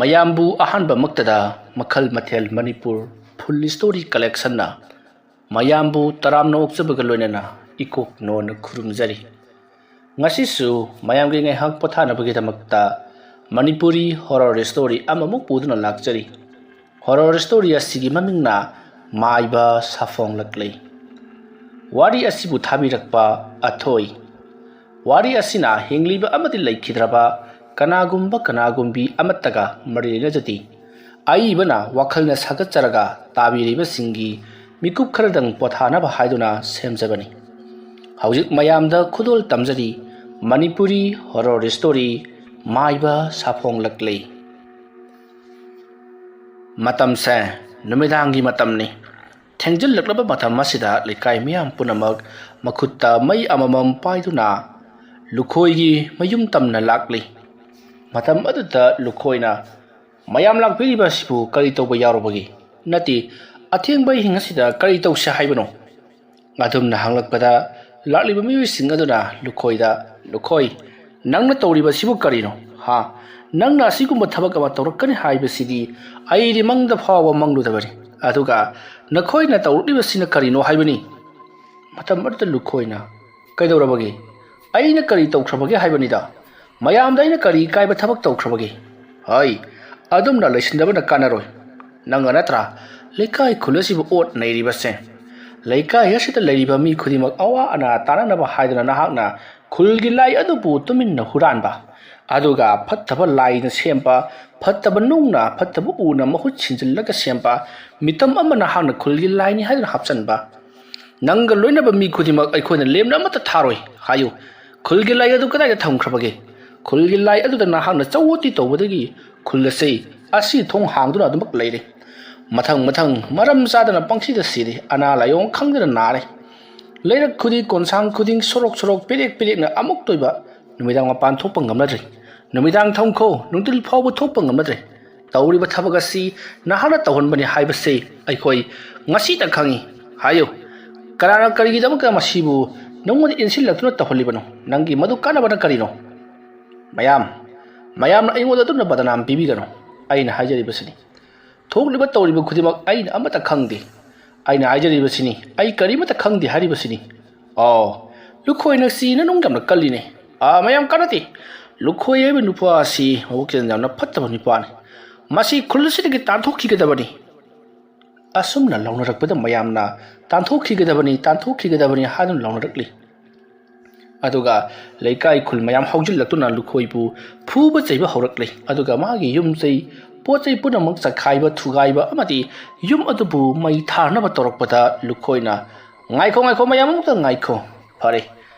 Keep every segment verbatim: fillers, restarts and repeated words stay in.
ꯃꯌꯥꯝꯕꯨ ꯑꯍꯥꯟꯕꯃꯛꯇꯗ ꯃꯈꯜ ꯃꯊꯦꯜ ꯃꯅꯤꯄꯨꯔ ꯐꯨꯜ ꯁ꯭ꯇꯣꯔꯤ ꯀꯂꯦꯛꯁꯟꯅ ꯃꯌꯥꯝꯕꯨ ꯇꯔꯥꯝꯅ ꯑꯣꯛꯆꯕꯒ ꯂꯣꯏꯅꯅ ꯏꯀꯣꯛ ꯅꯣꯟꯅ ꯈꯨꯔꯨꯝꯖꯔꯤ꯫ ꯉꯁꯤꯁꯨ ꯃꯌꯥꯝꯒꯤ ꯉꯥꯏꯍꯥꯛ ꯄꯣꯊꯥꯅꯕꯒꯤꯗꯃꯛꯇ ꯃꯅꯤꯄꯨꯔꯤ ꯍꯣꯔꯔ ꯁ꯭ꯇꯣꯔꯤ ꯑꯃꯃꯨꯛ ꯄꯨꯗꯨꯅ ꯂꯥꯛꯆꯔꯤ꯫ ꯍꯣꯔꯔ ꯁ꯭ꯇꯣꯔꯤ ꯑꯁꯤꯒꯤ ꯃꯃꯤꯡꯅ ꯃꯥꯏꯕ ꯁꯥꯐꯣꯡꯂꯛꯂꯦ꯫ ꯋꯥꯔꯤ ꯑꯁꯤꯕꯨ ꯊꯥꯕꯤꯔꯛꯄ ꯑꯊꯣꯏ꯫ ꯋꯥꯔꯤ ꯑꯁꯤꯅ ꯍꯤꯡꯂꯤꯕ ꯑꯃꯗꯤ ꯂꯩꯈꯤꯗ꯭ꯔꯕ ꯀꯅꯥꯒꯨꯝꯕ ꯀꯅꯥꯒꯨꯝꯕꯤ ꯑꯃꯠꯇꯒ ꯃꯔꯤ ꯂꯩꯅꯖꯗꯦ꯫ ꯑꯏꯕꯅ ꯋꯥꯈꯜꯅ ꯁꯥꯒꯠꯆꯔꯒ ꯇꯥꯕꯤꯔꯤꯕꯁꯤꯡꯒꯤ ꯃꯤꯀꯨꯞ ꯈꯔꯗꯪ ꯄꯣꯊꯥꯅꯕ ꯍꯥꯏꯗꯨꯅ ꯁꯦꯝꯖꯕꯅꯤ꯫ ꯍꯧꯖꯤꯛ ꯃꯌꯥꯝꯗ ꯈꯨꯗꯣꯜ ꯇꯝꯖꯔꯤ ꯃꯅꯤꯄꯨꯔꯤ ꯍꯣꯔꯔ ꯁ꯭ꯇꯣꯔꯤ ꯃꯥꯏꯕ ꯁꯥꯐꯣꯡꯂꯛꯂꯦ꯫ ꯃꯇꯝꯁꯦ ꯅꯨꯃꯤꯗꯥꯡꯒꯤ ꯃꯇꯝꯅꯤ꯫ ꯊꯦꯡꯖꯤꯜꯂꯛꯂꯕ ꯃꯇꯝ ꯑꯁꯤꯗ ꯂꯩꯀꯥꯏ ꯃꯤꯌꯥꯝ ꯄꯨꯝꯅꯃꯛ ꯃꯈꯨꯠꯇ ꯃꯩ ꯑꯃꯃꯝ ꯄꯥꯏꯗꯨꯅ ꯂꯨꯈꯣꯏꯒꯤ ꯃꯌꯨꯝ ꯇꯝꯅ ꯂꯥꯛꯂꯤ꯫ ꯃꯇꯝ ꯑꯗꯨꯗ ꯂꯨꯈꯣꯏꯅ, "ꯃꯌꯥꯝ ꯂꯥꯛꯄꯤꯔꯤꯕ ꯑꯁꯤꯕꯨ ꯀꯔꯤ ꯇꯧꯕ ꯌꯥꯎꯔꯕꯒꯦ? ꯅꯠꯇꯦ, ꯑꯊꯦꯡꯕ ꯑꯍꯤꯡ ꯑꯁꯤꯗ ꯀꯔꯤ ꯇꯧꯁꯦ ꯍꯥꯏꯕꯅꯣ?" ꯑꯗꯨꯝꯅ ꯍꯪꯂꯛꯄꯗ ꯂꯥꯛꯂꯤꯕ ꯃꯤꯑꯣꯏꯁꯤꯡ ꯑꯗꯨꯅ ꯂꯨꯈꯣꯏꯗ, "ꯂꯨꯈꯣꯏ, ꯅꯪꯅ ꯇꯧꯔꯤꯕꯁꯤꯕꯨ ꯀꯔꯤꯅꯣ? ꯍꯥ? ꯅꯪꯅ ꯑꯁꯤꯒꯨꯝꯕ ꯊꯕꯛ ꯑꯃ ꯇꯧꯔꯛꯀꯅꯤ ꯍꯥꯏꯕꯁꯤꯗꯤ ꯑꯩꯗꯤ ꯃꯪꯗ ꯐꯥꯎꯕ ꯃꯪꯂꯨꯗꯕꯅꯤ꯫ ꯑꯗꯨꯒ ꯅꯈꯣꯏꯅ ꯇꯧꯔꯛꯂꯤꯕꯁꯤꯅ ꯀꯔꯤꯅꯣ ꯍꯥꯏꯕꯅꯤ?" ꯃꯇꯝ ꯑꯗꯨꯗ ꯂꯨꯈꯣꯏꯅ, "ꯀꯩꯗꯧꯔꯕꯒꯦ? ꯑꯩꯅ ꯀꯔꯤ ꯇꯧꯈ꯭ꯔꯕꯒꯦ ꯍꯥꯏꯕꯅꯤꯗ? ꯃꯌꯥꯝꯗ ꯑꯩꯅ ꯀꯔꯤ ꯏꯀꯥꯏꯕ ꯊꯕꯛ ꯇꯧꯈ꯭ꯔꯕꯒꯦ? ꯍꯩ, ꯑꯗꯨꯝꯅ ꯂꯩꯁꯤꯟꯗꯕꯅ ꯀꯥꯟꯅꯔꯣꯏ꯫ ꯅꯪꯅ ꯅꯠꯇ꯭ꯔꯥ ꯂꯩꯀꯥꯏ ꯈꯨꯜ ꯑꯁꯤꯕꯨ ꯑꯣꯠ ꯅꯩꯔꯤꯕꯁꯦ? ꯂꯩꯀꯥꯏ ꯑꯁꯤꯗ ꯂꯩꯔꯤꯕ ꯃꯤ ꯈꯨꯗꯤꯡꯃꯛ ꯑꯋꯥ ꯑꯅꯥ ꯇꯥꯅꯅꯕ ꯍꯥꯏꯗꯨꯅ ꯅꯍꯥꯛꯅ ꯈꯨꯜꯒꯤ ꯂꯥꯏ ꯑꯗꯨꯕꯨ ꯇꯨꯃꯤꯟꯅ ꯍꯨꯔꯥꯟꯕ, ꯑꯗꯨꯒ ꯐꯠꯇꯕ ꯂꯥꯏꯅ ꯁꯦꯝꯕ, ꯐꯠꯇꯕ ꯅꯨꯡꯅ, ꯐꯠꯇꯕ ꯎꯅ ꯃꯍꯨꯠ ꯁꯤꯟꯖꯤꯜꯂꯒ ꯁꯦꯝꯕ ꯃꯤꯇꯝ ꯑꯃ ꯅꯍꯥꯛꯅ ꯈꯨꯜꯒꯤ ꯂꯥꯏꯅꯤ ꯍꯥꯏꯗꯨꯅ ꯍꯥꯞꯆꯤꯟꯕ꯫ ꯅꯪꯒ ꯂꯣꯏꯅꯕ ꯃꯤ ꯈꯨꯗꯤꯡꯃꯛ ꯑꯩꯈꯣꯏꯅ ꯂꯦꯝꯅ ꯑꯃꯠꯇ ꯊꯥꯔꯣꯏ ꯍꯥꯏꯌꯨ꯫ ꯈꯨꯜꯒꯤ ꯂꯥꯏ ꯑꯗꯨ ꯀꯗꯥꯏꯗ ꯊꯝꯈ꯭ꯔꯕꯒꯦ? ꯈꯨꯜꯒꯤ ꯂꯥꯏ ꯑꯗꯨꯗ ꯅꯍꯥꯛꯅ ꯆꯧ ꯎꯇꯤ ꯇꯧꯕꯗꯒꯤ ꯈꯨꯜ ꯑꯁꯤ, ꯑꯁꯤ ꯊꯣꯡ ꯍꯥꯡꯗꯨꯅ ꯑꯗꯨꯃꯛ ꯂꯩꯔꯦ꯫ ꯃꯊꯪ ꯃꯊꯪ ꯃꯔꯝ ꯆꯥꯗꯅ ꯄꯪꯁꯤꯗ ꯁꯤꯔꯦ, ꯑꯅꯥ ꯂꯥꯏꯑꯣꯡ ꯈꯪꯗꯅ ꯅꯥꯔꯦ꯫ ꯂꯩꯔꯛ ꯈꯨꯗꯤꯡ, ꯀꯣꯟꯁꯥꯡ ꯈꯨꯗꯤꯡ ꯁꯣꯔꯣꯛ ꯁꯣꯔꯣꯛ ꯄꯦꯔꯦꯛ ꯄꯦꯔꯦꯛꯅ ꯑꯃꯨꯛꯇ ꯑꯣꯏꯕ ꯅꯨꯃꯤꯗꯥꯡ ꯃꯄꯥꯟ ꯊꯣꯛꯄ ꯉꯝꯅꯗ꯭ꯔꯦ꯫ ꯅꯨꯃꯤꯗꯥꯡ ꯊꯝꯈꯣ, ꯅꯨꯡꯊꯤꯜ ꯐꯥꯎꯕ ꯊꯣꯛꯄ ꯉꯝꯅꯗ꯭ꯔꯦ꯫ ꯇꯧꯔꯤꯕ ꯊꯕꯛ ꯑꯁꯤ ꯅꯍꯥꯛꯅ ꯇꯧꯍꯟꯕꯅꯤ ꯍꯥꯏꯕꯁꯤ ꯑꯩꯈꯣꯏ ꯉꯁꯤꯇ ꯈꯪꯉꯤ ꯍꯥꯏꯌꯨ꯫ ꯀꯅꯥꯅ ꯀꯔꯤꯒꯤꯗꯃꯛꯇ ꯃꯁꯤꯕꯨ ꯅꯉꯣꯟꯗ ꯏꯟꯁꯤꯜꯂꯛꯇꯨꯅ ꯇꯧꯍꯜꯂꯤꯕꯅꯣ? ꯅꯪꯒꯤ ꯃꯗꯨ ꯀꯥꯟꯅꯕꯅ ꯀꯔꯤꯅꯣ?" ꯃꯌꯥꯝ, ꯃꯌꯥꯝꯅ ꯑꯩꯉꯣꯟꯗ ꯑꯗꯨꯝꯅ ꯕꯗꯅꯥꯝ ꯄꯤꯕꯤꯒꯅꯨ꯫ ꯑꯩꯅ ꯍꯥꯏꯖꯔꯤꯕꯁꯤꯅꯤ꯫ ꯊꯣꯛꯂꯤꯕ ꯇꯧꯔꯤꯕ ꯈꯨꯗꯤꯡꯃꯛ ꯑꯩꯅ ꯑꯃꯠꯇ ꯈꯪꯗꯦ꯫ ꯑꯩꯅ ꯍꯥꯏꯖꯔꯤꯕꯁꯤꯅꯤ, ꯑꯩ ꯀꯔꯤꯃꯠꯇ ꯈꯪꯗꯦ ꯍꯥꯏꯔꯤꯕꯁꯤꯅꯤ꯫ ꯑꯣ, ꯂꯨꯈꯣꯏ ꯅꯪꯁꯤ ꯅꯅꯨꯡ ꯌꯥꯝꯅ ꯀꯜꯂꯤꯅꯦ꯫ ꯑꯥ, ꯃꯌꯥꯝ ꯀꯥꯟꯅꯗꯦ꯫ ꯂꯨꯈꯣꯏ ꯍꯥꯏꯕ ꯅꯨꯄꯥ ꯑꯁꯤ ꯃꯕꯨꯛꯆꯦꯜ ꯌꯥꯝꯅ ꯐꯠꯇꯕ ꯅꯨꯄꯥꯅꯤ꯫ ꯃꯁꯤ ꯈꯨꯜ ꯑꯁꯤꯗꯒꯤ ꯇꯥꯟꯊꯣꯛꯈꯤꯒꯗꯕꯅꯤ꯫ ꯑꯁꯨꯝꯅ ꯂꯥꯎꯅꯔꯛꯄꯗ ꯃꯌꯥꯝꯅ "ꯇꯥꯟꯊꯣꯛꯈꯤꯒꯗꯕꯅꯤ, ꯇꯥꯟꯊꯣꯛꯈꯤꯒꯗꯕꯅꯤ" ꯍꯥꯏꯗꯨꯅ ꯂꯥꯎꯅꯔꯛꯂꯤ꯫ ꯑꯗꯨꯒ ꯂꯩꯀꯥꯏ ꯈꯨꯜ ꯃꯌꯥꯝ ꯍꯧꯖꯤꯜꯂꯛꯇꯨꯅ ꯂꯨꯈꯣꯏꯕꯨ ꯐꯨꯕ ꯆꯩꯕ ꯍꯧꯔꯛꯂꯤ꯫ ꯑꯗꯨꯒ ꯃꯥꯒꯤ ꯌꯨꯝ ꯆꯩ, ꯄꯣꯠ ꯆꯩ ꯄꯨꯝꯅꯃꯛ ꯆꯈꯥꯏꯕ, ꯊꯨꯒꯥꯏꯕ ꯑꯃꯗꯤ ꯌꯨꯝ ꯑꯗꯨꯕꯨ ꯃꯩ ꯊꯥꯅꯕ ꯇꯧꯔꯛꯄꯗ ꯂꯨꯈꯣꯏꯅ, "ꯉꯥꯏꯈꯣ, ꯉꯥꯏꯈꯣ, ꯃꯌꯥꯝ ꯑꯃꯨꯛꯇ ꯉꯥꯏꯈꯣ꯫ ꯐꯔꯦ,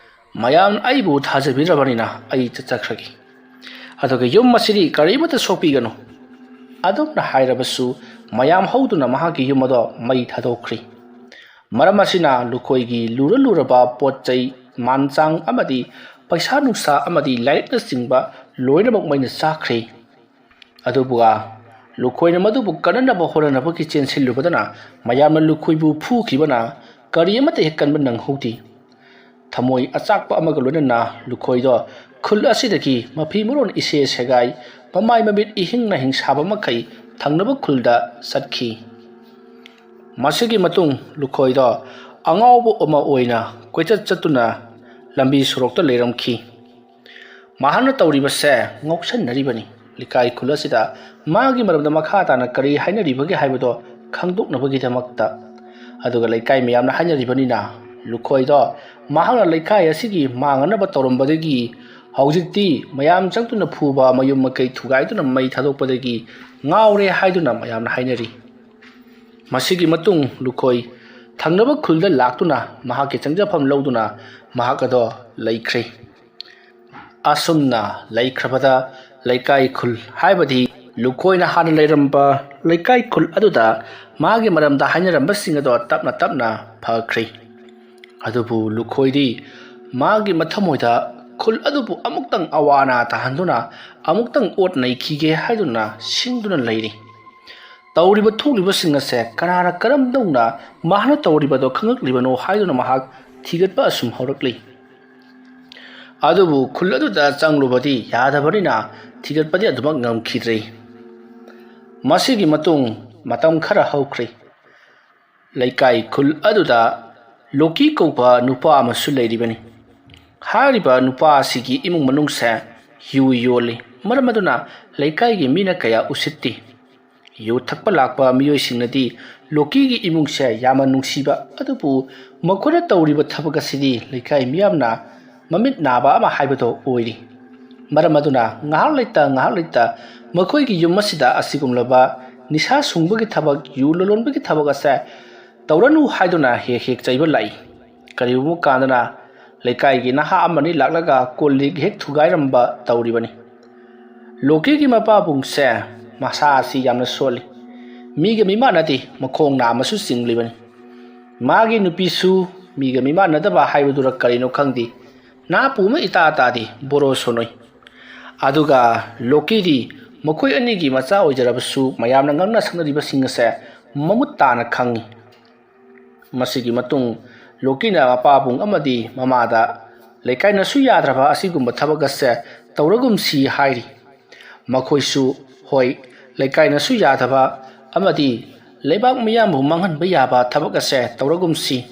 ꯃꯌꯥꯝ ꯑꯩꯕꯨ ꯊꯥꯖꯕꯤꯗ꯭ꯔꯕꯅꯤꯅ ꯑꯩ ꯆꯠꯆꯈ꯭ꯔꯒꯦ꯫ ꯑꯗꯨꯒ ꯌꯨꯝ ꯑꯁꯤꯗꯤ ꯀꯔꯤꯃꯠꯇ ꯁꯣꯛꯄꯤꯒꯅꯨ"꯫ ꯑꯗꯨꯝꯅ ꯍꯥꯏꯔꯕꯁꯨ ꯃꯌꯥꯝ ꯍꯧꯗꯨꯅ ꯃꯍꯥꯛꯀꯤ ꯌꯨꯝ ꯑꯗꯣ ꯃꯩ ꯊꯥꯗꯣꯛꯈ꯭ꯔꯤ꯫ ꯃꯔꯝ ꯑꯁꯤꯅ ꯂꯨꯈꯣꯏꯒꯤ ꯂꯨꯔ ꯂꯨꯔꯕ ꯄꯣꯠ ꯆꯩ, ꯃꯥꯟꯆꯥꯡ ꯑꯃꯗꯤ ꯄꯩꯁꯥ ꯅꯨꯡꯁꯥ ꯑꯃꯗꯤ ꯂꯥꯏꯔꯤꯛꯅꯆꯤꯡꯕ ꯂꯣꯏꯅꯃꯛ ꯃꯩꯅ ꯆꯥꯈ꯭ꯔꯦ꯫ ꯑꯗꯨꯕꯨ ꯂꯨꯈꯣꯏꯅ ꯃꯗꯨꯕꯨ ꯀꯟꯅꯅꯕ ꯍꯣꯠꯅꯅꯕꯒꯤ ꯆꯦꯟꯁꯤꯜꯂꯨꯕꯗꯅ ꯃꯌꯥꯝꯅ ꯂꯨꯈꯣꯏꯕꯨ ꯐꯨꯈꯤꯕꯅ ꯀꯔꯤ ꯑꯃꯠꯇ ꯍꯦꯛ ꯀꯟꯕ ꯅꯪꯍꯧꯗꯦ꯫ ꯊꯃꯣꯏ ꯑꯆꯥꯛꯄ ꯑꯃꯒ ꯂꯣꯏꯅꯅ ꯂꯨꯈꯣꯏꯗꯣ ꯈꯨꯜ ꯑꯁꯤꯗꯒꯤ ꯃꯐꯤ ꯃꯔꯣꯟ ꯏꯁꯦ ꯁꯦꯒꯥꯏ, ꯃꯃꯥꯏ ꯃꯃꯤꯠ ꯏꯍꯤꯡ ꯅꯥꯍꯤꯡ ꯁꯥꯕ ꯃꯈꯩ ꯊꯪꯅꯕ ꯈꯨꯜꯗ ꯆꯠꯈꯤ꯫ ꯃꯁꯤꯒꯤ ꯃꯇꯨꯡ ꯂꯨꯈꯣꯏꯗꯣ ꯑꯉꯥꯎꯕ ꯑꯃ ꯑꯣꯏꯅ ꯀꯣꯏꯆꯠ ꯆꯠꯇꯨꯅ ꯂꯝꯕꯤ ꯁꯣꯔꯣꯛꯇ ꯂꯩꯔꯝꯈꯤ꯫ ꯃꯍꯥꯛꯅ ꯇꯧꯔꯤꯕꯁꯦ ꯉꯥꯎꯁꯟꯅꯔꯤꯕꯅꯤ꯫ ꯂꯩꯀꯥꯏ ꯈꯨꯜ ꯑꯁꯤꯗ ꯃꯥꯒꯤ ꯃꯔꯝꯗ ꯃꯈꯥ ꯇꯥꯅ ꯀꯔꯤ ꯍꯥꯏꯅꯔꯤꯕꯒꯦ ꯍꯥꯏꯕꯗꯣ ꯈꯪꯗꯣꯛꯅꯕꯒꯤꯗꯃꯛꯇ꯫ ꯑꯗꯨꯒ ꯂꯩꯀꯥꯏ ꯃꯌꯥꯝꯅ ꯍꯥꯏꯅꯔꯤꯕꯅꯤꯅ ꯂꯨꯈꯣꯏꯗꯣ ꯃꯍꯥꯛꯅ ꯂꯩꯀꯥꯏ ꯑꯁꯤꯒꯤ ꯃꯥꯡꯅꯅꯕ ꯇꯧꯔꯝꯕꯗꯒꯤ ꯍꯧꯖꯤꯛꯇꯤ ꯃꯌꯥꯝ ꯆꯪꯗꯨꯅ ꯐꯨꯕ, ꯃꯌꯨꯝ ꯃꯀꯩ ꯊꯨꯒꯥꯏꯗꯨꯅ ꯃꯩ ꯊꯥꯗꯣꯛꯄꯗꯒꯤ ꯉꯥꯎꯔꯦ ꯍꯥꯏꯗꯨꯅ ꯃꯌꯥꯝꯅ ꯍꯥꯏꯅꯔꯤ꯫ ꯃꯁꯤꯒꯤ ꯃꯇꯨꯡ ꯂꯨꯈꯣꯏ ꯊꯪꯅꯕ ꯈꯨꯜꯗ ꯂꯥꯛꯇꯨꯅ ꯃꯍꯥꯛꯀꯤ ꯆꯪꯖꯐꯝ ꯂꯧꯗꯨꯅ ꯃꯍꯥꯛ ꯑꯗꯣ ꯂꯩꯈ꯭ꯔꯦ꯫ ꯑꯁꯨꯝꯅ ꯂꯩꯈ꯭ꯔꯕꯗ ꯂꯩꯀꯥꯏ ꯈꯨꯜ ꯍꯥꯏꯕꯗꯤ ꯂꯨꯈꯣꯏꯅ ꯍꯥꯟꯅ ꯂꯩꯔꯝꯕ ꯂꯩꯀꯥꯏ ꯈꯨꯜ ꯑꯗꯨꯗ ꯃꯥꯒꯤ ꯃꯔꯝꯗ ꯍꯥꯏꯅꯔꯝꯕꯁꯤꯡ ꯑꯗꯣ ꯇꯞꯅ ꯇꯞꯅ ꯐꯈ꯭ꯔꯦ꯫ ꯑꯗꯨꯕꯨ ꯂꯨꯈꯣꯏꯗꯤ ꯃꯥꯒꯤ ꯃꯊꯃꯣꯏꯗ ꯈꯨꯜ ꯑꯗꯨꯕꯨ ꯑꯃꯨꯛꯇꯪ ꯑꯋꯥ ꯑꯅꯥ ꯇꯥꯍꯟꯗꯨꯅ ꯑꯃꯨꯛꯇꯪ ꯑꯣꯠ ꯅꯩꯈꯤꯒꯦ ꯍꯥꯏꯗꯨꯅ ꯁꯤꯡꯗꯨꯅ ꯂꯩꯔꯤ꯫ ꯇꯧꯔꯤꯕ ꯊꯣꯛꯂꯤꯕꯁꯤꯡ ꯑꯁꯦ ꯀꯅꯥꯅ ꯀꯔꯝꯗꯧꯅ ꯃꯍꯥꯛꯅ ꯇꯧꯔꯤꯕꯗꯣ ꯈꯪꯉꯛꯂꯤꯕꯅꯣ ꯍꯥꯏꯗꯨꯅ ꯃꯍꯥꯛ ꯊꯤꯒꯠꯄ ꯑꯁꯨꯝ ꯍꯧꯔꯛꯂꯤ꯫ ꯑꯗꯨꯕꯨ ꯈꯨꯜ ꯑꯗꯨꯗ ꯆꯪꯂꯨꯕꯗꯤ ꯌꯥꯗꯕꯅꯤꯅ ꯊꯤꯒꯠꯄꯗꯤ ꯑꯗꯨꯃꯛ ꯉꯝꯈꯤꯗ꯭ꯔꯦ꯫ ꯃꯁꯤꯒꯤ ꯃꯇꯨꯡ ꯃꯇꯝ ꯈꯔ ꯍꯧꯈ꯭ꯔꯦ꯫ ꯂꯩꯀꯥꯏ ꯈꯨꯜ ꯑꯗꯨꯗ ꯂꯣꯀꯤ ꯀꯧꯕ ꯅꯨꯄꯥ ꯑꯃꯁꯨ ꯂꯩꯔꯤꯕꯅꯤ꯫ ꯍꯥꯏꯔꯤꯕ ꯅꯨꯄꯥ ꯑꯁꯤꯒꯤ ꯏꯃꯨꯡ ꯃꯅꯨꯡꯁꯦ ꯌꯨ ꯌꯣꯜꯂꯤ꯫ ꯃꯔꯝ ꯑꯗꯨꯅ ꯂꯩꯀꯥꯏꯒꯤ ꯃꯤꯅ ꯀꯌꯥ ꯎꯁꯤꯠꯇꯦ꯫ ꯌꯨ ꯊꯛꯄ ꯂꯥꯛꯄ ꯃꯤꯑꯣꯏꯁꯤꯡꯅꯗꯤ ꯂꯣꯀꯤꯒꯤ ꯏꯃꯨꯡꯁꯦ ꯌꯥꯝꯅ ꯅꯨꯡꯁꯤꯕ, ꯑꯗꯨꯕꯨ ꯃꯈꯣꯏꯅ ꯇꯧꯔꯤꯕ ꯊꯕꯛ ꯑꯁꯤꯗꯤ ꯂꯩꯀꯥꯏ ꯃꯤꯌꯥꯝꯅ ꯃꯃꯤꯠ ꯅꯥꯕ ꯑꯃ ꯍꯥꯏꯕꯗꯣ ꯑꯣꯏꯔꯤ꯫ ꯃꯔꯝ ꯑꯗꯨꯅ ꯉꯥꯏꯍꯥꯛ ꯂꯩꯇ ꯉꯥꯏꯍꯥꯛ ꯂꯩꯇ ꯃꯈꯣꯏꯒꯤ ꯌꯨꯝ ꯑꯁꯤꯗ ꯑꯁꯤꯒꯨꯝꯂꯕ ꯅꯤꯁꯥ ꯁꯨꯡꯕꯒꯤ ꯊꯕꯛ, ꯌꯨ ꯂꯂꯣꯟꯕꯒꯤ ꯊꯕꯛ ꯑꯁꯦ ꯇꯧꯔꯅꯨ ꯍꯥꯏꯗꯨꯅ ꯍꯦꯛ ꯍꯦꯛ ꯆꯩꯕ ꯂꯥꯛꯏ꯫ ꯀꯔꯤꯒꯨꯝꯕ ꯀꯥꯟꯗꯅ ꯂꯩꯀꯥꯏꯒꯤ ꯅꯍꯥ ꯑꯃꯅꯤ ꯂꯥꯛꯂꯒ ꯀꯣꯜ ꯂꯤꯛ ꯍꯦꯛ ꯊꯨꯒꯥꯏꯔꯝꯕ ꯇꯧꯔꯤꯕꯅꯤ꯫ ꯂꯣꯀꯤꯒꯤ ꯃꯄꯥꯕꯨꯡꯁꯦ ꯃꯁꯥ ꯑꯁꯤ ꯌꯥꯝꯅ ꯁꯣꯜꯂꯤ꯫ ꯃꯤꯒ ꯃꯤꯃꯥꯟꯅꯗꯦ, ꯃꯈꯣꯡ ꯅꯥꯝꯃꯁꯨ ꯆꯤꯡꯂꯤꯕꯅꯤ꯫ ꯃꯥꯒꯤ ꯅꯨꯄꯤꯁꯨ ꯃꯤꯒ ꯃꯤꯃꯥꯟꯅꯗꯕ ꯍꯥꯏꯕꯗꯨꯔ ꯀꯔꯤꯅꯣ ꯈꯪꯗꯦ, ꯅꯥꯄꯨ ꯑꯃ ꯏꯇꯥ ꯇꯥꯗꯦ, ꯕꯣꯔꯣ ꯁꯣꯟꯅꯣꯏ꯫ ꯑꯗꯨꯒ ꯂꯣꯀꯤꯗꯤ ꯃꯈꯣꯏ ꯑꯅꯤꯒꯤ ꯃꯆꯥ ꯑꯣꯏꯖꯔꯕꯁꯨ ꯃꯌꯥꯝꯅ ꯉꯥꯡꯅ ꯁꯛꯅꯔꯤꯕꯁꯤꯡ ꯑꯁꯦ ꯃꯃꯨꯠ ꯇꯥꯅ ꯈꯪꯏ꯫ ꯃꯁꯤꯒꯤ ꯃꯇꯨꯡ ꯂꯣꯀꯤꯅ ꯃꯄꯥꯕꯨꯡ ꯑꯃꯗꯤ ꯃꯃꯥꯗ ꯂꯩꯀꯥꯏꯅꯁꯨ ꯌꯥꯗ꯭ꯔꯕ ꯑꯁꯤꯒꯨꯝꯕ ꯊꯕꯛ ꯑꯁꯦ ꯇꯧꯔꯒꯨꯝꯁꯤ ꯍꯥꯏꯔꯤ꯫ ꯃꯈꯣꯏꯁꯨ ꯍꯣꯏ, ꯂꯩꯀꯥꯏꯅꯁꯨ ꯌꯥꯗꯕ ꯑꯃꯗꯤ ꯂꯩꯕꯥꯛ ꯃꯤꯌꯥꯝꯕꯨ ꯃꯥꯡꯍꯟꯕ ꯌꯥꯕ ꯊꯕꯛ ꯑꯁꯦ ꯇꯧꯔꯒꯨꯝꯁꯤ꯫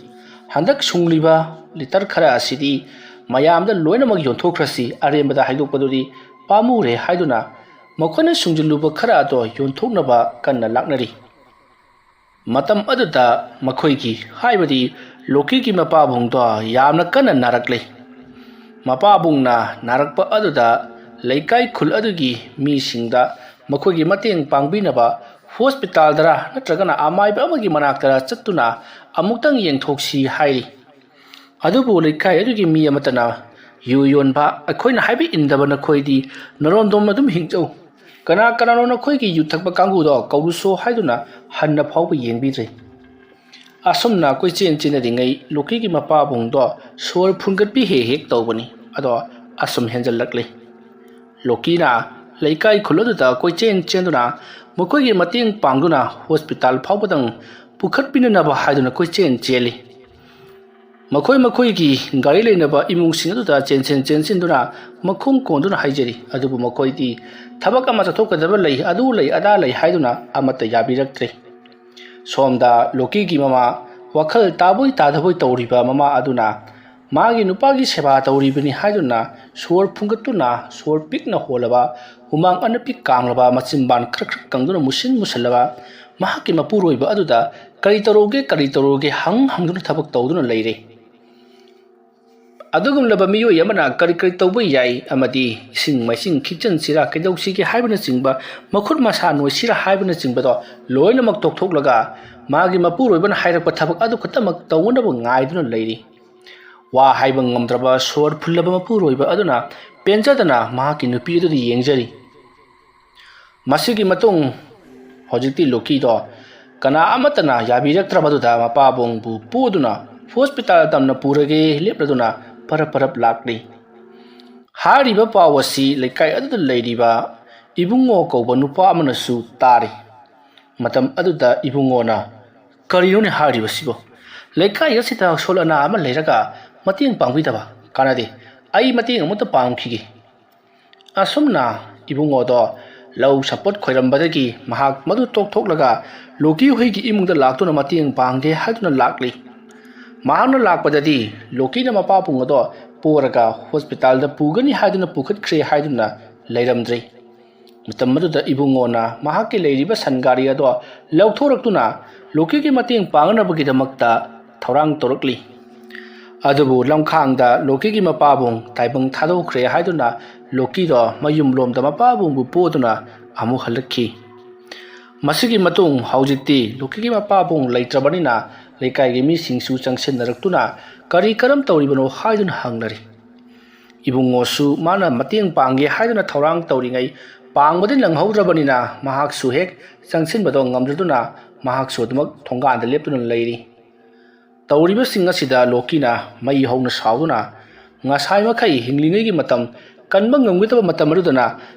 ꯍꯟꯗꯛ ꯁꯨꯡꯂꯤꯕ ꯂꯤꯇꯔ ꯈꯔ ꯑꯁꯤꯗꯤ ꯃꯌꯥꯝꯗ ꯂꯣꯏꯅꯃꯛ ꯌꯣꯟꯊꯣꯛꯈ꯭ꯔꯁꯤ, ꯑꯔꯦꯝꯕꯗ ꯍꯥꯏꯗꯣꯛꯄꯗꯨꯗꯤ ꯄꯥꯝꯃꯨꯔꯦ ꯍꯥꯏꯗꯨꯅ ꯃꯈꯣꯏꯅ ꯁꯨꯡꯖꯤꯜꯂꯨꯕ ꯈꯔ ꯑꯗꯣ ꯌꯣꯟꯊꯣꯛꯅꯕ ꯀꯟꯅ ꯂꯥꯛꯅꯔꯤ꯫ ꯃꯇꯝ ꯑꯗꯨꯗ ꯃꯈꯣꯏꯒꯤ, ꯍꯥꯏꯕꯗꯤ ꯂꯣꯀꯤꯒꯤ ꯃꯄꯥꯕꯨꯡꯗꯣ ꯌꯥꯝꯅ ꯀꯟꯅ ꯅꯥꯔꯛꯂꯦ꯫ ꯃꯄꯥꯕꯨꯡꯅ ꯅꯥꯔꯛꯄ ꯑꯗꯨꯗ ꯂꯩꯀꯥꯏ ꯈꯨꯜ ꯑꯗꯨꯒꯤ ꯃꯤꯁꯤꯡꯗ ꯃꯈꯣꯏꯒꯤ ꯃꯇꯦꯡ ꯄꯥꯡꯕꯤꯅꯕ ꯍꯣꯁꯄꯤꯇꯥꯜꯗꯔ ꯅꯠꯇ꯭ꯔꯒꯅ ꯑꯃꯥꯏꯕ ꯑꯃꯒꯤ ꯃꯅꯥꯛꯇꯔ ꯆꯠꯇꯨꯅ ꯑꯃꯨꯛꯇꯪ ꯌꯦꯡꯊꯣꯛꯁꯤ ꯍꯥꯏꯔꯤ꯫ ꯑꯗꯨꯕꯨ ꯂꯩꯀꯥꯏ ꯑꯗꯨꯒꯤ ꯃꯤ ꯑꯃꯠꯇꯅ, "ꯌꯨ ꯌꯣꯟꯕ, ꯑꯩꯈꯣꯏꯅ ꯍꯥꯏꯕ ꯏꯟꯗꯕ ꯅꯈꯣꯏꯗꯤ ꯅꯔꯣꯝꯗꯣꯝ ꯑꯗꯨꯝ ꯍꯤꯡꯖꯧ꯫ ꯀꯅꯥ ꯀꯅꯥꯅꯣ ꯅꯈꯣꯏꯒꯤ ꯌꯨ ꯊꯛꯄ ꯀꯥꯡꯕꯨꯗꯣ ꯀꯧꯔꯨꯁꯣ" ꯍꯥꯏꯗꯨꯅ ꯍꯟꯅ ꯐꯥꯎꯕ ꯌꯦꯡꯕꯤꯗ꯭ꯔꯦ꯫ ꯑꯁꯨꯝꯅ ꯀꯣꯏꯆꯦꯟ ꯆꯦꯟꯅꯔꯤꯉꯩ ꯂꯣꯀꯤꯒꯤ ꯃꯄꯥꯕꯨꯡꯗꯣ ꯁꯣꯔ ꯐꯨꯟꯒꯠꯄꯤ ꯍꯦꯛ ꯍꯦꯛ ꯇꯧꯕꯅꯤ꯫ ꯑꯗꯣ ꯑꯁꯨꯝ ꯍꯦꯟꯖꯜꯂꯛꯂꯦ꯫ ꯂꯣꯀꯤꯅ ꯂꯩꯀꯥꯏ ꯈꯨꯜ ꯑꯗꯨꯗ ꯀꯣꯏꯆꯦꯟ ꯆꯦꯟꯗꯨꯅ ꯃꯈꯣꯏꯒꯤ ꯃꯇꯦꯡ ꯄꯥꯡꯗꯨꯅ ꯍꯣꯁꯄꯤꯇꯥꯜ ꯐꯥꯎꯕꯗꯪ ꯄꯨꯈꯠꯄꯤꯅꯅꯕ ꯍꯥꯏꯗꯨꯅ ꯀꯣꯏꯆꯦꯟ ꯆꯦꯜꯂꯤ꯫ ꯃꯈꯣꯏ ꯃꯈꯣꯏꯒꯤ ꯒꯥꯔꯤ ꯂꯩꯅꯕ ꯏꯃꯨꯡꯁꯤꯡ ꯑꯗꯨꯗ ꯆꯦꯟꯁꯤꯟ ꯆꯦꯟꯁꯤꯟꯗꯨꯅ ꯃꯈꯣꯡ ꯀꯣꯟꯗꯨꯅ ꯍꯥꯏꯖꯔꯤ꯫ ꯑꯗꯨꯕꯨ ꯃꯈꯣꯏꯗꯤ ꯊꯕꯛ ꯑꯃ ꯆꯠꯊꯣꯛꯀꯗꯕ ꯂꯩ, ꯑꯗꯨ ꯂꯩ, ꯑꯗꯥ ꯂꯩ ꯍꯥꯏꯗꯨꯅ ꯑꯃꯠꯇ ꯌꯥꯕꯤꯔꯛꯇ꯭ꯔꯦ꯫ ꯁꯣꯝꯗ ꯂꯣꯀꯤꯒꯤ ꯃꯃꯥ ꯋꯥꯈꯜ ꯇꯥꯕꯣꯏ ꯇꯥꯗꯕꯣꯏ ꯇꯧꯔꯤꯕ ꯃꯃꯥ ꯑꯗꯨꯅ ꯃꯥꯒꯤ ꯅꯨꯄꯥꯒꯤ ꯁꯦꯕꯥ ꯇꯧꯔꯤꯕꯅꯤ ꯍꯥꯏꯗꯨꯅ ꯁꯣꯔ ꯐꯨꯟꯒꯠꯇꯨꯅ, ꯁꯣꯔ ꯄꯤꯛꯅ ꯍꯣꯜꯂꯕ, ꯍꯨꯃꯥꯡ ꯑꯅꯞꯄꯤ ꯀꯥꯡꯂꯕ, ꯃꯆꯤꯟꯕꯥꯟ ꯈ꯭ꯔꯛ ꯈ꯭ꯔꯛ ꯀꯪꯗꯨꯅ ꯃꯨꯁꯤꯟ ꯃꯨꯁꯜꯂꯕ ꯃꯍꯥꯛꯀꯤ ꯃꯄꯨꯔꯣꯏꯕ ꯑꯗꯨꯗ "ꯀꯔꯤ ꯇꯧꯔꯨꯒꯦ, ꯀꯔꯤ ꯇꯧꯔꯨꯒꯦ?" ꯍꯪ ꯍꯪꯗꯨꯅ ꯊꯕꯛ ꯇꯧꯗꯨꯅ ꯂꯩꯔꯦ꯫ ꯑꯗꯨꯒꯨꯝꯂꯕ ꯃꯤꯑꯣꯏ ꯑꯃꯅ ꯀꯔꯤ ꯀꯔꯤ ꯇꯧꯕ ꯌꯥꯏ ꯑꯃꯗꯤ ꯏꯁꯤꯡ ꯃꯥꯏꯁꯤꯡ ꯈꯤꯛꯆꯟꯁꯤꯔꯥ, ꯀꯩꯗꯧꯁꯤꯒꯦ ꯍꯥꯏꯕꯅꯆꯤꯡꯕ, ꯃꯈꯨꯠ ꯃꯁꯥ ꯅꯣꯏꯁꯤꯔꯥ ꯍꯥꯏꯕꯅꯆꯤꯡꯕꯗꯣ ꯂꯣꯏꯅꯃꯛ ꯇꯣꯛꯊꯣꯛꯂꯒ ꯃꯥꯒꯤ ꯃꯄꯨꯔꯣꯏꯕꯅ ꯍꯥꯏꯔꯛꯄ ꯊꯕꯛ ꯑꯗꯨ ꯈꯛꯇꯃꯛ ꯇꯧꯅꯕ ꯉꯥꯏꯗꯨꯅ ꯂꯩꯔꯤ꯫ ꯋꯥ ꯍꯥꯏꯕ ꯉꯝꯗ꯭ꯔꯕ ꯁꯣꯔ ꯐꯨꯜꯂꯕ ꯃꯄꯨꯔꯣꯏꯕ ꯑꯗꯨꯅ ꯄꯦꯟꯖꯗꯅ ꯃꯍꯥꯛꯀꯤ ꯅꯨꯄꯤ ꯑꯗꯨꯗ ꯌꯦꯡꯖꯔꯤ꯫ ꯃꯁꯤꯒꯤ ꯃꯇꯨꯡ ꯍꯧꯖꯤꯛꯇꯤ ꯂꯣꯀꯤꯗꯣ ꯀꯅꯥ ꯑꯃꯠꯇꯅ ꯌꯥꯕꯤꯔꯛꯇ꯭ꯔꯕꯗꯨꯗ ꯃꯄꯥꯕꯨꯡꯕꯨ ꯄꯨꯗꯨꯅ ꯍꯣꯁꯄꯤꯇꯥꯜ ꯇꯝꯅ ꯄꯨꯔꯒꯦ ꯂꯦꯞꯂꯗꯨꯅ ꯄꯔꯞ ꯄꯔꯞ ꯂꯥꯛꯂꯤ꯫ ꯍꯥꯏꯔꯤꯕ ꯄꯥꯎ ꯑꯁꯤ ꯂꯩꯀꯥꯏ ꯑꯗꯨꯗ ꯂꯩꯔꯤꯕ ꯏꯕꯨꯡꯉꯣ ꯀꯧꯕ ꯅꯨꯄꯥ ꯑꯃꯅꯁꯨ ꯇꯥꯔꯤ꯫ ꯃꯇꯝ ꯑꯗꯨꯗ ꯏꯕꯨꯡꯉꯣꯅ, "ꯀꯔꯤꯅꯣꯅꯦ ꯍꯥꯏꯔꯤꯕꯁꯤꯕꯣ? ꯂꯩꯀꯥꯏ ꯑꯁꯤꯗ ꯑꯁꯣꯜ ꯑꯅꯥ ꯑꯃ ꯂꯩꯔꯒ ꯃꯇꯦꯡ ꯄꯥꯡꯕꯤꯗꯕ ꯀꯥꯟꯅꯗꯦ꯫ ꯑꯩ ꯃꯇꯦꯡ ꯑꯃꯨꯛꯇ ꯄꯥꯡꯈꯤꯒꯦ꯫" ꯑꯁꯨꯝꯅ ꯏꯕꯨꯡꯉꯣꯗꯣ ꯂꯧ ꯁꯝꯄꯣꯠ ꯈꯣꯏꯔꯝꯕꯗꯒꯤ ꯃꯍꯥꯛ ꯃꯗꯨ ꯇꯣꯛꯊꯣꯛꯂꯒ ꯂꯣꯀꯤ ꯍꯣꯏꯒꯤ ꯏꯃꯨꯡꯗ ꯂꯥꯛꯇꯨꯅ ꯃꯇꯦꯡ ꯄꯥꯡꯒꯦ ꯍꯥꯏꯗꯨꯅ ꯂꯥꯛꯂꯤ꯫ ꯃꯍꯥꯛꯅ ꯂꯥꯛꯄꯗꯗꯤ ꯂꯣꯀꯤꯅ ꯃꯄꯥꯕꯨꯡ ꯑꯗꯣ ꯄꯣꯔꯒ ꯍꯣꯁꯄꯤꯇꯥꯜꯗ ꯄꯨꯒꯅꯤ ꯍꯥꯏꯗꯨꯅ ꯄꯨꯈꯠꯈ꯭ꯔꯦ ꯍꯥꯏꯗꯨꯅ ꯂꯩꯔꯝꯗ꯭ꯔꯦ꯫ ꯃꯇꯝ ꯑꯗꯨꯗ ꯏꯕꯨꯡꯉꯣꯅ ꯃꯍꯥꯛꯀꯤ ꯂꯩꯔꯤꯕ ꯁꯟ ꯒꯥꯔꯤ ꯑꯗꯣ ꯂꯧꯊꯣꯔꯛꯇꯨꯅ ꯂꯣꯀꯤꯒꯤ ꯃꯇꯦꯡ ꯄꯥꯡꯅꯕꯒꯤꯗꯃꯛꯇ ꯊꯧꯔꯥꯡ ꯇꯧꯔꯛꯂꯤ꯫ ꯑꯗꯨꯕꯨ ꯂꯝꯈꯥꯡꯗ ꯂꯣꯀꯤꯒꯤ ꯃꯄꯥꯕꯨꯡ ꯇꯥꯏꯕꯪ ꯊꯥꯗꯣꯛꯈ꯭ꯔꯦ ꯍꯥꯏꯗꯨꯅ ꯂꯣꯀꯤꯗꯣ ꯃꯌꯨꯝꯂꯣꯝꯗ ꯃꯄꯥꯕꯨꯡꯕꯨ ꯄꯣꯗꯨꯅ ꯑꯃꯨꯛ ꯍꯜꯂꯛꯈꯤ꯫ ꯃꯁꯤꯒꯤ ꯃꯇꯨꯡ ꯍꯧꯖꯤꯛꯇꯤ ꯂꯣꯀꯤꯒꯤ ꯃꯄꯥꯕꯨꯡ ꯂꯩꯇ꯭ꯔꯕꯅꯤꯅ ꯂꯩꯀꯥꯏꯒꯤ ꯃꯤꯁꯤꯡꯁꯨ ꯆꯪꯁꯤꯟꯅꯔꯛꯇꯨꯅ ꯀꯔꯤ ꯀꯔꯝ ꯇꯧꯔꯤꯕꯅꯣ ꯍꯥꯏꯗꯨꯅ ꯍꯪꯅꯔꯤ꯫ ꯏꯕꯨꯡꯉꯣꯁꯨ ꯃꯥꯅ ꯃꯇꯦꯡ ꯄꯥꯡꯒꯦ ꯍꯥꯏꯗꯨꯅ ꯊꯧꯔꯥꯡ ꯇꯧꯔꯤꯉꯩ ꯄꯥꯡꯕꯗꯤ ꯅꯪꯍꯧꯗ꯭ꯔꯕꯅꯤꯅ ꯃꯍꯥꯛꯁꯨ ꯍꯦꯛ ꯆꯪꯁꯤꯟꯕꯗꯣ ꯉꯝꯗ꯭ꯔꯗꯨꯅ ꯃꯍꯥꯛꯁꯨ ꯑꯗꯨꯃꯛ ꯊꯣꯡꯒꯥꯟꯗ ꯂꯦꯞꯇꯨꯅ ꯂꯩꯔꯤ꯫ ꯇꯧꯔꯤꯕꯁꯤꯡ ꯑꯁꯤꯗ ꯂꯣꯀꯤꯅ ꯃꯩ ꯍꯧꯅ ꯁꯥꯎꯗꯨꯅ ꯉꯁꯥꯏ ꯃꯈꯩ ꯍꯤꯡꯂꯤꯉꯩꯒꯤ ꯃꯇꯝ ꯀꯟꯕ ꯉꯝꯒꯗꯕ ꯃꯇꯝ ꯑꯗꯨꯗꯅ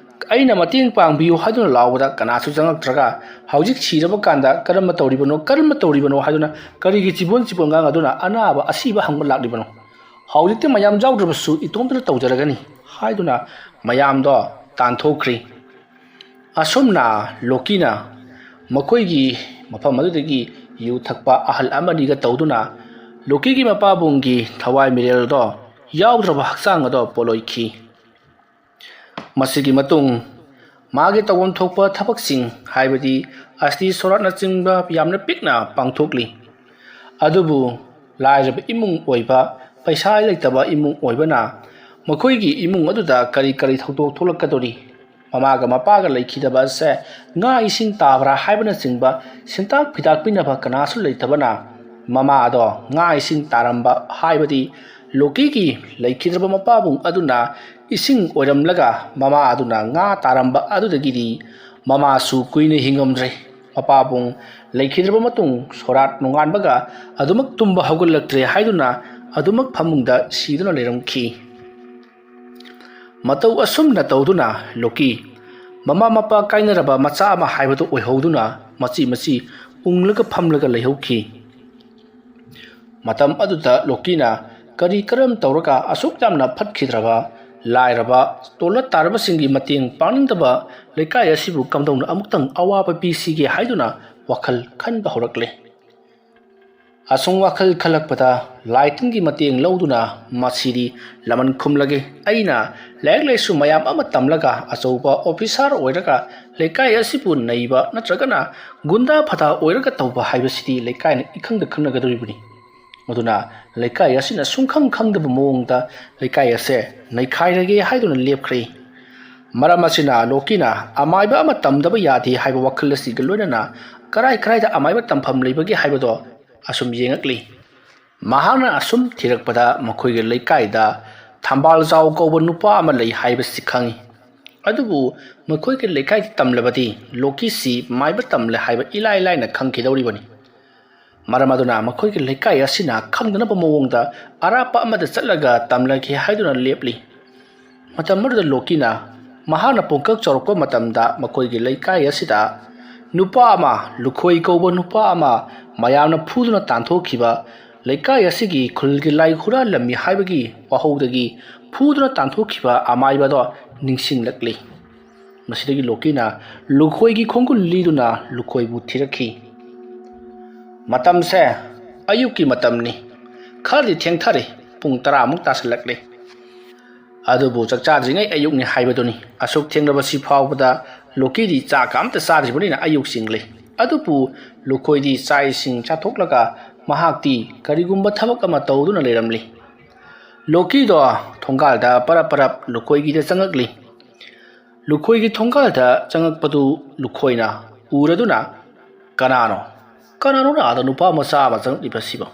ꯑꯩꯅ ꯃꯇꯦꯡ ꯄꯥꯡꯕꯤꯌꯨ ꯍꯥꯏꯗꯨꯅ ꯂꯥꯎꯕꯗ ꯀꯅꯥꯁꯨ ꯆꯪꯉꯛꯇ꯭ꯔꯒ, ꯍꯧꯖꯤꯛ ꯁꯤꯔꯕ ꯀꯥꯟꯗ ꯀꯔꯝꯕ ꯇꯧꯔꯤꯕꯅꯣ, ꯀꯔꯝꯕ ꯇꯧꯔꯤꯕꯅꯣ ꯍꯥꯏꯗꯨꯅ ꯀꯔꯤꯒꯤ ꯆꯤꯕꯣꯟ ꯆꯤꯕꯣꯟ ꯉꯥꯡ ꯑꯗꯨꯅ ꯑꯅꯥꯕ ꯑꯁꯤꯕ ꯍꯪꯕ ꯂꯥꯛꯂꯤꯕꯅꯣ? ꯍꯧꯖꯤꯛꯇꯤ ꯃꯌꯥꯝ ꯌꯥꯎꯗ꯭ꯔꯕꯁꯨ ꯏꯇꯣꯝꯇꯅ ꯇꯧꯖꯔꯒꯅꯤ ꯍꯥꯏꯗꯨꯅ ꯃꯌꯥꯝꯗꯣ ꯇꯥꯟꯊꯣꯛꯈ꯭ꯔꯤ꯫ ꯑꯁꯨꯝꯅ ꯂꯣꯀꯤꯅ ꯃꯈꯣꯏꯒꯤ ꯃꯐꯝ ꯑꯗꯨꯗꯒꯤ ꯌꯨ ꯊꯛꯄ ꯑꯍꯜ ꯑꯃꯅꯤꯒ ꯇꯧꯗꯨꯅ ꯂꯣꯀꯤꯒꯤ ꯃꯄꯥꯕꯨꯡꯒꯤ ꯊꯋꯥꯏ ꯃꯤꯔꯦꯜꯗꯣ ꯌꯥꯎꯗ꯭ꯔꯕ ꯍꯛꯆꯥꯡ ꯑꯗꯣ ꯄꯣꯂꯣꯏꯈꯤ꯫ ꯃꯁꯤꯒꯤ ꯃꯇꯨꯡ ꯃꯥꯒꯤ ꯇꯧꯐꯝ ꯊꯣꯛꯄ ꯊꯕꯛꯁꯤꯡ, ꯍꯥꯏꯕꯗꯤ ꯑꯁꯇꯤ ꯁꯣꯔꯥꯠꯅꯆꯤꯡꯕ ꯌꯥꯝꯅ ꯄꯤꯛꯅ ꯄꯥꯡꯊꯣꯛꯂꯤ꯫ ꯑꯗꯨꯕꯨ ꯂꯥꯏꯔꯕ ꯏꯃꯨꯡ ꯑꯣꯏꯕ, ꯄꯩꯁꯥ ꯂꯩꯇꯕ ꯏꯃꯨꯡ ꯑꯣꯏꯕꯅ ꯃꯈꯣꯏꯒꯤ ꯏꯃꯨꯡ ꯑꯗꯨꯗ ꯀꯔꯤ ꯀꯔꯤ ꯊꯧꯗꯣꯛ ꯊꯣꯛꯂꯛꯀꯗꯧꯔꯤ, ꯃꯃꯥꯒ ꯃꯄꯥꯒ ꯂꯩꯈꯤꯗꯕ ꯑꯁꯦ ꯉꯥ ꯏꯁꯤꯡ ꯇꯥꯕ꯭ꯔꯥ ꯍꯥꯏꯕꯅꯆꯤꯡꯕ ꯁꯤꯟꯇꯥꯛ ꯐꯤꯗꯥꯛ ꯄꯤꯅꯕ ꯀꯅꯥꯁꯨ ꯂꯩꯇꯕꯅ ꯃꯃꯥ ꯑꯗꯣ ꯉꯥ ꯏꯁꯤꯡ ꯇꯥꯔꯝꯕ, ꯍꯥꯏꯕꯗꯤ ꯂꯣꯀꯤꯒꯤ ꯂꯩꯈꯤꯗ꯭ꯔꯕ ꯃꯄꯥꯕꯨꯡ ꯑꯗꯨꯅ ꯏꯁꯤꯡ ꯑꯣꯏꯔꯝꯂꯒ ꯃꯃꯥ ꯑꯗꯨꯅ ꯉꯥ ꯇꯥꯔꯝꯕ ꯑꯗꯨꯗꯒꯤꯗꯤ ꯃꯃꯥꯁꯨ ꯀꯨꯏꯅ ꯍꯤꯡꯉꯝꯗ꯭ꯔꯦ꯫ ꯃꯄꯥꯕꯨꯡ ꯂꯩꯈꯤꯗ꯭ꯔꯕ ꯃꯇꯨꯡ ꯁꯣꯔꯥꯠ ꯅꯣꯡꯉꯥꯟꯕꯒ ꯑꯗꯨꯃꯛ ꯇꯨꯝꯕ ꯍꯧꯒꯠꯂꯛꯇ꯭ꯔꯦ ꯍꯥꯏꯗꯨꯅ ꯑꯗꯨꯃꯛ ꯐꯃꯨꯡꯗ ꯁꯤꯗꯨꯅ ꯂꯩꯔꯝꯈꯤ꯫ ꯃꯇꯧ ꯑꯁꯨꯝꯅ ꯇꯧꯗꯨꯅ ꯂꯣꯀꯤ ꯃꯃꯥ ꯃꯄꯥ ꯀꯥꯏꯅꯔꯕ ꯃꯆꯥ ꯑꯃ ꯍꯥꯏꯕꯗꯨ ꯑꯣꯏꯍꯧꯗꯨꯅ ꯃꯆꯤ ꯃꯆꯤ ꯎꯪꯂꯒ ꯐꯝꯂꯒ ꯂꯩꯍꯧꯈꯤ꯫ ꯃꯇꯝ ꯑꯗꯨꯗ ꯂꯣꯀꯤꯅ ꯀꯔꯤ ꯀꯔꯝ ꯇꯧꯔꯒ ꯑꯁꯨꯛ ꯌꯥꯝꯅ ꯐꯠꯈꯤꯗ꯭ꯔꯕ, ꯂꯥꯏꯔꯕ, ꯇꯣꯜꯂ ꯇꯥꯔꯕꯁꯤꯡꯒꯤ ꯃꯇꯦꯡ ꯄꯥꯡꯅꯤꯡꯗꯕ ꯂꯩꯀꯥꯏ ꯑꯁꯤꯕꯨ ꯀꯝꯗꯧꯅ ꯑꯃꯨꯛꯇꯪ ꯑꯋꯥꯕ ꯄꯤꯁꯤꯒꯦ ꯍꯥꯏꯗꯨꯅ ꯋꯥꯈꯜ ꯈꯟꯕ ꯍꯧꯔꯛꯂꯦ꯫ ꯑꯁꯨꯝ ꯋꯥꯈꯜ ꯈꯜꯂꯛꯄꯗ ꯂꯥꯏ ꯇꯤꯟꯒꯤ ꯃꯇꯦꯡ ꯂꯧꯗꯨꯅ ꯃꯁꯤꯗꯤ ꯂꯃꯟ ꯈꯨꯝꯂꯒꯦ꯫ ꯑꯩꯅ ꯂꯥꯏꯔꯤꯛ ꯂꯥꯏꯁꯨ ꯃꯌꯥꯝ ꯑꯃ ꯇꯝꯂꯒ ꯑꯆꯧꯕ ꯑꯣꯐꯤꯁꯥꯔ ꯑꯣꯏꯔꯒ ꯂꯩꯀꯥꯏ ꯑꯁꯤꯕꯨ ꯅꯩꯕ ꯅꯠꯇ꯭ꯔꯒꯅ ꯒꯨꯟꯗꯥ ꯐꯗꯥ ꯑꯣꯏꯔꯒ ꯇꯧꯕ ꯍꯥꯏꯕꯁꯤꯗꯤ ꯂꯩꯀꯥꯏꯅ ꯏꯈꯪꯗ ꯈꯪꯅꯒꯗꯧꯔꯤꯕꯅꯤ꯫ ꯑꯗꯨꯅ ꯂꯩꯀꯥꯏ ꯑꯁꯤꯅ ꯁꯨꯡꯈꯪ ꯈꯪꯗꯕ ꯃꯑꯣꯡꯗ ꯂꯩꯀꯥꯏ ꯑꯁꯦ ꯅꯩꯈꯥꯏꯔꯒꯦ ꯍꯥꯏꯗꯨꯅ ꯂꯦꯞꯈ꯭ꯔꯦ꯫ ꯃꯔꯝ ꯑꯁꯤꯅ ꯂꯣꯀꯤꯅ ꯑꯃꯥꯏꯕ ꯑꯃ ꯇꯝꯗꯕ ꯌꯥꯗꯦ ꯍꯥꯏꯕ ꯋꯥꯈꯜ ꯑꯁꯤꯒ ꯂꯣꯏꯅꯅ ꯀꯔꯥꯏ ꯀꯔꯥꯏꯗ ꯑꯃꯥꯏꯕ ꯇꯝꯐꯝ ꯂꯩꯕꯒꯦ ꯍꯥꯏꯕꯗꯣ ꯑꯁꯨꯝ ꯌꯦꯡꯉꯛꯂꯤ꯫ ꯃꯍꯥꯛꯅ ꯑꯁꯨꯝ ꯊꯤꯔꯛꯄꯗ ꯃꯈꯣꯏꯒꯤ ꯂꯩꯀꯥꯏꯗ ꯊꯝꯕꯥꯜ ꯖꯥꯎ ꯀꯧꯕ ꯅꯨꯄꯥ ꯑꯃ ꯂꯩ ꯍꯥꯏꯕꯁꯤ ꯈꯪꯏ꯫ ꯑꯗꯨꯕꯨ ꯃꯈꯣꯏꯒꯤ ꯂꯩꯀꯥꯏꯗ ꯇꯝꯂꯕꯗꯤ ꯂꯣꯀꯤꯁꯤ ꯃꯥꯏꯕ ꯇꯝꯂꯦ ꯍꯥꯏꯕ ꯏꯂꯥꯏ ꯂꯥꯏꯅ ꯈꯪꯈꯤꯗꯧꯔꯤꯕꯅꯤ꯫ ꯃꯔꯝ ꯑꯗꯨꯅ ꯃꯈꯣꯏꯒꯤ ꯂꯩꯀꯥꯏ ꯑꯁꯤꯅ ꯈꯪꯗꯅꯕ ꯃꯑꯣꯡꯗ ꯑꯔꯥꯞꯄ ꯑꯃꯗ ꯆꯠꯂꯒ ꯇꯝꯂꯒꯦ ꯍꯥꯏꯗꯨꯅ ꯂꯦꯞꯂꯤ꯫ ꯃꯇꯝ ꯑꯗꯨꯗ ꯂꯣꯀꯤꯅ ꯃꯍꯥꯛꯅ ꯄꯨꯡꯀꯛ ꯆꯥꯎꯔꯛꯄ ꯃꯇꯝꯗ ꯃꯈꯣꯏꯒꯤ ꯂꯩꯀꯥꯏ ꯑꯁꯤꯗ ꯅꯨꯄꯥ ꯑꯃ, ꯂꯨꯈꯣꯏ ꯀꯧꯕ ꯅꯨꯄꯥ ꯑꯃ, ꯃꯌꯥꯝꯅ ꯐꯨꯗꯨꯅ ꯇꯥꯟꯊꯣꯛꯈꯤꯕ, ꯂꯩꯀꯥꯏ ꯑꯁꯤꯒꯤ ꯈꯨꯜꯒꯤ ꯂꯥꯏ ꯍꯨꯔꯥꯜꯂꯝꯃꯤ ꯍꯥꯏꯕꯒꯤ ꯋꯥꯍꯧꯗꯒꯤ ꯐꯨꯗꯨꯅ ꯇꯥꯟꯊꯣꯛꯈꯤꯕ ꯑꯃꯥꯏꯕꯗꯣ ꯅꯤꯡꯁꯤꯡꯂꯛꯂꯤ꯫ ꯃꯁꯤꯗꯒꯤ ꯂꯣꯀꯤꯅ ꯂꯨꯈꯣꯏꯒꯤ ꯈꯣꯡꯒꯨꯜ ꯂꯤꯗꯨꯅ ꯂꯨꯈꯣꯏꯕꯨ ꯊꯤꯔꯛꯈꯤ꯫ ꯃꯇꯝꯁꯦ ꯑꯌꯨꯛꯀꯤ ꯃꯇꯝꯅꯤ꯫ ꯈꯔꯗꯤ ꯊꯦꯡꯊꯔꯦ꯫ ꯄꯨꯡ ꯇꯔꯥꯃꯨꯛ ꯇꯥꯁꯜꯂꯛꯂꯦ꯫ ꯑꯗꯨꯕꯨ ꯆꯥꯛ ꯆꯥꯗ꯭ꯔꯤꯉꯩ ꯑꯌꯨꯛꯅꯤ ꯍꯥꯏꯕꯗꯨꯅꯤ꯫ ꯑꯁꯨꯛ ꯊꯦꯡꯂꯕꯁꯤ ꯐꯥꯎꯕꯗ ꯂꯣꯀꯤꯗꯤ ꯆꯥꯛꯀ ꯑꯝꯇ ꯆꯥꯗ꯭ꯔꯤꯕꯅꯤꯅ ꯑꯌꯨꯛ ꯆꯤꯡꯂꯦ꯫ ꯑꯗꯨꯕꯨ ꯂꯨꯈꯣꯏꯗꯤ ꯆꯥꯛ ꯏꯁꯤꯡ ꯆꯥꯊꯣꯛꯂꯒ ꯃꯍꯥꯛꯇꯤ ꯀꯔꯤꯒꯨꯝꯕ ꯊꯕꯛ ꯑꯃ ꯇꯧꯗꯨꯅ ꯂꯩꯔꯝꯂꯤ꯫ ꯂꯣꯀꯤꯗꯣ ꯊꯣꯡꯒꯥꯜꯗ ꯄꯔꯞ ꯄꯔꯞ ꯂꯨꯈꯣꯏꯒꯤꯗ ꯆꯪꯉꯛꯂꯤ꯫ ꯂꯨꯈꯣꯏꯒꯤ ꯊꯣꯡꯒꯥꯜꯗ ꯆꯪꯉꯛꯄꯗꯨ ꯂꯨꯈꯣꯏꯅ ꯎꯔꯗꯨꯅ, "ꯀꯅꯥꯅꯣ? ꯀꯅꯥꯅꯣꯅ ꯑꯥꯗ ꯅꯨꯄꯥ ꯃꯆꯥ ꯑꯃ ꯆꯪꯉꯛꯂꯤꯕꯁꯤꯕꯣ?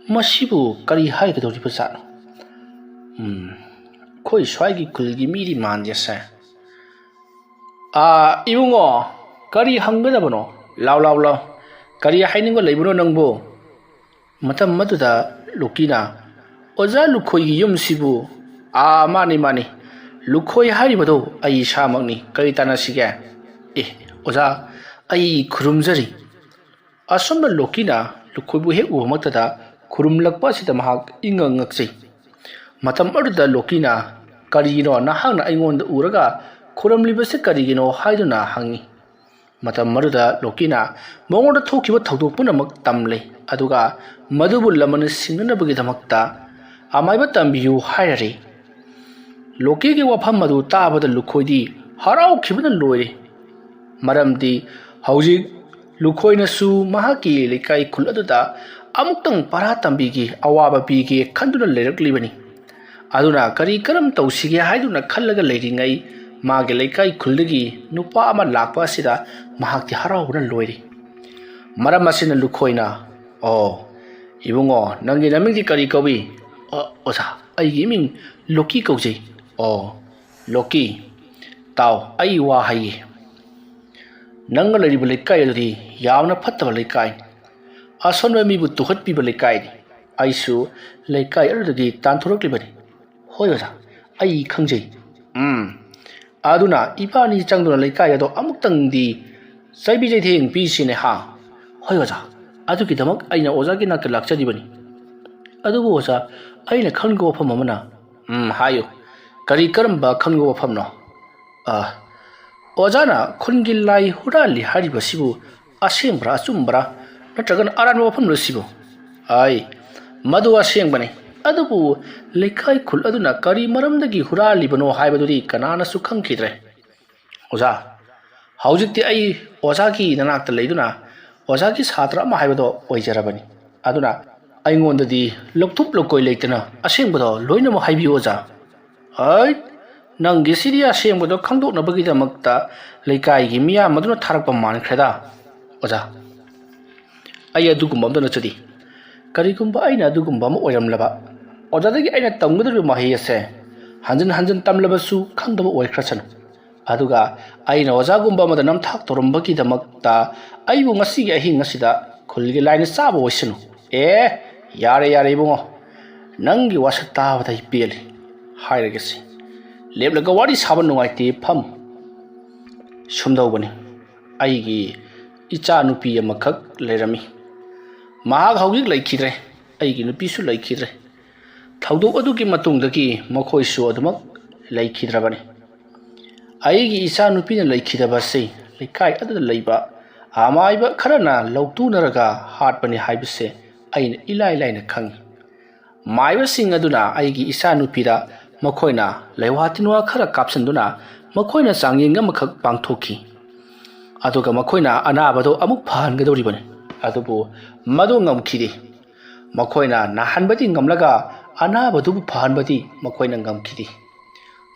ꯃꯁꯤꯕꯨ ꯀꯔꯤ ꯍꯥꯏꯒꯗꯧꯔꯤꯕꯖꯥꯠꯅꯣ? ꯎꯝ, ꯑꯩꯈꯣꯏ ꯁ꯭ꯋꯥꯏꯒꯤ ꯈꯨꯜꯒꯤ ꯃꯤꯗꯤ ꯃꯥꯟꯗꯦꯁꯦ꯫ ꯑꯥ, ꯏꯕꯨꯡꯉꯣ, ꯀꯔꯤ ꯍꯪꯒꯗꯕꯅꯣ? ꯂꯥꯎ, ꯂꯥꯎ, ꯂꯥꯎ꯫ ꯀꯔꯤ ꯍꯥꯏꯅꯤꯡꯕ ꯂꯩꯕꯅꯣ ꯅꯪꯕꯨ?" ꯃꯇꯝ ꯑꯗꯨꯗ ꯂꯨꯀꯤꯅ, "ꯑꯣꯖꯥ ꯂꯨꯈꯣꯏꯒꯤ ꯌꯨꯝꯁꯤꯕꯨ?" "ꯑꯥ, ꯃꯥꯅꯤ, ꯃꯥꯅꯤ꯫ ꯂꯨꯈꯣꯏ ꯍꯥꯏꯔꯤꯕꯗꯣ ꯑꯩ ꯏꯁꯥꯃꯛꯅꯤ꯫ ꯀꯔꯤ ꯇꯥꯟꯅꯁꯤꯒꯦ?" "ꯑꯦ, ꯑꯣꯖꯥ, ꯑꯩ ꯈꯨꯔꯨꯝꯖꯔꯤ꯫" ꯑꯁꯨꯝꯅ ꯂꯣꯀꯤꯅ ꯂꯨꯈꯣꯏꯕꯨ ꯍꯦꯛ ꯎꯕꯃꯛꯇꯗ ꯈꯨꯔꯨꯝꯂꯛꯄ ꯑꯁꯤꯗ ꯃꯍꯥꯛ ꯏꯉꯛ ꯉꯛꯆꯩ꯫ ꯃꯇꯝ ꯑꯗꯨꯗ ꯂꯣꯀꯤꯅ, "ꯀꯔꯤꯒꯤꯅꯣ ꯅꯍꯥꯛꯅ ꯑꯩꯉꯣꯟꯗ ꯎꯔꯒ ꯈꯨꯔꯨꯝꯂꯤꯕꯁꯤ ꯀꯔꯤꯒꯤꯅꯣ?" ꯍꯥꯏꯗꯨꯅ ꯍꯪꯉꯤ꯫ ꯃꯇꯝ ꯑꯗꯨꯗ ꯂꯣꯀꯤꯅ ꯃꯉꯣꯟꯗ ꯊꯣꯛꯈꯤꯕ ꯊꯧꯗꯣꯛ ꯄꯨꯝꯅꯃꯛ ꯇꯝꯂꯦ, ꯑꯗꯨꯒ ꯃꯗꯨꯕꯨ ꯂꯃꯟ ꯁꯤꯡꯅꯅꯕꯒꯤꯗꯃꯛꯇ ꯑꯃꯥꯏꯕ ꯇꯝꯕꯤꯌꯨ ꯍꯥꯏꯔꯔꯦ꯫ ꯂꯣꯀꯤꯒꯤ ꯋꯥꯐꯝ ꯑꯗꯨ ꯇꯥꯕꯗ ꯂꯨꯈꯣꯏꯗꯤ ꯍꯔꯥꯎꯈꯤꯕꯅ ꯂꯣꯏꯔꯦ꯫ ꯃꯔꯝꯗꯤ ꯍꯧꯖꯤꯛ ꯂꯨꯈꯣꯏꯅꯁꯨ ꯃꯍꯥꯛꯀꯤ ꯂꯩꯀꯥꯏ ꯈꯨꯜ ꯑꯗꯨꯗ ꯑꯃꯨꯛꯇꯪ ꯄꯔꯥ ꯇꯝꯕꯤꯒꯦ, ꯑꯋꯥꯕ ꯄꯤꯒꯦ ꯈꯟꯗꯨꯅ ꯂꯩꯔꯛꯂꯤꯕꯅꯤ꯫ ꯑꯗꯨꯅ ꯀꯔꯤ ꯀꯔꯝ ꯇꯧꯁꯤꯒꯦ ꯍꯥꯏꯗꯨꯅ ꯈꯜꯂꯒ ꯂꯩꯔꯤꯉꯩ, ꯃꯥꯒꯤ ꯂꯩꯀꯥꯏ ꯈꯨꯜꯗꯒꯤ ꯅꯨꯄꯥ ꯑꯃ ꯂꯥꯛꯄ ꯑꯁꯤꯗ ꯃꯍꯥꯛꯇꯤ ꯍꯔꯥꯎꯕꯅ ꯂꯣꯏꯔꯤ꯫ ꯃꯔꯝ ꯑꯁꯤꯅ ꯂꯨꯈꯣꯏꯅ, "ꯑꯣ, ꯏꯕꯨꯡꯉꯣ, ꯅꯪꯒꯤ ꯅꯃꯤꯡꯗꯤ ꯀꯔꯤ ꯀꯧꯏ?" "ꯑ, ꯑꯣꯖꯥ, ꯑꯩꯒꯤ ꯏꯃꯤꯡ ꯂꯣꯀꯤ ꯀꯧꯖꯩ꯫" "ꯑꯣ, ꯂꯣꯀꯤ, ꯇꯥꯎ, ꯑꯩ ꯋꯥ ꯍꯥꯏꯒꯦ꯫ ꯅꯪꯅ ꯂꯩꯔꯤꯕ ꯂꯩꯀꯥꯏ ꯑꯗꯨꯗꯤ ꯌꯥꯝꯅ ꯐꯠꯇꯕ ꯂꯩꯀꯥꯏꯅꯤ꯫ ꯑꯁꯣꯟꯕ ꯃꯤꯕꯨ ꯇꯨꯍꯠꯄꯤꯕ ꯂꯩꯀꯥꯏꯅꯤ꯫ ꯑꯩꯁꯨ ꯂꯩꯀꯥꯏ ꯑꯗꯨꯗꯒꯤ ꯇꯥꯟꯊꯣꯔꯛꯂꯤꯕꯅꯤ꯫" "ꯍꯣꯏ ꯑꯣꯖꯥ, ꯑꯩ ꯈꯪꯖꯩ꯫" "ꯎꯝ, ꯑꯗꯨꯅ ꯏꯕꯥꯅꯤ ꯆꯪꯗꯨꯅ ꯂꯩꯀꯥꯏ ꯑꯗꯣ ꯑꯃꯨꯛꯇꯪꯗꯤ ꯆꯩꯕꯤ ꯆꯩꯊꯦꯡ ꯄꯤꯁꯤꯅꯦ ꯍꯥ? ꯍꯣꯏ ꯑꯣꯖꯥ, ꯑꯗꯨꯒꯤꯗꯃꯛ ꯑꯩꯅ ꯑꯣꯖꯥꯒꯤ ꯅꯥꯛꯇ ꯂꯥꯛꯆꯔꯤꯕꯅꯤ꯫ ꯑꯗꯨꯕꯨ ꯑꯣꯖꯥ, ꯑꯩꯅ ꯈꯪꯅꯤꯡꯕ ꯋꯥꯐꯝ ꯑꯃꯅ꯫ ꯎꯝ, ꯍꯥꯏꯌꯨ꯫ ꯀꯔꯤ, ꯀꯔꯝꯕ ꯈꯪꯅꯤꯡꯕ ꯋꯥꯐꯝꯅꯣ? ꯑ, ꯑꯣꯖꯥꯅ ꯈꯨꯟꯒꯤ ꯂꯥꯏ ꯍꯨꯔꯥꯜꯂꯤ ꯍꯥꯏꯔꯤꯕꯁꯤꯕꯨ ꯑꯁꯦꯡꯕ꯭ꯔꯥ, ꯑꯆꯨꯝꯕ꯭ꯔꯥ, ꯅꯠꯇ꯭ꯔꯒꯅ ꯑꯔꯥꯟꯕ ꯋꯥꯐꯝꯂꯣ ꯁꯤꯕꯨ? ꯑꯩ, ꯃꯗꯨ ꯑꯁꯦꯡꯕꯅꯤ꯫ ꯑꯗꯨꯕꯨ ꯂꯩꯀꯥꯏ ꯈꯨꯜ ꯑꯗꯨꯅ ꯀꯔꯤ ꯃꯔꯝꯗꯒꯤ ꯍꯨꯔꯥꯜꯂꯤꯕꯅꯣ ꯍꯥꯏꯕꯗꯨꯗꯤ ꯀꯅꯥꯅꯁꯨ ꯈꯪꯈꯤꯗ꯭ꯔꯦ꯫ ꯑꯣꯖꯥ, ꯍꯧꯖꯤꯛꯇꯤ ꯑꯩ ꯑꯣꯖꯥꯒꯤ ꯅꯅꯥꯛꯇ ꯂꯩꯗꯨꯅ ꯑꯣꯖꯥꯒꯤ ꯁꯥꯇ꯭ꯔ ꯑꯃ ꯍꯥꯏꯕꯗꯣ ꯑꯣꯏꯖꯔꯕꯅꯤ꯫ ꯑꯗꯨꯅ ꯑꯩꯉꯣꯟꯗꯗꯤ ꯂꯧꯊꯣꯛ ꯂꯧꯀꯣꯏ ꯂꯩꯇꯅ ꯑꯁꯦꯡꯕꯗꯣ ꯂꯣꯏꯅꯃꯛ ꯍꯥꯏꯕꯤꯌꯨ ꯑꯣꯖꯥ꯫ ꯍꯩꯠ! ꯅꯪꯒꯤꯁꯤꯗꯤ ꯑꯁꯦꯡꯕꯗꯣ ꯈꯪꯗꯣꯛꯅꯕꯒꯤꯗꯃꯛꯇ ꯂꯩꯀꯥꯏꯒꯤ ꯃꯤꯌꯥꯝ ꯑꯗꯨꯅ ꯊꯥꯔꯛꯄ ꯃꯥꯟꯈ꯭ꯔꯦꯗ, ꯑꯣꯖꯥ꯫ ꯑꯩ ꯑꯗꯨꯒꯨꯝꯕ ꯑꯝꯇ ꯅꯠꯆꯗꯦ꯫ ꯀꯔꯤꯒꯨꯝꯕ ꯑꯩꯅ ꯑꯗꯨꯒꯨꯝꯕ ꯑꯃ ꯑꯣꯏꯔꯝꯂꯕ, ꯑꯣꯖꯥꯗꯒꯤ ꯑꯩꯅ ꯇꯝꯒꯗꯧꯔꯤꯕ ꯃꯍꯩ ꯑꯁꯦ ꯍꯟꯖꯤꯟ ꯍꯟꯖꯤꯟ ꯇꯝꯂꯕꯁꯨ ꯈꯪꯗꯕ ꯑꯣꯏꯈ꯭ꯔꯁꯅꯨ꯫ ꯑꯗꯨꯒ ꯑꯩꯅ ꯑꯣꯖꯥꯒꯨꯝꯕ ꯑꯃꯗ ꯅꯝꯊꯥꯛ ꯇꯧꯔꯝꯕꯒꯤꯗꯃꯛꯇ ꯑꯩꯕꯨ ꯉꯁꯤꯒꯤ ꯑꯍꯤꯡ ꯑꯁꯤꯗ ꯈꯨꯜꯒꯤ ꯂꯥꯏꯅ ꯆꯥꯕ ꯑꯣꯏꯁꯅꯨ꯫ ꯑꯦ, ꯌꯥꯔꯦ, ꯌꯥꯔꯦ, ꯏꯕꯨꯡꯉꯣ꯫ ꯅꯪꯒꯤ ꯋꯥꯁꯛ ꯇꯥꯕꯗ ꯑꯩ ꯄꯦꯜꯂꯤ꯫ ꯍꯥꯏꯔꯒꯦꯁꯦ꯫ ꯂꯦꯞꯂꯒ ꯋꯥꯔꯤ ꯁꯥꯕ ꯅꯨꯡꯉꯥꯏꯇꯦ, ꯐꯝ꯫ ꯁꯨꯝꯗꯧꯕꯅꯤ꯫ ꯑꯩꯒꯤ ꯏꯆꯥ ꯅꯨꯄꯤ ꯑꯃꯈꯛ ꯂꯩꯔꯝꯃꯤ꯫ ꯃꯍꯥꯛ ꯍꯧꯖꯤꯛ ꯂꯩꯈꯤꯗ꯭ꯔꯦ꯫ ꯑꯩꯒꯤ ꯅꯨꯄꯤꯁꯨ ꯂꯩꯈꯤꯗ꯭ꯔꯦ꯫ ꯊꯧꯗꯣꯛ ꯑꯗꯨꯒꯤ ꯃꯇꯨꯡꯗꯒꯤ ꯃꯈꯣꯏꯁꯨ ꯑꯗꯨꯃꯛ ꯂꯩꯈꯤꯗ꯭ꯔꯕꯅꯤ꯫ ꯑꯩꯒꯤ ꯏꯆꯥ ꯅꯨꯄꯤꯅ ꯂꯩꯈꯤꯗꯕ ꯑꯁꯤ ꯂꯩꯀꯥꯏ ꯑꯗꯨꯗ ꯂꯩꯕ ꯑꯃꯥꯏꯕ ꯈꯔꯅ ꯂꯧꯇꯨꯅꯔꯒ ꯍꯥꯠꯄꯅꯤ ꯍꯥꯏꯕꯁꯦ ꯑꯩꯅ ꯏꯂꯥꯏ ꯂꯥꯏꯅ ꯈꯪꯏ꯫ ꯃꯥꯏꯕꯁꯤꯡ ꯑꯗꯨꯅ ꯑꯩꯒꯤ ꯏꯆꯥ ꯅꯨꯄꯤꯗ ꯃꯈꯣꯏꯅ ꯂꯩꯋꯥ ꯇꯤꯟꯋꯥ ꯈꯔ ꯀꯥꯞꯁꯤꯟꯗꯨꯅ ꯃꯈꯣꯏꯅ ꯆꯥꯡꯌꯦꯡ ꯑꯃꯈꯛ ꯄꯥꯡꯊꯣꯛꯈꯤ꯫ ꯑꯗꯨꯒ ꯃꯈꯣꯏꯅ ꯑꯅꯥꯕꯗꯨ ꯑꯃꯨꯛ ꯐꯍꯟꯒꯗꯧꯔꯤꯕꯅꯤ꯫ ꯑꯗꯨꯕꯨ ꯃꯗꯨ ꯉꯝꯈꯤꯗꯦ꯫ ꯃꯈꯣꯏꯅ ꯅꯥꯍꯟꯕꯗꯤ ꯉꯝꯂꯒ ꯑꯅꯥꯕꯗꯨꯕꯨ ꯐꯍꯟꯕꯗꯤ ꯃꯈꯣꯏꯅ ꯉꯝꯈꯤꯗꯦ꯫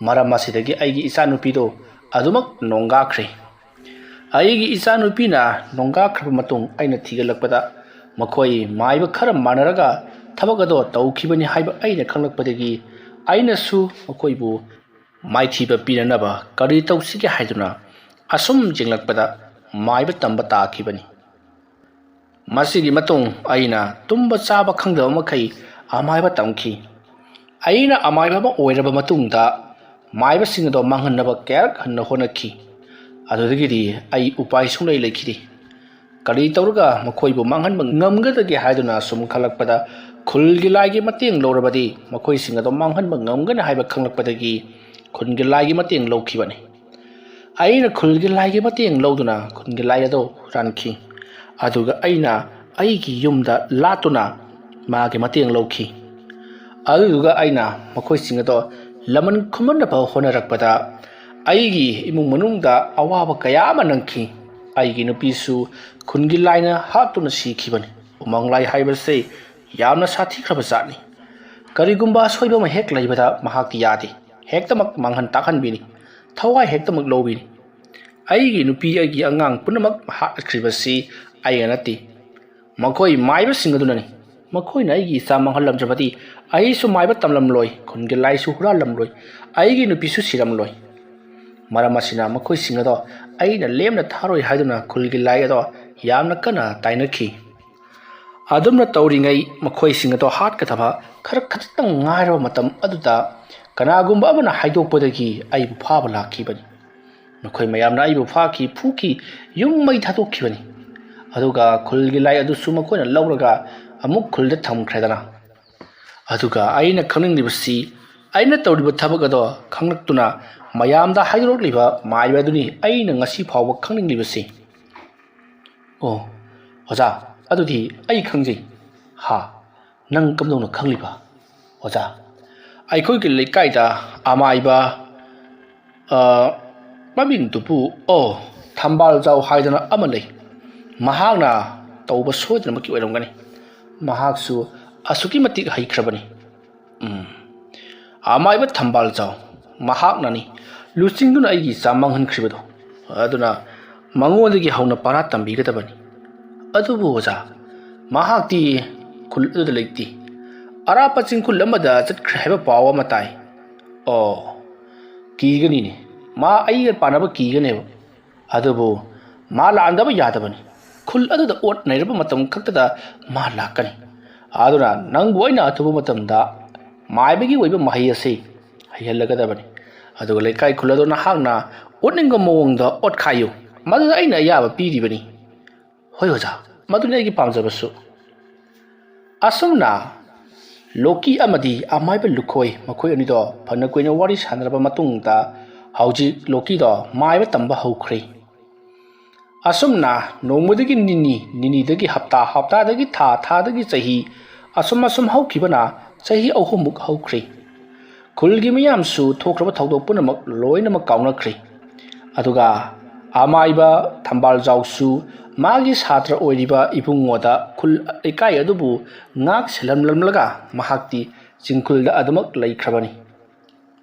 ꯃꯔꯝ ꯑꯁꯤꯗꯒꯤ ꯑꯩꯒꯤ ꯏꯆꯥꯅꯨꯄꯤꯗꯨ ꯑꯗꯨꯃꯛ ꯅꯣꯡꯒꯥꯈ꯭ꯔꯦ꯫ ꯑꯩꯒꯤ ꯏꯆꯥꯅꯨꯄꯤꯅ ꯅꯣꯡꯒꯥꯈ꯭ꯔꯕ ꯃꯇꯨꯡ ꯑꯩꯅ ꯊꯤꯒꯠꯂꯛꯄꯗ ꯃꯈꯣꯏ ꯃꯥꯏꯕ ꯈꯔ ꯃꯥꯟꯅꯔꯒ ꯊꯕꯛ ꯑꯗꯣ ꯇꯧꯈꯤꯕꯅꯤ ꯍꯥꯏꯕ ꯑꯩꯅ ꯈꯪꯂꯛꯄꯗꯒꯤ ꯑꯩꯅꯁꯨ ꯃꯈꯣꯏꯕꯨ ꯃꯥꯏꯊꯤꯕ ꯄꯤꯅꯅꯕ ꯀꯔꯤ ꯇꯧꯁꯤꯒꯦ ꯍꯥꯏꯗꯨꯅ ꯑꯁꯨꯝ ꯌꯦꯡꯂꯛꯄꯗ ꯃꯥꯏꯕ ꯇꯝꯕ ꯇꯥꯈꯤꯕꯅꯤ꯫ ꯃꯁꯤꯒꯤ ꯃꯇꯨꯡ ꯑꯩꯅ ꯇꯨꯝꯕ ꯆꯥꯕ ꯈꯪꯗꯕ ꯃꯈꯩ ꯑꯃꯥꯏꯕ ꯇꯝꯈꯤ꯫ ꯑꯩꯅ ꯑꯃꯥꯏꯕ ꯑꯃ ꯑꯣꯏꯔꯕ ꯃꯇꯨꯡꯗ ꯃꯥꯏꯕꯁꯤꯡ ꯑꯗꯣ ꯃꯥꯡꯍꯟꯅꯕ ꯀꯌꯥꯔꯛ ꯍꯟꯅ ꯍꯣꯠꯅꯈꯤ꯫ ꯑꯗꯨꯗꯒꯤꯗꯤ ꯑꯩ ꯎꯄꯥꯏ ꯁꯨꯡꯂꯩ ꯂꯩꯈꯤꯗꯦ꯫ ꯀꯔꯤ ꯇꯧꯔꯒ ꯃꯈꯣꯏꯕꯨ ꯃꯥꯡꯍꯟꯕ ꯉꯝꯒꯗꯒꯦ ꯍꯥꯏꯗꯨꯅ ꯁꯨꯝ ꯈꯜꯂꯛꯄꯗ, ꯈꯨꯜꯒꯤ ꯂꯥꯏꯒꯤ ꯃꯇꯦꯡ ꯂꯧꯔꯕꯗꯤ ꯃꯈꯣꯏꯁꯤꯡ ꯑꯗꯣ ꯃꯥꯡꯍꯟꯕ ꯉꯝꯒꯅꯤ ꯍꯥꯏꯕ ꯈꯪꯂꯛꯄꯗꯒꯤ ꯈꯨꯟꯒꯤ ꯂꯥꯏꯒꯤ ꯃꯇꯦꯡ ꯂꯧꯈꯤꯕꯅꯤ꯫ ꯑꯩꯅ ꯈꯨꯜꯒꯤ ꯂꯥꯏꯒꯤ ꯃꯇꯦꯡ ꯂꯧꯗꯨꯅ ꯈꯨꯟꯒꯤ ꯂꯥꯏ ꯑꯗꯨ ꯍꯨꯔꯥꯟꯈꯤ꯫ ꯑꯗꯨꯒ ꯑꯩꯅ ꯑꯩꯒꯤ ꯌꯨꯝꯗ ꯂꯥꯠꯇꯨꯅ ꯃꯥꯒꯤ ꯃꯇꯦꯡ ꯂꯧꯈꯤ꯫ ꯑꯗꯨꯗꯨꯒ ꯑꯩꯅ ꯃꯈꯣꯏꯁꯤꯡ ꯑꯗꯣ ꯂꯃꯟ ꯈꯨꯝꯍꯟꯅꯕ ꯍꯣꯠꯅꯔꯛꯄꯗ ꯑꯩꯒꯤ ꯏꯃꯨꯡ ꯃꯅꯨꯡꯗ ꯑꯋꯥꯕ ꯀꯌꯥ ꯑꯃ ꯅꯪꯈꯤ꯫ ꯑꯩꯒꯤ ꯅꯨꯄꯤꯁꯨ ꯈꯨꯟꯒꯤ ꯂꯥꯏꯅ ꯍꯥꯠꯇꯨꯅ ꯁꯤꯈꯤꯕꯅꯤ꯫ ꯎꯃꯪ ꯂꯥꯏ ꯍꯥꯏꯕꯁꯦ ꯌꯥꯝꯅ ꯁꯥꯊꯤꯈ꯭ꯔꯕ ꯖꯥꯠꯅꯤ꯫ ꯀꯔꯤꯒꯨꯝꯕ ꯑꯁꯣꯏꯕ ꯑꯃ ꯍꯦꯛ ꯂꯩꯕꯗ ꯃꯍꯥꯛꯇꯤ ꯌꯥꯗꯦ, ꯍꯦꯛꯇꯃꯛ ꯃꯥꯡꯍꯟ ꯇꯥꯛꯍꯟꯕꯤꯅꯤ, ꯊꯋꯥꯏ ꯍꯦꯛꯇꯃꯛ ꯂꯧꯕꯤꯅꯤ꯫ ꯑꯩꯒꯤ ꯅꯨꯄꯤ, ꯑꯩꯒꯤ ꯑꯉꯥꯡ ꯄꯨꯝꯅꯃꯛ ꯍꯥꯠꯈ꯭ꯔꯤꯕꯁꯤ ꯑꯩꯅ ꯅꯠꯇꯦ, ꯃꯈꯣꯏ ꯃꯥꯏꯕꯁꯤꯡ ꯑꯗꯨꯅꯅꯤ꯫ ꯃꯈꯣꯏꯅ ꯑꯩꯒꯤ ꯏꯆꯥ ꯃꯥꯡꯍꯜꯂꯝꯗ꯭ꯔꯕꯗꯤ ꯑꯩꯁꯨ ꯃꯥꯏꯕ ꯇꯝꯂꯝꯂꯣꯏ, ꯈꯨꯟꯒꯤ ꯂꯥꯏꯁꯨ ꯍꯨꯔꯥꯜꯂꯝꯂꯣꯏ, ꯑꯩꯒꯤ ꯅꯨꯄꯤꯁꯨ ꯁꯤꯔꯝꯂꯣꯏ꯫ ꯃꯔꯝ ꯑꯁꯤꯅ ꯃꯈꯣꯏꯁꯤꯡ ꯑꯗꯣ ꯑꯩꯅ ꯂꯦꯝꯅ ꯊꯥꯔꯣꯏ ꯍꯥꯏꯗꯨꯅ ꯈꯨꯜꯒꯤ ꯂꯥꯏ ꯑꯗꯣ ꯌꯥꯝꯅ ꯀꯟꯅ ꯇꯥꯏꯅꯈꯤ꯫ ꯑꯗꯨꯝꯅ ꯇꯧꯔꯤꯉꯩ ꯃꯈꯣꯏꯁꯤꯡ ꯑꯗꯣ ꯍꯥꯠꯀꯗꯕ ꯈꯔ ꯈꯖꯤꯛꯇꯪ ꯉꯥꯏꯔꯕ ꯃꯇꯝ ꯑꯗꯨꯗ ꯀꯅꯥꯒꯨꯝꯕ ꯑꯃꯅ ꯍꯥꯏꯗꯣꯛꯄꯗꯒꯤ ꯑꯩꯕꯨ ꯐꯥꯕ ꯂꯥꯛꯈꯤꯕꯅꯤ꯫ ꯃꯈꯣꯏ ꯃꯌꯥꯝꯅ ꯑꯩꯕꯨ ꯐꯥꯈꯤ, ꯐꯨꯈꯤ, ꯌꯨꯝ ꯃꯩ ꯊꯥꯗꯣꯛꯈꯤꯕꯅꯤ꯫ ꯑꯗꯨꯒ ꯈꯨꯜꯒꯤ ꯂꯥꯏ ꯑꯗꯨꯁꯨ ꯃꯈꯣꯏꯅ ꯂꯧꯔꯒ ꯑꯃꯨꯛ ꯈꯨꯜꯗ ꯊꯝꯈ꯭ꯔꯦꯗꯅ꯫ ꯑꯗꯨꯒ ꯑꯩꯅ ꯈꯪꯅꯤꯡꯂꯤꯕꯁꯤ, ꯑꯩꯅ ꯇꯧꯔꯤꯕ ꯊꯕꯛ ꯑꯗꯣ ꯈꯪꯂꯛꯇꯨꯅ ꯃꯌꯥꯝꯗ ꯍꯥꯏꯗꯣꯔꯛꯂꯤꯕ ꯃꯥꯏꯕ ꯑꯗꯨꯅꯤ ꯑꯩꯅ ꯉꯁꯤ ꯐꯥꯎꯕ ꯈꯪꯅꯤꯡꯂꯤꯕꯁꯤ꯫ ꯑꯣ, ꯑꯣꯖꯥ, ꯑꯗꯨꯗꯤ ꯑꯩ ꯈꯪꯖꯩ꯫ ꯍꯥ? ꯅꯪ ꯀꯝꯗꯧꯅ ꯈꯪꯂꯤꯕ? ꯑꯣꯖꯥ, ꯑꯩꯈꯣꯏꯒꯤ ꯂꯩꯀꯥꯏꯗ ꯑꯃꯥꯏꯕ, ꯑ, ꯃꯃꯤꯡꯗꯨꯕꯨ, ꯑꯣ, ꯊꯝꯕꯥꯜꯖꯥꯎ ꯍꯥꯏꯗꯅ ꯑꯃ ꯂꯩ꯫ ꯃꯍꯥꯛꯅ ꯇꯧꯕ ꯁꯣꯏꯗꯅꯃꯛꯀꯤ ꯑꯣꯏꯔꯝꯒꯅꯤ꯫ ꯃꯍꯥꯛꯁꯨ ꯑꯁꯨꯛꯀꯤ ꯃꯇꯤꯛ ꯍꯩꯈ꯭ꯔꯕꯅꯤ꯫ ꯎꯝ꯫ ꯑꯃꯥꯏꯕ ꯊꯝꯕꯥꯜꯖꯥꯎ, ꯃꯍꯥꯛꯅꯅꯤ ꯂꯨꯆꯤꯡꯗꯨꯅ ꯑꯩꯒꯤ ꯏꯆꯥ ꯃꯥꯡꯍꯟꯈ꯭ꯔꯤꯕꯗꯣ꯫ ꯑꯗꯨꯅ ꯃꯉꯣꯟꯗꯒꯤ ꯍꯧꯅ ꯄꯔꯥ ꯇꯝꯕꯤꯒꯗꯕꯅꯤ꯫ ꯑꯗꯨꯕꯨ ꯑꯣꯖꯥ, ꯃꯍꯥꯛꯇꯤ ꯈꯨꯜ ꯑꯗꯨꯗ ꯂꯩꯇꯦ꯫ ꯑꯔꯥꯞꯄ ꯆꯤꯡꯈꯨꯜ ꯑꯃꯗ ꯆꯠꯈ꯭ꯔꯦ ꯍꯥꯏꯕ ꯄꯥꯎ ꯑꯃ ꯇꯥꯏ꯫ ꯑꯣ, ꯀꯤꯒꯅꯤꯅꯦ꯫ ꯃꯥ ꯑꯩꯒ ꯄꯥꯟꯅꯕ ꯀꯤꯒꯅꯦꯕ꯫ ꯑꯗꯨꯕꯨ ꯃꯥ ꯂꯥꯛꯍꯟꯗꯕ ꯌꯥꯗꯕꯅꯤ꯫ ꯈꯨꯜ ꯑꯗꯨꯗ ꯑꯣꯠ ꯅꯩꯔꯕ ꯃꯇꯝ ꯈꯛꯇꯗ ꯃꯥ ꯂꯥꯛꯀꯅꯤ꯫ ꯑꯗꯨꯅ ꯅꯪꯕꯨ ꯑꯩꯅ ꯑꯊꯨꯕ ꯃꯇꯝꯗ ꯃꯥꯏꯕꯒꯤ ꯑꯣꯏꯕ ꯃꯍꯩ ꯑꯁꯤ ꯍꯩꯍꯜꯂꯒꯗꯕꯅꯤ꯫ ꯑꯗꯨꯒ ꯂꯩꯀꯥꯏ ꯈꯨꯜ ꯑꯗꯨ ꯅꯍꯥꯛꯅ ꯎꯠꯅꯤꯡꯕ ꯃꯑꯣꯡꯗ ꯑꯣꯠꯈꯥꯏꯌꯨ꯫ ꯃꯗꯨꯗ ꯑꯩꯅ ꯑꯌꯥꯕ ꯄꯤꯔꯤꯕꯅꯤ꯫ ꯍꯣꯏ ꯑꯣꯖꯥ, ꯃꯗꯨꯅꯤ ꯑꯩꯒꯤ ꯄꯥꯝꯖꯕꯁꯨ꯫ ꯑꯁꯨꯝꯅ ꯂꯣꯀꯤ ꯑꯃꯗꯤ ꯑꯃꯥꯏꯕ ꯂꯨꯈꯣꯏ ꯃꯈꯣꯏ ꯑꯅꯤꯗꯣ ꯐꯅ ꯀꯨꯏꯅ ꯋꯥꯔꯤ ꯁꯥꯟꯅꯔꯕ ꯃꯇꯨꯡꯗ ꯍꯧꯖꯤꯛ ꯂꯣꯀꯤꯗꯣ ꯃꯥꯏꯕ ꯇꯝꯕ ꯍꯧꯈ꯭ꯔꯦ꯫ ꯑꯁꯨꯝꯅ ꯅꯣꯡꯃꯗꯒꯤ ꯅꯤꯅꯤ, ꯅꯤꯅꯤꯗꯒꯤ ꯍꯞꯇꯥ, ꯍꯞꯇꯥꯗꯒꯤ ꯊꯥ, ꯊꯥꯗꯒꯤ ꯆꯍꯤ, ꯑꯁꯨꯝ ꯑꯁꯨꯝ ꯍꯧꯈꯤꯕꯅ ꯆꯍꯤ ꯑꯍꯨꯝꯃꯨꯛ ꯍꯧꯈ꯭ꯔꯦ꯫ ꯈꯨꯜꯒꯤ ꯃꯤꯌꯥꯝꯁꯨ ꯊꯣꯛꯈ꯭ꯔꯕ ꯊꯧꯗꯣꯛ ꯄꯨꯝꯅꯃꯛ ꯂꯣꯏꯅꯃꯛ ꯀꯥꯎꯅꯈ꯭ꯔꯦ꯫ ꯑꯗꯨꯒ ꯑꯃꯥꯏꯕ ꯊꯝꯕꯥꯜꯖꯥꯎꯁꯨ ꯃꯥꯒꯤ ꯁꯥꯇ꯭ꯔ ꯑꯣꯏꯔꯤꯕ ꯏꯕꯨꯡꯉꯣꯗ ꯈꯨꯜ ꯂꯩꯀꯥꯏ ꯑꯗꯨꯕꯨ ꯉꯥꯛ ꯁꯦꯜꯂꯝꯂꯝꯂꯒ ꯃꯍꯥꯛꯇꯤ ꯆꯤꯡꯈꯨꯜꯗ ꯑꯗꯨꯃꯛ ꯂꯩꯈ꯭ꯔꯕꯅꯤ꯫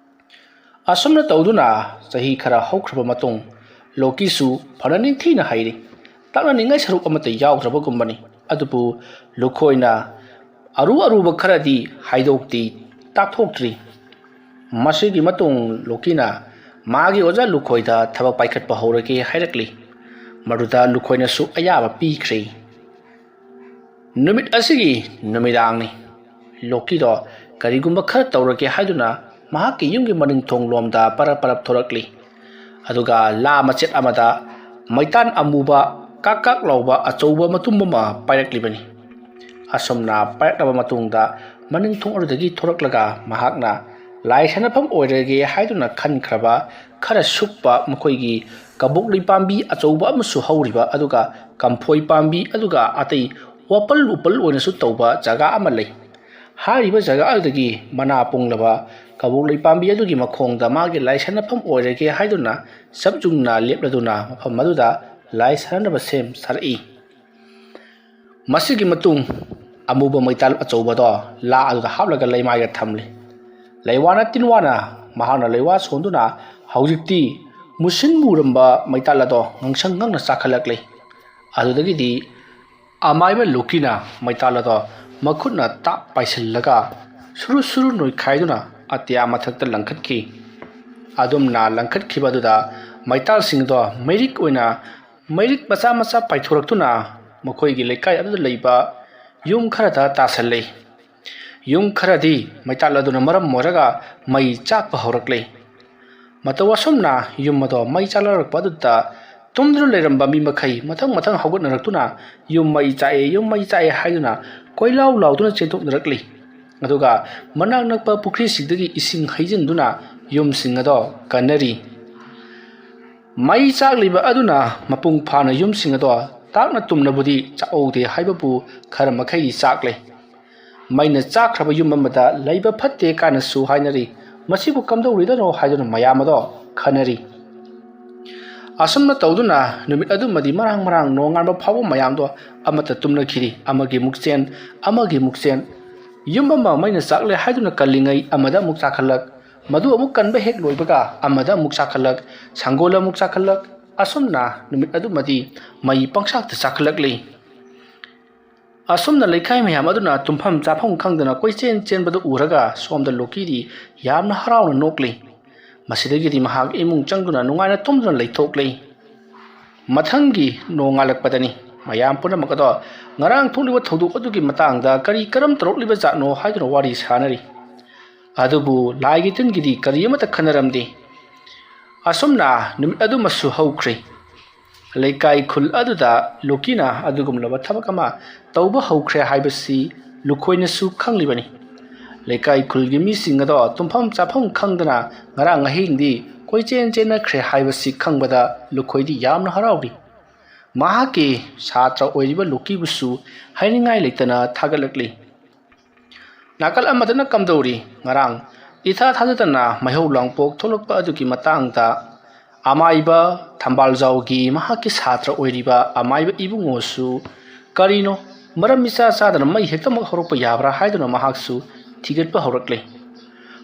ꯑꯁꯨꯝꯅ ꯇꯧꯗꯨꯅ ꯆꯍꯤ ꯈꯔ ꯍꯧꯈ꯭ꯔꯕ ꯃꯇꯨꯡ ꯂꯣꯀꯤꯁꯨ ꯐꯅ ꯅꯤꯡꯊꯤꯅ ꯍꯩꯔꯤ꯫ ꯇꯥꯛꯅꯅꯤꯡꯉꯥꯏ ꯁꯔꯨꯛ ꯑꯃꯠꯇ ꯌꯥꯎꯗ꯭ꯔꯕꯒꯨꯝꯕꯅꯤ꯫ ꯑꯗꯨꯕꯨ ꯂꯨꯈꯣꯏꯅ ꯑꯔꯨ ꯑꯔꯨꯕ ꯈꯔꯗꯤ ꯍꯥꯏꯗꯣꯛꯇꯤ ꯇꯥꯛꯊꯣꯛꯇ꯭ꯔꯤ꯫ ꯃꯁꯤꯒꯤ ꯃꯇꯨꯡ ꯂꯣꯀꯤꯅ ꯃꯥꯒꯤ ꯑꯣꯖꯥ ꯂꯨꯈꯣꯏꯗ ꯊꯕꯛ ꯄꯥꯏꯈꯠꯄ ꯍꯧꯔꯒꯦ ꯍꯥꯏꯔꯛꯂꯤ꯫ ꯃꯗꯨꯗ ꯂꯨꯈꯣꯏꯅꯁꯨ ꯑꯌꯥꯕ ꯄꯤꯈ꯭ꯔꯦ꯫ ꯅꯨꯃꯤꯠ ꯑꯁꯤꯒꯤ ꯅꯨꯃꯤꯗꯥꯡꯅꯤ꯫ ꯂꯣꯀꯤꯗꯣ ꯀꯔꯤꯒꯨꯝꯕ ꯈꯔ ꯇꯧꯔꯒꯦ ꯍꯥꯏꯗꯨꯅ ꯃꯍꯥꯛꯀꯤ ꯌꯨꯝꯒꯤ ꯃꯅꯤꯡ ꯊꯣꯡ ꯂꯣꯝꯗ ꯄꯔꯞ ꯄꯔꯞ ꯊꯣꯔꯛꯂꯤ꯫ ꯑꯗꯨꯒ ꯂꯥ ꯃꯆꯦꯠ ꯑꯃꯗ ꯃꯩꯇꯥꯟ ꯑꯃꯨꯕ ꯀꯥꯛ ꯀꯥꯛ ꯂꯥꯎꯕ ꯑꯆꯧꯕ ꯃꯇꯨꯝ ꯑꯃ ꯄꯥꯏꯔꯛꯂꯤꯕꯅꯤ꯫ ꯑꯁꯨꯝꯅ ꯄꯥꯏꯔꯛꯂꯕ ꯃꯇꯨꯡꯗ ꯃꯅꯤꯡ ꯊꯣꯡ ꯑꯗꯨꯗꯒꯤ ꯊꯣꯔꯛꯂꯒ ꯃꯍꯥꯛꯅ ꯂꯥꯏ ꯁꯥꯟꯅꯐꯝ ꯑꯣꯏꯔꯒꯦ ꯍꯥꯏꯗꯨꯅ ꯈꯟꯈ꯭ꯔꯕ ꯈꯔ ꯁꯨꯛꯄ ꯃꯈꯣꯏꯒꯤ ꯀꯕꯣꯛꯂꯩ ꯄꯥꯝꯕꯤ ꯑꯆꯧꯕ ꯑꯃꯁꯨ ꯍꯧꯔꯤꯕ, ꯑꯗꯨꯒ ꯀꯝꯐꯣꯏ ꯄꯥꯝꯕꯤ, ꯑꯗꯨꯒ ꯑꯇꯩ ꯋꯥꯄꯜ ꯎꯄꯜ ꯑꯣꯏꯅꯁꯨ ꯇꯧꯕ ꯖꯒꯥ ꯑꯃ ꯂꯩ꯫ ꯍꯥꯏꯔꯤꯕ ꯖꯒꯥ ꯑꯗꯨꯗꯒꯤ ꯃꯅꯥ ꯄꯨꯡꯂꯕ ꯀꯕꯣꯛꯂꯩ ꯄꯥꯝꯕꯤ ꯑꯗꯨꯒꯤ ꯃꯈꯣꯡꯗ ꯃꯥꯒꯤ ꯂꯥꯏ ꯁꯥꯟꯅꯐꯝ ꯑꯣꯏꯔꯒꯦ ꯍꯥꯏꯗꯨꯅ ꯆꯞ ꯌꯨꯡꯅ ꯂꯦꯞꯂꯗꯨꯅ ꯃꯐꯝ ꯑꯗꯨꯗ ꯂꯥꯏ ꯁꯥꯟꯅꯅꯕ ꯁꯦꯝ ꯁꯥꯔꯛꯏ꯫ ꯃꯁꯤꯒꯤ ꯃꯇꯨꯡ ꯑꯃꯨꯕ ꯃꯩꯇꯥꯜ ꯑꯆꯧꯕꯗꯣ ꯂꯥ ꯑꯗꯨꯗ ꯍꯥꯞꯂꯒ ꯂꯩꯃꯥꯏꯗ ꯊꯝꯂꯤ꯫ ꯂꯩꯋꯥꯅ ꯇꯤꯟꯋꯥꯅ ꯃꯍꯥꯛꯅ ꯂꯩꯋꯥ ꯁꯣꯟꯗꯨꯅ ꯍꯧꯖꯤꯛꯇꯤ ꯃꯨꯁꯤꯟ ꯃꯨꯔꯝꯕ ꯃꯩꯇꯥꯜ ꯑꯗꯣ ꯉꯪꯁꯪ ꯉꯪꯅ ꯆꯥꯈꯠꯂꯛꯂꯤ꯫ ꯑꯗꯨꯗꯒꯤꯗꯤ ꯑꯃꯥꯏꯕ ꯂꯣꯀꯤꯅ ꯃꯩꯇꯥꯜ ꯑꯗꯣ ꯃꯈꯨꯠꯅ ꯇꯥꯞ ꯄꯥꯏꯁꯤꯜꯂꯒ ꯁꯨꯔꯨ ꯁꯨꯔꯨ ꯅꯣꯏꯈꯥꯏꯗꯨꯅ ꯑꯇꯤꯌꯥ ꯃꯊꯛꯇ ꯂꯪꯈꯠꯈꯤ꯫ ꯑꯗꯨꯝꯅ ꯂꯪꯈꯠꯈꯤꯕ ꯑꯗꯨꯗ ꯃꯩꯇꯥꯜꯁꯤꯡꯗꯣ ꯃꯩꯔꯤꯛ ꯑꯣꯏꯅ ꯃꯩꯔꯤꯛ ꯃꯆꯥ ꯃꯆꯥ ꯄꯥꯏꯊꯣꯔꯛꯇꯨꯅ ꯃꯈꯣꯏꯒꯤ ꯂꯩꯀꯥꯏ ꯑꯗꯨꯗ ꯂꯩꯕ ꯌꯨꯝ ꯈꯔꯗ ꯇꯥꯁꯜꯂꯤ꯫ ꯌꯨꯝ ꯈꯔꯗꯤ ꯃꯩꯇꯥꯜ ꯑꯗꯨꯅ ꯃꯔꯝ ꯑꯣꯏꯔꯒ ꯃꯩ ꯆꯥꯛꯄ ꯍꯧꯔꯛꯂꯤ꯫ ꯃꯇꯧ ꯑꯁꯨꯝꯅ ꯌꯨꯝ ꯑꯗꯣ ꯃꯩ ꯆꯥꯛꯂꯛꯄ ꯑꯗꯨꯗ ꯇꯨꯝꯗꯨꯅ ꯂꯩꯔꯝꯕ ꯃꯤ ꯃꯈꯩ ꯃꯊꯪ ꯃꯊꯪ ꯍꯧꯒꯠꯅꯔꯛꯇꯨꯅ "ꯌꯨꯝ ꯃꯩ ꯆꯥꯛꯑꯦ, ꯌꯨꯝ ꯃꯩ ꯆꯥꯛꯑꯦ" ꯍꯥꯏꯗꯨꯅ ꯀꯣꯏꯂꯥꯎ ꯂꯥꯎꯗꯨꯅ ꯆꯦꯟꯊꯣꯛꯅꯔꯛꯂꯤ꯫ ꯑꯗꯨꯒ ꯃꯅꯥꯛ ꯅꯛꯄ ꯄꯨꯈ꯭ꯔꯤꯁꯤꯡꯗꯒꯤ ꯏꯁꯤꯡ ꯍꯩꯖꯤꯟꯗꯨꯅ ꯌꯨꯝꯁꯤꯡ ꯑꯗꯣ ꯀꯟꯅꯔꯤ꯫ ꯃꯩ ꯆꯥꯛꯂꯤꯕ ꯑꯗꯨꯅ ꯃꯄꯨꯡ ꯐꯥꯅ ꯌꯨꯝꯁꯤꯡ ꯑꯗꯣ ꯇꯥꯛꯅ ꯇꯨꯝꯅꯕꯨꯗꯤ ꯆꯥꯛꯍꯧꯗꯦ ꯍꯥꯏꯕꯕꯨ ꯈꯔ ꯃꯈꯩꯗꯤ ꯆꯥꯛꯂꯦ꯫ ꯃꯩꯅ ꯆꯥꯛꯈ꯭ꯔꯕ ꯌꯨꯝ ꯑꯃꯗ ꯂꯩꯕ ꯐꯠꯇꯦ ꯀꯥꯏꯅꯁꯨ ꯍꯥꯏꯅꯔꯤ꯫ "ꯃꯁꯤꯕꯨ ꯀꯝꯗꯧꯔꯤꯗꯅꯣ?" ꯍꯥꯏꯗꯨꯅ ꯃꯌꯥꯝ ꯑꯗꯣ ꯈꯟꯅꯔꯤ꯫ ꯑꯁꯨꯝꯅ ꯇꯧꯗꯨꯅ ꯅꯨꯃꯤꯠ ꯑꯗꯨꯃꯗꯤ ꯃꯔꯥꯡ ꯃꯔꯥꯡ ꯅꯣꯡꯉꯥꯟꯕ ꯐꯥꯎꯕ ꯃꯌꯥꯝꯗꯣ ꯑꯃꯠꯇ ꯇꯨꯝꯅꯈꯤꯗꯦ꯫ ꯑꯃꯒꯤ ꯃꯨꯛꯆꯦꯟ, ꯑꯃꯒꯤ ꯃꯨꯛꯆꯦꯟ꯫ ꯌꯨꯝ ꯑꯃ ꯃꯩꯅ ꯆꯥꯛꯂꯦ ꯍꯥꯏꯗꯨꯅ ꯀꯜꯂꯤꯉꯩ ꯑꯃꯗ ꯑꯃꯨꯛ ꯆꯥꯛꯈꯠꯂꯛ, ꯃꯗꯨ ꯑꯃꯨꯛ ꯀꯟꯕ ꯍꯦꯛ ꯂꯣꯏꯕꯒ ꯑꯃꯗ ꯑꯃꯨꯛ ꯆꯥꯛꯈꯠꯂꯛ, ꯁꯪꯒꯣꯜ ꯑꯃꯨꯛ ꯆꯥꯛꯈꯠꯂꯛ꯫ ꯑꯁꯨꯝꯅ ꯅꯨꯃꯤꯠ ꯑꯗꯨꯃꯗꯤ ꯃꯩ ꯄꯪꯆꯥꯛꯇ ꯆꯥꯛꯈꯠꯂꯛꯂꯤ꯫ ꯑꯁꯨꯝꯅ ꯂꯩꯀꯥꯏ ꯃꯌꯥꯝ ꯑꯗꯨꯅ ꯇꯨꯝꯐꯝ ꯆꯥꯐꯝ ꯈꯪꯗꯅ ꯀꯣꯏꯆꯦꯟ ꯆꯦꯟꯕꯗꯨ ꯎꯔꯒ ꯁꯣꯝꯗ ꯂꯣꯀꯤꯗꯤ ꯌꯥꯝꯅ ꯍꯔꯥꯎꯅ ꯅꯣꯛꯂꯤ꯫ ꯃꯁꯤꯗꯒꯤꯗꯤ ꯃꯍꯥꯛ ꯏꯃꯨꯡ ꯆꯪꯗꯨꯅ ꯅꯨꯡꯉꯥꯏꯅ ꯇꯨꯝꯗꯨꯅ ꯂꯩꯊꯣꯛꯂꯤ꯫ ꯃꯊꯪꯒꯤ ꯅꯣꯡꯉꯥꯜꯂꯛꯄꯗꯅꯤ ꯃꯌꯥꯝ ꯄꯨꯝꯅꯃꯛ ꯑꯗꯣ ꯉꯔꯥꯡ ꯊꯣꯛꯂꯤꯕ ꯊꯧꯗꯣꯛ ꯑꯗꯨꯒꯤ ꯃꯇꯥꯡꯗ ꯀꯔꯤ ꯀꯔꯝ ꯇꯧꯔꯛꯂꯤꯕ ꯖꯥꯠꯅꯣ ꯍꯥꯏꯗꯨꯅ ꯋꯥꯔꯤ ꯁꯥꯅꯔꯤ꯫ ꯑꯗꯨꯕꯨ ꯂꯥꯏꯒꯤ ꯇꯤꯟꯒꯤꯗꯤ ꯀꯔꯤ ꯑꯃꯠꯇ ꯈꯟꯅꯔꯝꯗꯦ꯫ ꯑꯁꯨꯝꯅ ꯅꯨꯃꯤꯠ ꯑꯗꯨꯃꯁꯨ ꯍꯧꯈ꯭ꯔꯦ꯫ ꯂꯩꯀꯥꯏ ꯈꯨꯜ ꯑꯗꯨꯗ ꯂꯣꯀꯤꯅ ꯑꯗꯨꯒꯨꯝꯂꯕ ꯊꯕꯛ ꯑꯃ ꯇꯧꯕ ꯍꯧꯈ꯭ꯔꯦ ꯍꯥꯏꯕꯁꯤ ꯂꯨꯈꯣꯏꯅꯁꯨ ꯈꯪꯂꯤꯕꯅꯤ꯫ ꯂꯩꯀꯥꯏ ꯈꯨꯜꯒꯤ ꯃꯤꯁꯤꯡ ꯑꯗꯣ ꯇꯨꯝꯐꯝ ꯆꯥꯐꯝ ꯈꯪꯗꯅ ꯉꯔꯥꯡ ꯑꯍꯤꯡꯗꯤ ꯀꯣꯏꯆꯦꯟ ꯆꯦꯟꯅꯈ꯭ꯔꯦ ꯍꯥꯏꯕꯁꯤ ꯈꯪꯕꯗ ꯂꯨꯈꯣꯏꯗꯤ ꯌꯥꯝꯅ ꯍꯔꯥꯎꯔꯤ꯫ ꯃꯍꯥꯛꯀꯤ ꯁꯥꯇ꯭ꯔ ꯑꯣꯏꯔꯤꯕ ꯂꯣꯀꯤꯕꯨꯁꯨ ꯍꯥꯏꯅꯤꯡꯉꯥꯏ ꯂꯩꯇꯅ ꯊꯥꯒꯠꯂꯛꯂꯤ꯫ ꯅꯥꯀꯜ ꯑꯃꯗꯅ ꯀꯝꯗꯧꯔꯤ? ꯉꯔꯥꯡ ꯏꯊꯥ ꯊꯥꯖꯗꯅ ꯃꯩꯍꯧ ꯂꯥꯡꯄꯣꯛ ꯊꯣꯛꯂꯛꯄ ꯑꯗꯨꯒꯤ ꯃꯇꯥꯡꯗ ꯑꯃꯥꯏꯕ ꯊꯝꯕꯥꯜꯖꯥꯎꯒꯤ ꯃꯍꯥꯛꯀꯤ ꯁꯥꯇ꯭ꯔ ꯑꯣꯏꯔꯤꯕ ꯑꯃꯥꯏꯕ ꯏꯕꯨꯡꯉꯣꯁꯨ "ꯀꯔꯤꯅꯣ, ꯃꯔꯝ ꯏꯆꯥ ꯆꯥꯗꯅ ꯃꯩ ꯍꯦꯛꯇꯃꯛ ꯍꯧꯔꯛꯄ ꯌꯥꯕ꯭ꯔꯥ?" ꯍꯥꯏꯗꯨꯅ ꯃꯍꯥꯛꯁꯨ ꯊꯤꯒꯠꯄ ꯍꯧꯔꯛꯂꯦ꯫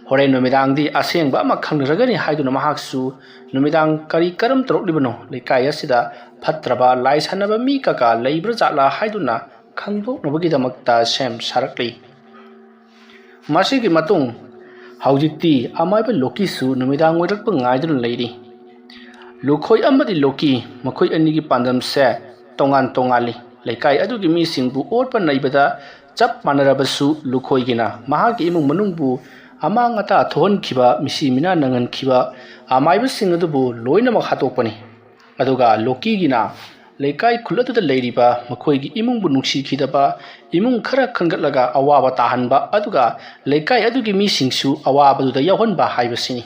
ꯍꯣꯔꯦꯟ ꯅꯨꯃꯤꯗꯥꯡꯗꯤ ꯑꯁꯦꯡꯕ ꯑꯃ ꯈꯪꯅꯔꯒꯅꯤ ꯍꯥꯏꯗꯨꯅ ꯃꯍꯥꯛꯁꯨ ꯅꯨꯃꯤꯗꯥꯡ ꯀꯔꯤ ꯀꯔꯝ ꯇꯧꯔꯛꯂꯤꯕꯅꯣ, ꯂꯩꯀꯥꯏ ꯑꯁꯤꯗ ꯐꯠꯇ꯭ꯔꯕ ꯂꯥꯏ ꯁꯥꯟꯅꯕ ꯃꯤ ꯀꯀꯥ ꯂꯩꯕ꯭ꯔꯥ ꯖꯥꯠꯂꯥ ꯍꯥꯏꯗꯨꯅ ꯈꯪꯗꯣꯛꯅꯕꯒꯤꯗꯃꯛꯇ ꯁꯦꯝ ꯁꯥꯔꯛꯂꯤ꯫ ꯃꯁꯤꯒꯤ ꯃꯇꯨꯡ ꯍꯧꯖꯤꯛꯇꯤ ꯑꯃꯥꯏꯕ ꯂꯣꯀꯤꯁꯨ ꯅꯨꯃꯤꯗꯥꯡ ꯑꯣꯏꯔꯛꯄ ꯉꯥꯏꯗꯨꯅ ꯂꯩꯔꯤ꯫ ꯂꯨꯈꯣꯏ ꯑꯃꯗꯤ ꯂꯣꯀꯤ ꯃꯈꯣꯏ ꯑꯅꯤꯒꯤ ꯄꯥꯟꯗꯝꯁꯦ ꯇꯣꯉꯥꯟ ꯇꯣꯉꯥꯜꯂꯤ꯫ ꯂꯩꯀꯥꯏ ꯑꯗꯨꯒꯤ ꯃꯤꯁꯤꯡꯕꯨ ꯑꯣꯠꯄ ꯅꯩꯕꯗ ꯆꯞ ꯃꯥꯟꯅꯔꯕꯁꯨ ꯂꯨꯈꯣꯏꯒꯤꯅ ꯃꯍꯥꯛꯀꯤ ꯏꯃꯨꯡ ꯃꯅꯨꯡꯕꯨ ꯑꯃꯥꯡ ꯑꯇꯥ ꯊꯣꯛꯍꯟꯈꯤꯕ, ꯃꯤꯁꯤ ꯃꯤꯅꯥ ꯅꯪꯍꯟꯈꯤꯕ ꯑꯃꯥꯏꯕꯁꯤꯡ ꯑꯗꯨꯕꯨ ꯂꯣꯏꯅꯃꯛ ꯍꯥꯠꯇꯣꯛꯄꯅꯤ꯫ ꯑꯗꯨꯒ ꯂꯣꯀꯤꯒꯤꯅ ꯂꯩꯀꯥꯏ ꯈꯨꯜ ꯑꯗꯨꯗ ꯂꯩꯔꯤꯕ ꯃꯈꯣꯏꯒꯤ ꯏꯃꯨꯡꯕꯨ ꯅꯨꯡꯁꯤꯈꯤꯗꯕ ꯏꯃꯨꯡ ꯈꯔ ꯈꯟꯒꯠꯂꯒ ꯑꯋꯥꯕ ꯇꯥꯍꯟꯕ, ꯑꯗꯨꯒ ꯂꯩꯀꯥꯏ ꯑꯗꯨꯒꯤ ꯃꯤꯁꯤꯡꯁꯨ ꯑꯋꯥꯕꯗꯨꯗ ꯌꯥꯎꯍꯟꯕ ꯍꯥꯏꯕꯁꯤꯅꯤ꯫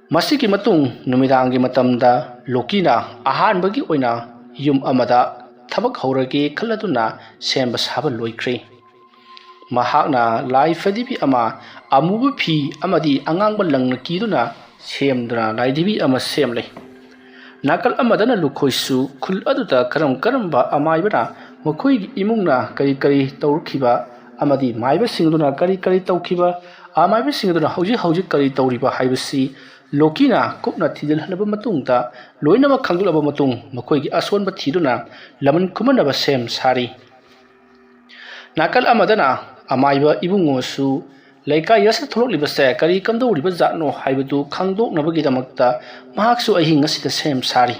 ꯃꯁꯤꯒꯤ ꯃꯇꯨꯡ ꯅꯨꯃꯤꯗꯥꯡꯒꯤ ꯃꯇꯝꯗ ꯂꯣꯀꯤꯅ ꯑꯍꯥꯟꯕꯒꯤ ꯑꯣꯏꯅ ꯌꯨꯝ ꯑꯃꯗ ꯊꯕꯛ ꯍꯧꯔꯒꯦ ꯈꯜꯂꯗꯨꯅ ꯁꯦꯝꯕ ꯁꯥꯕ ꯂꯣꯏꯈ꯭ꯔꯦ꯫ ꯃꯍꯥꯛꯅ ꯂꯥꯏ ꯐꯗꯤꯕꯤ ꯑꯃ, ꯑꯃꯨꯕ ꯐꯤ ꯑꯃꯗꯤ ꯑꯉꯥꯡꯕ ꯂꯪꯅ ꯀꯤꯗꯨꯅ ꯁꯦꯝꯗꯨꯅ ꯂꯥꯏꯙꯤꯕꯤ ꯑꯃ ꯁꯦꯝꯂꯦ꯫ ꯅꯥꯀꯜ ꯑꯃꯗꯅ ꯂꯨꯈꯣꯏꯁꯨ ꯈꯨꯜ ꯑꯗꯨꯗ ꯀꯔꯝ ꯀꯔꯝꯕ ꯑꯃꯥꯏꯕꯅ ꯃꯈꯣꯏꯒꯤ ꯏꯃꯨꯡꯅ ꯀꯔꯤ ꯀꯔꯤ ꯇꯧꯔꯛꯈꯤꯕ ꯑꯃꯗꯤ ꯃꯥꯏꯕꯁꯤꯡ ꯑꯗꯨꯅ ꯀꯔꯤ ꯀꯔꯤ ꯇꯧꯈꯤꯕ, ꯑꯃꯥꯏꯕꯁꯤꯡ ꯑꯗꯨꯅ ꯍꯧꯖꯤꯛ ꯍꯧꯖꯤꯛ ꯀꯔꯤ ꯇꯧꯔꯤꯕ ꯍꯥꯏꯕꯁꯤ ꯂꯣꯀꯤꯅ ꯀꯨꯞꯅ ꯊꯤꯖꯤꯜꯍꯜꯂꯕ ꯃꯇꯨꯡꯗ, ꯂꯣꯏꯅꯃꯛ ꯈꯪꯗꯣꯛꯂꯕ ꯃꯇꯨꯡ, ꯃꯈꯣꯏꯒꯤ ꯑꯁꯣꯟꯕ ꯊꯤꯗꯨꯅ ꯂꯃꯟ ꯈꯨꯝꯍꯟꯅꯕ ꯁꯦꯝ ꯁꯥꯔꯤ꯫ ꯅꯥꯀꯜ ꯑꯃꯗꯅ ꯑꯃꯥꯏꯕ ꯏꯕꯨꯡꯉꯣꯁꯨ ꯂꯩꯀꯥꯏ ꯑꯁꯤꯗ ꯊꯣꯛꯂꯛꯂꯤꯕꯁꯦ ꯀꯔꯤ ꯀꯝꯗꯧꯔꯤꯕ ꯖꯥꯠꯅꯣ ꯍꯥꯏꯕꯗꯨ ꯈꯪꯗꯣꯛꯅꯕꯒꯤꯗꯃꯛꯇ ꯃꯍꯥꯛꯁꯨ ꯑꯍꯤꯡ ꯑꯁꯤꯗ ꯁꯦꯝ ꯁꯥꯔꯤ꯫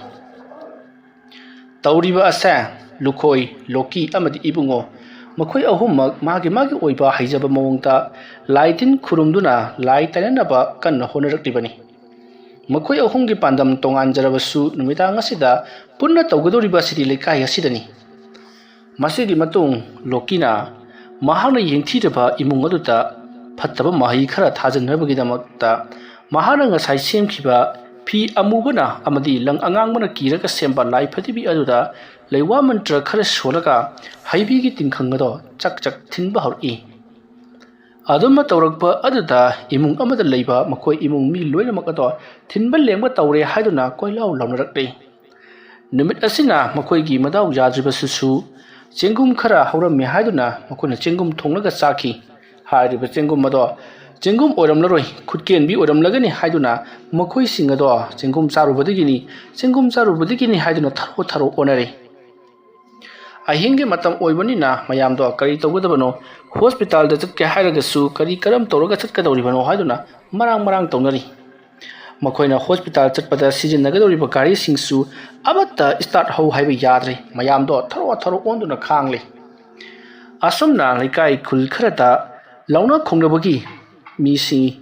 ꯇꯧꯔꯤꯕ ꯑꯁꯦ ꯂꯨꯈꯣꯏ, ꯂꯣꯀꯤ ꯑꯃꯗꯤ ꯏꯕꯨꯡꯉꯣ, ꯃꯈꯣꯏ ꯑꯍꯨꯝꯃꯛ ꯃꯥꯒꯤ ꯃꯥꯒꯤ ꯑꯣꯏꯕ ꯍꯩꯖꯕ ꯃꯑꯣꯡꯗ ꯂꯥꯏ ꯇꯤꯟ ꯈꯨꯔꯨꯝꯗꯨꯅ ꯂꯥꯏ ꯇꯥꯏꯅꯅꯕ ꯀꯟꯅ ꯍꯣꯠꯅꯔꯛꯂꯤꯕꯅꯤ꯫ ꯃꯈꯣꯏ ꯑꯍꯨꯝꯒꯤ ꯄꯥꯟꯗꯝ ꯇꯣꯉꯥꯟꯖꯔꯕꯁꯨ ꯅꯨꯃꯤꯗꯥꯡ ꯑꯁꯤꯗ ꯄꯨꯟꯅ ꯇꯧꯒꯗꯧꯔꯤꯕ ꯑꯁꯤꯗꯤ ꯂꯩꯀꯥꯏ ꯑꯁꯤꯗꯅꯤ꯫ ꯃꯁꯤꯒꯤ ꯃꯇꯨꯡ ꯂꯣꯀꯤꯅ ꯃꯍꯥꯛꯅ ꯌꯦꯡꯊꯤꯔꯕ ꯏꯃꯨꯡ ꯑꯗꯨꯗ ꯐꯠꯇꯕ ꯃꯍꯩ ꯈꯔ ꯊꯥꯖꯤꯟꯅꯕꯒꯤꯗꯃꯛꯇ ꯃꯍꯥꯛꯅ ꯉꯁꯥꯏ ꯁꯦꯝꯈꯤꯕ ꯐꯤ ꯑꯃꯨꯕꯅ ꯑꯃꯗꯤ ꯂꯪ ꯑꯉꯥꯡꯕꯅ ꯀꯤꯔꯒ ꯁꯦꯝꯕ ꯂꯥꯏ ꯐꯗꯤꯕꯤ ꯑꯗꯨꯗ ꯂꯩꯋꯥ ꯃꯟꯇ꯭ꯔ ꯈꯔ ꯁꯣꯜꯂꯒ ꯍꯩꯕꯤꯒꯤ ꯇꯤꯡꯈꯪ ꯑꯗꯣ ꯆꯛ ꯆꯛ ꯊꯤꯟꯕ ꯍꯧꯔꯛꯏ꯫ ꯑꯗꯨꯝꯅ ꯇꯧꯔꯛꯄ ꯑꯗꯨꯗ ꯏꯃꯨꯡ ꯑꯃꯗ ꯂꯩꯕ ꯃꯈꯣꯏ ꯏꯃꯨꯡ ꯃꯤ ꯂꯣꯏꯅꯃꯛ ꯑꯗꯣ ꯊꯤꯟꯕ ꯂꯦꯡꯕ ꯇꯧꯔꯦ ꯍꯥꯏꯗꯨꯅ ꯀꯣꯏꯂꯥꯎ ꯂꯥꯎꯅꯔꯛꯂꯤ꯫ ꯅꯨꯃꯤꯠ ꯑꯁꯤꯅ ꯃꯈꯣꯏꯒꯤ ꯃꯗꯥꯎ ꯌꯥꯗ꯭ꯔꯤꯕꯁꯤꯁꯨ ꯆꯦꯡꯒꯨꯝ ꯈꯔ ꯍꯧꯔꯝꯃꯤ ꯍꯥꯏꯗꯨꯅ ꯃꯈꯣꯏꯅ ꯆꯦꯡꯒꯨꯝ ꯊꯣꯡꯂꯒ ꯆꯥꯈꯤ꯫ ꯍꯥꯏꯔꯤꯕ ꯆꯦꯡꯒꯨꯝ ꯑꯗꯣ ꯆꯦꯡꯒꯨꯝ ꯑꯣꯏꯔꯝꯂꯔꯣꯏ, ꯈꯨꯠꯀꯦꯟꯕꯤ ꯑꯣꯏꯔꯝꯂꯒꯅꯤ ꯍꯥꯏꯗꯨꯅ ꯃꯈꯣꯏꯁꯤꯡ ꯑꯗꯣ ꯆꯦꯡꯒꯨꯝ ꯆꯥꯔꯨꯕꯗꯒꯤꯅꯤ, ꯆꯦꯡꯒꯨꯝ ꯆꯥꯔꯨꯕꯗꯒꯤꯅꯤ ꯍꯥꯏꯗꯨꯅ ꯊꯔꯣ ꯊꯔꯣ ꯑꯣꯟꯅꯔꯦ꯫ ꯑꯍꯤꯡꯒꯤ ꯃꯇꯝ ꯑꯣꯏꯕꯅꯤꯅ ꯃꯌꯥꯝꯗꯣ ꯀꯔꯤ ꯇꯧꯒꯗꯕꯅꯣ, ꯍꯣꯁꯄꯤꯇꯥꯜꯗ ꯆꯠꯀꯦ ꯍꯥꯏꯔꯒꯁꯨ ꯀꯔꯤ ꯀꯔꯝ ꯇꯧꯔꯒ ꯆꯠꯀꯗꯧꯔꯤꯕꯅꯣ ꯍꯥꯏꯗꯨꯅ ꯃꯔꯥꯡ ꯃꯔꯥꯡ ꯇꯧꯅꯔꯤ꯫ ꯃꯈꯣꯏꯅ ꯍꯣꯁꯄꯤꯇꯥꯜ ꯆꯠꯄꯗ ꯁꯤꯖꯤꯟꯅꯒꯗꯧꯔꯤꯕ ꯒꯥꯔꯤꯁꯤꯡꯁꯨ ꯑꯃꯠꯇ ꯁ꯭ꯇꯥꯔꯠ ꯍꯧ ꯍꯥꯏꯕ ꯌꯥꯗ꯭ꯔꯦ꯫ ꯃꯌꯥꯝꯗꯣ ꯊꯔꯣ ꯊꯔꯣ ꯑꯣꯟꯗꯨꯅ ꯈꯥꯡꯂꯤ꯫ ꯑꯁꯨꯝꯅ ꯂꯩꯀꯥꯏ ꯈꯨꯜ ꯈꯔꯗ ꯂꯥꯎꯅ ꯈꯣꯡꯅꯕꯒꯤ ꯃꯤꯁꯤꯡ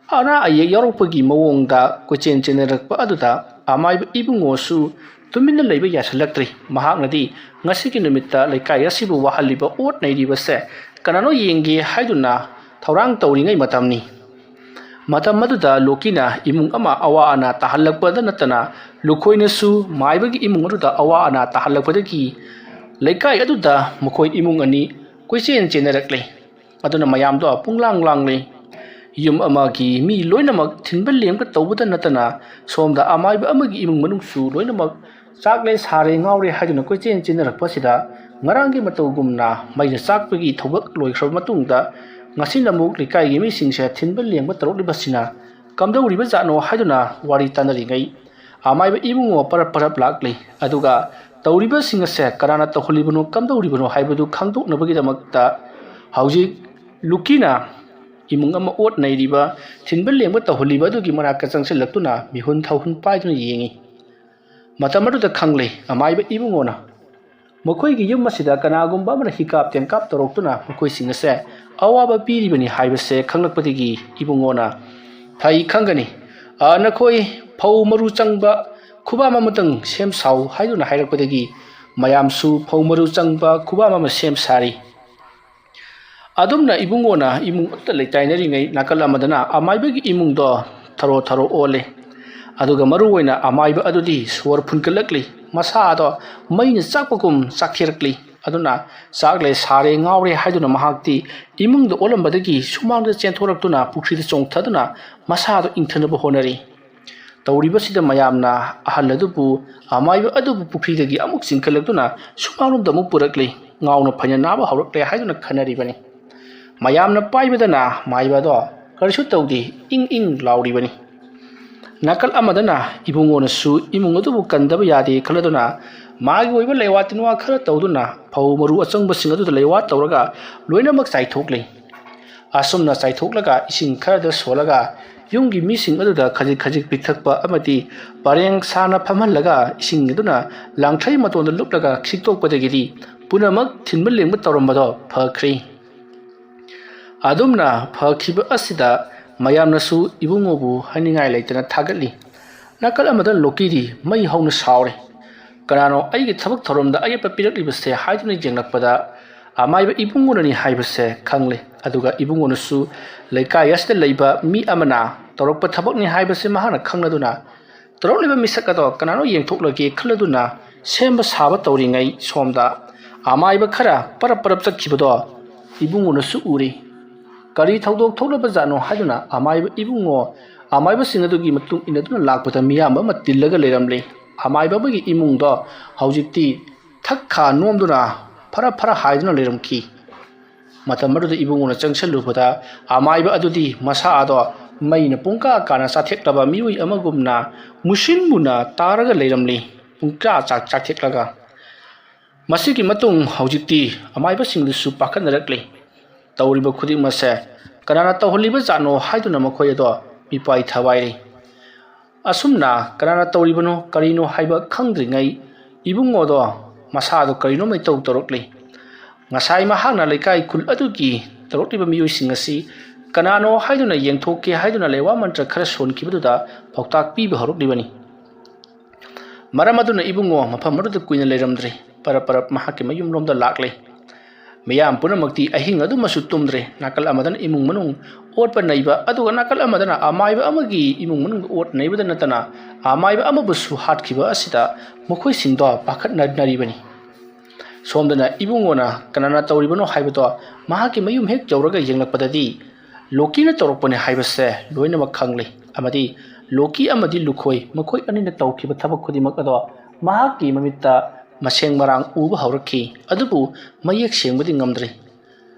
ꯑꯅꯥ ꯑꯌꯦꯛ ꯌꯥꯎꯔꯛꯄꯒꯤ ꯃꯑꯣꯡꯗ ꯀꯣꯏꯆꯦꯟ ꯆꯦꯟꯅꯔꯛꯄ ꯑꯗꯨꯗ ꯑꯃꯥꯏꯕ ꯏꯕꯨꯡꯉꯣꯁꯨ ꯇꯨꯃꯤꯟꯅ ꯂꯩꯕ ꯌꯥꯁꯤꯜꯂꯛꯇ꯭ꯔꯦ꯫ ꯃꯍꯥꯛꯅꯗꯤ ꯉꯁꯤꯒꯤ ꯅꯨꯃꯤꯠꯇ ꯂꯩꯀꯥꯏ ꯑꯁꯤꯕꯨ ꯋꯥꯍꯜꯂꯤꯕ ꯑꯣꯠ ꯅꯩꯔꯤꯕꯁꯦ ꯀꯅꯥꯅꯣ ꯌꯦꯡꯒꯦ ꯍꯥꯏꯗꯨꯅ ꯊꯧꯔꯥꯡ ꯇꯧꯔꯤꯉꯩ ꯃꯇꯝꯅꯤ꯫ ꯃꯇꯝ ꯑꯗꯨꯗ ꯂꯣꯀꯤꯅ ꯏꯃꯨꯡ ꯑꯃ ꯑꯋꯥ ꯑꯅꯥ ꯇꯥꯍꯜꯂꯛꯄꯗ ꯅꯠꯇꯅ ꯂꯨꯈꯣꯏꯅꯁꯨ ꯃꯥꯏꯕꯒꯤ ꯏꯃꯨꯡ ꯑꯗꯨꯗ ꯑꯋꯥ ꯑꯅꯥ ꯇꯥꯍꯜꯂꯛꯄꯗꯒꯤ ꯂꯩꯀꯥꯏ ꯑꯗꯨꯗ ꯃꯈꯣꯏ ꯏꯃꯨꯡ ꯑꯅꯤ ꯀꯣꯏꯆꯦꯟ ꯆꯦꯟꯅꯔꯛꯂꯦ꯫ ꯑꯗꯨꯅ ꯃꯌꯥꯝꯗꯣ ꯄꯨꯡꯂꯥꯡ ꯂꯥꯡꯂꯦ꯫ ꯌꯨꯝ ꯑꯃꯒꯤ ꯃꯤ ꯂꯣꯏꯅꯃꯛ ꯊꯤꯟꯕ ꯂꯦꯡꯕ ꯇꯧꯕꯗ ꯅꯠꯇꯅ ꯁꯣꯝꯗ ꯑꯃꯥꯏꯕ ꯑꯃꯒꯤ ꯏꯃꯨꯡ ꯃꯅꯨꯡꯁꯨ ꯂꯣꯏꯅꯃꯛ ꯆꯥꯛꯂꯦ ꯁꯥꯔꯦ ꯉꯥꯎꯔꯦ ꯍꯥꯏꯗꯨꯅ ꯀꯣꯏꯆꯦꯟ ꯆꯦꯟꯅꯔꯛꯄꯁꯤꯗ ꯉꯔꯥꯡꯒꯤ ꯃꯇꯧꯒꯨꯝꯅ ꯃꯩꯅ ꯆꯥꯛꯄꯒꯤ ꯊꯕꯛ ꯂꯣꯏꯈ꯭ꯔꯕ ꯃꯇꯨꯡꯗ ꯉꯁꯤꯅ ꯑꯃꯨꯛ ꯂꯩꯀꯥꯏꯒꯤ ꯃꯤꯁꯤꯡꯁꯦ ꯊꯤꯟꯕ ꯂꯦꯡꯕ ꯇꯧꯔꯛꯂꯤꯕꯁꯤꯅ ꯀꯝꯗꯧꯔꯤꯕ ꯖꯥꯠꯅꯣ ꯍꯥꯏꯗꯨꯅ ꯋꯥꯔꯤ ꯇꯥꯅꯔꯤꯉꯩ ꯑꯃꯥꯏꯕ ꯏꯕꯨꯡꯉꯣ ꯄꯔꯞ ꯄꯔꯞ ꯂꯥꯛꯂꯤ꯫ ꯑꯗꯨꯒ ꯇꯧꯔꯤꯕꯁꯤꯡ ꯑꯁꯦ ꯀꯅꯥꯅ ꯇꯧꯍꯜꯂꯤꯕꯅꯣ, ꯀꯝꯗꯧꯔꯤꯕꯅꯣ ꯍꯥꯏꯕꯗꯨ ꯈꯪꯗꯣꯛꯅꯕꯒꯤꯗꯃꯛꯇ ꯍꯧꯖꯤꯛ ꯂꯨꯀꯤꯅ ꯏꯃꯨꯡ ꯑꯃ ꯑꯣꯠ ꯅꯩꯔꯤꯕ, ꯊꯤꯟꯕ ꯂꯦꯡꯕ ꯇꯧꯍꯜꯂꯤꯕ ꯑꯗꯨꯒꯤ ꯃꯅꯥꯛꯇ ꯆꯪꯁꯤꯜꯂꯛꯇꯨꯅ ꯃꯤꯍꯨꯟ ꯊꯧꯍꯨꯟ ꯄꯥꯏꯗꯨꯅ ꯌꯦꯡꯉꯤ꯫ ꯃꯇꯝ ꯑꯗꯨꯗ ꯈꯪꯂꯦ ꯑꯃꯥꯏꯕ ꯏꯕꯨꯡꯉꯣꯅ ꯃꯈꯣꯏꯒꯤ ꯌꯨꯝ ꯑꯁꯤꯗ ꯀꯅꯥꯒꯨꯝꯕ ꯑꯃꯅ ꯍꯤꯀꯥꯞ ꯇꯦꯟꯀꯥꯞ ꯇꯧꯔꯛꯇꯨꯅ ꯃꯈꯣꯏꯁꯤꯡ ꯑꯁꯦ ꯑꯋꯥꯕ ꯄꯤꯔꯤꯕꯅꯤ ꯍꯥꯏꯕꯁꯦ ꯈꯪꯂꯛꯄꯗꯒꯤ ꯏꯕꯨꯡꯉꯣꯅ, "ꯐꯩ, ꯈꯪꯒꯅꯤ꯫ ꯑ, ꯅꯈꯣꯏ ꯐꯧ ꯃꯔꯨ ꯆꯪꯕ ꯈꯨꯕꯥꯝ ꯑꯃꯇꯪ ꯁꯦꯝ ꯁꯥꯎ" ꯍꯥꯏꯗꯨꯅ ꯍꯥꯏꯔꯛꯄꯗꯒꯤ ꯃꯌꯥꯝꯁꯨ ꯐꯧ ꯃꯔꯨ ꯆꯪꯕ ꯈꯨꯕꯥꯝ ꯑꯃ ꯁꯦꯝ ꯁꯥꯔꯤ꯫ ꯑꯗꯨꯝꯅ ꯏꯕꯨꯡꯉꯣꯅ ꯏꯃꯨꯡ ꯑꯃꯠꯇ ꯂꯩꯇꯥꯏꯅꯔꯤꯉꯩ ꯅꯥꯀꯜ ꯑꯃꯗꯅ ꯑꯃꯥꯏꯕꯒꯤ ꯏꯃꯨꯡꯗꯣ ꯊꯔꯣ ꯊꯔꯣ ꯑꯣꯜꯂꯦ꯫ ꯑꯗꯨꯒ ꯃꯔꯨꯑꯣꯏꯅ ꯑꯃꯥꯏꯕ ꯑꯗꯨꯗꯤ ꯁꯣꯔ ꯐꯨꯟꯀꯠꯂꯛꯂꯤ, ꯃꯁꯥꯗꯣ ꯃꯩꯅ ꯆꯥꯛꯄꯒꯨꯝ ꯆꯥꯛꯊꯦꯔꯛꯂꯤ꯫ ꯑꯗꯨꯅ ꯆꯥꯛꯂꯦ ꯁꯥꯔꯦ ꯉꯥꯎꯔꯦ ꯍꯥꯏꯗꯨꯅ ꯃꯍꯥꯛꯇꯤ ꯏꯃꯨꯡꯗ ꯑꯣꯜꯂꯝꯕꯗꯒꯤ ꯁꯨꯃꯥꯡꯗ ꯆꯦꯟꯊꯣꯔꯛꯇꯨꯅ ꯄꯨꯈ꯭ꯔꯤꯗ ꯆꯣꯡꯊꯗꯨꯅ ꯃꯁꯥꯗꯣ ꯏꯪꯊꯅꯕ ꯍꯣꯠꯅꯔꯤ꯫ ꯇꯧꯔꯤꯕꯁꯤꯗ ꯃꯌꯥꯝꯅ ꯑꯍꯜ ꯑꯗꯨꯕꯨ, ꯑꯃꯥꯏꯕ ꯑꯗꯨꯕꯨ ꯄꯨꯈ꯭ꯔꯤꯗꯒꯤ ꯑꯃꯨꯛ ꯆꯤꯡꯈꯠꯂꯛꯇꯨꯅ ꯁꯨꯃꯥꯡꯂꯣꯝꯗ ꯑꯃꯨꯛ ꯄꯨꯔꯛꯂꯤ꯫ ꯉꯥꯎꯅ ꯐꯩꯅ ꯅꯥꯕ ꯍꯧꯔꯛꯂꯦ ꯍꯥꯏꯗꯨꯅ ꯈꯟꯅꯔꯤꯕꯅꯤ꯫ ꯃꯌꯥꯝꯅ ꯄꯥꯏꯕꯗꯅ ꯃꯥꯏꯕ ꯑꯗꯣ ꯀꯔꯤꯁꯨ ꯇꯧꯗꯦ, ꯏꯪ ꯏꯪ ꯂꯥꯎꯔꯤꯕꯅꯤ꯫ ꯅꯥꯀꯜ ꯑꯃꯗꯅ ꯏꯕꯨꯡꯉꯣꯅꯁꯨ ꯏꯃꯨꯡ ꯑꯗꯨꯕꯨ ꯀꯟꯗꯕ ꯌꯥꯗꯦ ꯈꯜꯂꯗꯨꯅ ꯃꯥꯒꯤ ꯑꯣꯏꯕ ꯂꯩꯋꯥ ꯇꯤꯟꯋꯥ ꯈꯔ ꯇꯧꯗꯨꯅ ꯐꯧ ꯃꯔꯨ ꯑꯆꯪꯕꯁꯤꯡ ꯑꯗꯨꯗ ꯂꯩꯋꯥ ꯇꯧꯔꯒ ꯂꯣꯏꯅꯃꯛ ꯆꯥꯏꯊꯣꯛꯂꯤ꯫ ꯑꯁꯨꯝꯅ ꯆꯥꯏꯊꯣꯛꯂꯒ ꯏꯁꯤꯡ ꯈꯔꯗ ꯁꯣꯜꯂꯒ ꯌꯨꯝꯒꯤ ꯃꯤꯁꯤꯡ ꯑꯗꯨꯗ ꯈꯖꯤꯛ ꯈꯖꯤꯛ ꯄꯤꯊꯛꯄ ꯑꯃꯗꯤ ꯄꯔꯦꯡ ꯁꯥꯅ ꯐꯝꯍꯜꯂꯒ ꯏꯁꯤꯡ ꯑꯗꯨꯅ ꯂꯥꯡꯊ꯭ꯔꯩ ꯃꯇꯣꯟꯗ ꯂꯨꯞꯂꯒ ꯈꯤꯛꯇꯣꯛꯄꯗꯒꯤꯗꯤ ꯄꯨꯝꯅꯃꯛ ꯊꯤꯟꯕ ꯂꯦꯡꯕ ꯇꯧꯔꯝꯕꯗꯣ ꯐꯈ꯭ꯔꯦ꯫ ꯑꯗꯨꯝꯅ ꯐꯈꯤꯕ ꯑꯁꯤꯗ ꯃꯌꯥꯝꯅꯁꯨ ꯏꯕꯨꯡꯉꯣꯕꯨ ꯍꯥꯏꯅꯤꯡꯉꯥꯏ ꯂꯩꯇꯅ ꯊꯥꯒꯠꯂꯤ꯫ ꯅꯥꯀꯜ ꯑꯃꯗ ꯂꯣꯀꯤꯗꯤ ꯃꯩ ꯍꯧꯅ ꯁꯥꯎꯔꯤ꯫ "ꯀꯅꯥꯅꯣ ꯑꯩꯒꯤ ꯊꯕꯛ ꯊꯧꯔꯝꯗ ꯑꯌꯦꯠꯄ ꯄꯤꯔꯛꯂꯤꯕꯁꯦ?" ꯍꯥꯏꯗꯨꯅ ꯌꯦꯡꯂꯛꯄꯗ ꯑꯃꯥꯏꯕ ꯏꯕꯨꯡꯉꯣꯅꯅꯤ ꯍꯥꯏꯕꯁꯦ ꯈꯪꯂꯦ꯫ ꯑꯗꯨꯒ ꯏꯕꯨꯡꯉꯣꯅꯁꯨ ꯂꯩꯀꯥꯏ ꯑꯁꯤꯗ ꯂꯩꯕ ꯃꯤ ꯑꯃꯅ ꯇꯧꯔꯛꯄ ꯊꯕꯛꯅꯤ ꯍꯥꯏꯕꯁꯦ ꯃꯍꯥꯛꯅ ꯈꯪꯂꯗꯨꯅ ꯇꯧꯔꯛꯂꯤꯕ ꯃꯤꯁꯛ ꯑꯗꯣ ꯀꯅꯥꯅꯣ ꯌꯦꯡꯊꯣꯛꯂꯒꯦ ꯈꯜꯂꯗꯨꯅ ꯁꯦꯝꯕ ꯁꯥꯕ ꯇꯧꯔꯤꯉꯩ ꯁꯣꯝꯗ ꯑꯃꯥꯏꯕ ꯈꯔ ꯄꯔꯞ ꯄꯔꯞ ꯆꯠꯈꯤꯕꯗꯣ ꯏꯕꯨꯡꯉꯣꯅꯁꯨ ꯎꯔꯤ꯫ ꯀꯔꯤ ꯊꯧꯗꯣꯛ ꯊꯣꯛꯂꯕ ꯖꯥꯠꯅꯣ ꯍꯥꯏꯗꯨꯅ ꯑꯃꯥꯏꯕ ꯏꯕꯨꯡꯉꯣ ꯑꯃꯥꯏꯕꯁꯤꯡ ꯑꯗꯨꯒꯤ ꯃꯇꯨꯡ ꯏꯟꯅꯗꯨꯅ ꯂꯥꯛꯄꯗ ꯃꯤꯌꯥꯝꯕ ꯑꯃ ꯇꯤꯜꯂꯒ ꯂꯩꯔꯝꯂꯦ꯫ ꯑꯃꯥꯏꯕ ꯑꯃꯒꯤ ꯏꯃꯨꯡꯗꯣ ꯍꯧꯖꯤꯛꯇꯤ ꯊꯛ ꯈꯥ ꯅꯣꯝꯗꯨꯅ ꯐꯔ ꯐꯔ ꯍꯥꯏꯗꯨꯅ ꯂꯩꯔꯝꯈꯤ꯫ ꯃꯇꯝ ꯑꯗꯨꯗ ꯏꯕꯨꯡꯉꯣꯅ ꯆꯪꯁꯤꯜꯂꯨꯕꯗ ꯑꯃꯥꯏꯕ ꯑꯗꯨꯗꯤ ꯃꯁꯥ ꯑꯗꯣ ꯃꯩꯅ ꯄꯨꯡꯀꯥ ꯀꯥꯅ ꯆꯥꯊꯦꯛꯂꯕ ꯃꯤꯑꯣꯏ ꯑꯃꯒꯨꯝꯅ ꯃꯨꯁꯤꯟ ꯃꯨꯅ ꯇꯥꯔꯒ ꯂꯩꯔꯝꯂꯤ꯫ ꯄꯨꯡꯀꯥ ꯆꯥꯛ ꯆꯥꯊꯦꯛꯂꯒ꯫ ꯃꯁꯤꯒꯤ ꯃꯇꯨꯡ ꯍꯧꯖꯤꯛꯇꯤ ꯑꯃꯥꯏꯕꯁꯤꯡꯗꯨꯁꯨ ꯄꯥꯈꯠꯅꯔꯛꯂꯤ꯫ ꯇꯧꯔꯤꯕ ꯈꯨꯗꯤꯡꯃꯛꯁꯦ ꯀꯅꯥꯅ ꯇꯧꯍꯜꯂꯤꯕ ꯖꯥꯠꯅꯣ ꯍꯥꯏꯗꯨꯅ ꯃꯈꯣꯏ ꯑꯗꯣ ꯃꯤꯄꯥꯏ ꯊꯋꯥꯏꯔꯤ꯫ ꯑꯁꯨꯝꯅ ꯀꯅꯥꯅ ꯇꯧꯔꯤꯕꯅꯣ ꯀꯔꯤꯅꯣ ꯍꯥꯏꯕ ꯈꯪꯗ꯭ꯔꯤꯉꯩ ꯏꯕꯨꯡꯉꯣꯗꯣ ꯃꯁꯥꯗꯣ ꯀꯔꯤꯅꯣꯝ ꯏꯇꯧ ꯇꯧꯔꯛꯂꯤ꯫ ꯉꯁꯥꯏ ꯃꯍꯥꯛꯅ ꯂꯩꯀꯥꯏ ꯈꯨꯜ ꯑꯗꯨꯒꯤ ꯇꯧꯔꯛꯂꯤꯕ ꯃꯤꯑꯣꯏꯁꯤꯡ ꯑꯁꯤ ꯀꯅꯥꯅꯣ ꯍꯥꯏꯗꯨꯅ ꯌꯦꯡꯊꯣꯛꯀꯦ ꯍꯥꯏꯗꯨꯅ ꯂꯩꯋꯥ ꯃꯟꯇ꯭ꯔ ꯈꯔ ꯁꯣꯟꯈꯤꯕꯗꯨꯗ ꯄꯥꯎꯇꯥꯛ ꯄꯤꯕ ꯍꯧꯔꯛꯂꯤꯕꯅꯤ꯫ ꯃꯔꯝ ꯑꯗꯨꯅ ꯏꯕꯨꯡꯉꯣ ꯃꯐꯝ ꯑꯗꯨꯗ ꯀꯨꯏꯅ ꯂꯩꯔꯝꯗ꯭ꯔꯦ꯫ ꯄꯔꯞ ꯄꯔꯞ ꯃꯍꯥꯛꯀꯤ ꯃꯌꯨꯝꯂꯣꯝꯗ ꯂꯥꯛꯂꯦ꯫ ꯃꯤꯌꯥꯝ ꯄꯨꯝꯅꯃꯛꯇꯤ ꯑꯍꯤꯡ ꯑꯗꯨꯃꯁꯨ ꯇꯨꯝꯗ꯭ꯔꯦ꯫ ꯅꯥꯀꯜ ꯑꯃꯗꯅ ꯏꯃꯨꯡ ꯃꯅꯨꯡ ꯑꯣꯠꯄ ꯅꯩꯕ, ꯑꯗꯨꯒ ꯅꯥꯀꯜ ꯑꯃꯗꯅ ꯑꯃꯥꯏꯕ ꯑꯃꯒꯤ ꯏꯃꯨꯡ ꯃꯅꯨꯡ ꯑꯣꯠ ꯅꯩꯕꯗ ꯅꯠꯇꯅ ꯑꯃꯥꯏꯕ ꯑꯃꯕꯨꯁꯨ ꯍꯥꯠꯈꯤꯕ ꯑꯁꯤꯗ ꯃꯈꯣꯏꯁꯤꯡꯗꯣ ꯄꯥꯈꯠꯅꯔꯤꯕꯅꯤ꯫ ꯁꯣꯝꯗꯅ ꯏꯕꯨꯡꯉꯣꯅ ꯀꯅꯥꯅ ꯇꯧꯔꯤꯕꯅꯣ ꯍꯥꯏꯕꯗꯣ ꯃꯍꯥꯛꯀꯤ ꯃꯌꯨꯝ ꯍꯦꯛ ꯌꯧꯔꯒ ꯌꯦꯡꯂꯛꯄꯗꯗꯤ ꯂꯣꯀꯤꯅ ꯇꯧꯔꯛꯄꯅꯤ ꯍꯥꯏꯕꯁꯦ ꯂꯣꯏꯅꯃꯛ ꯈꯪꯂꯦ꯫ ꯑꯃꯗꯤ ꯂꯣꯀꯤ ꯑꯃꯗꯤ ꯂꯨꯈꯣꯏ ꯃꯈꯣꯏ ꯑꯅꯤꯅ ꯇꯧꯈꯤꯕ ꯊꯕꯛ ꯈꯨꯗꯤꯡꯃꯛ ꯑꯗꯣ ꯃꯍꯥꯛꯀꯤ ꯃꯃꯤꯠꯇ ꯃꯁꯦꯡ ꯃꯔꯥꯡ ꯎꯕ ꯍꯧꯔꯛꯈꯤ꯫ ꯑꯗꯨꯕꯨ ꯃꯌꯦꯛ ꯁꯦꯡꯕꯗꯤ ꯉꯝꯗ꯭ꯔꯤ꯫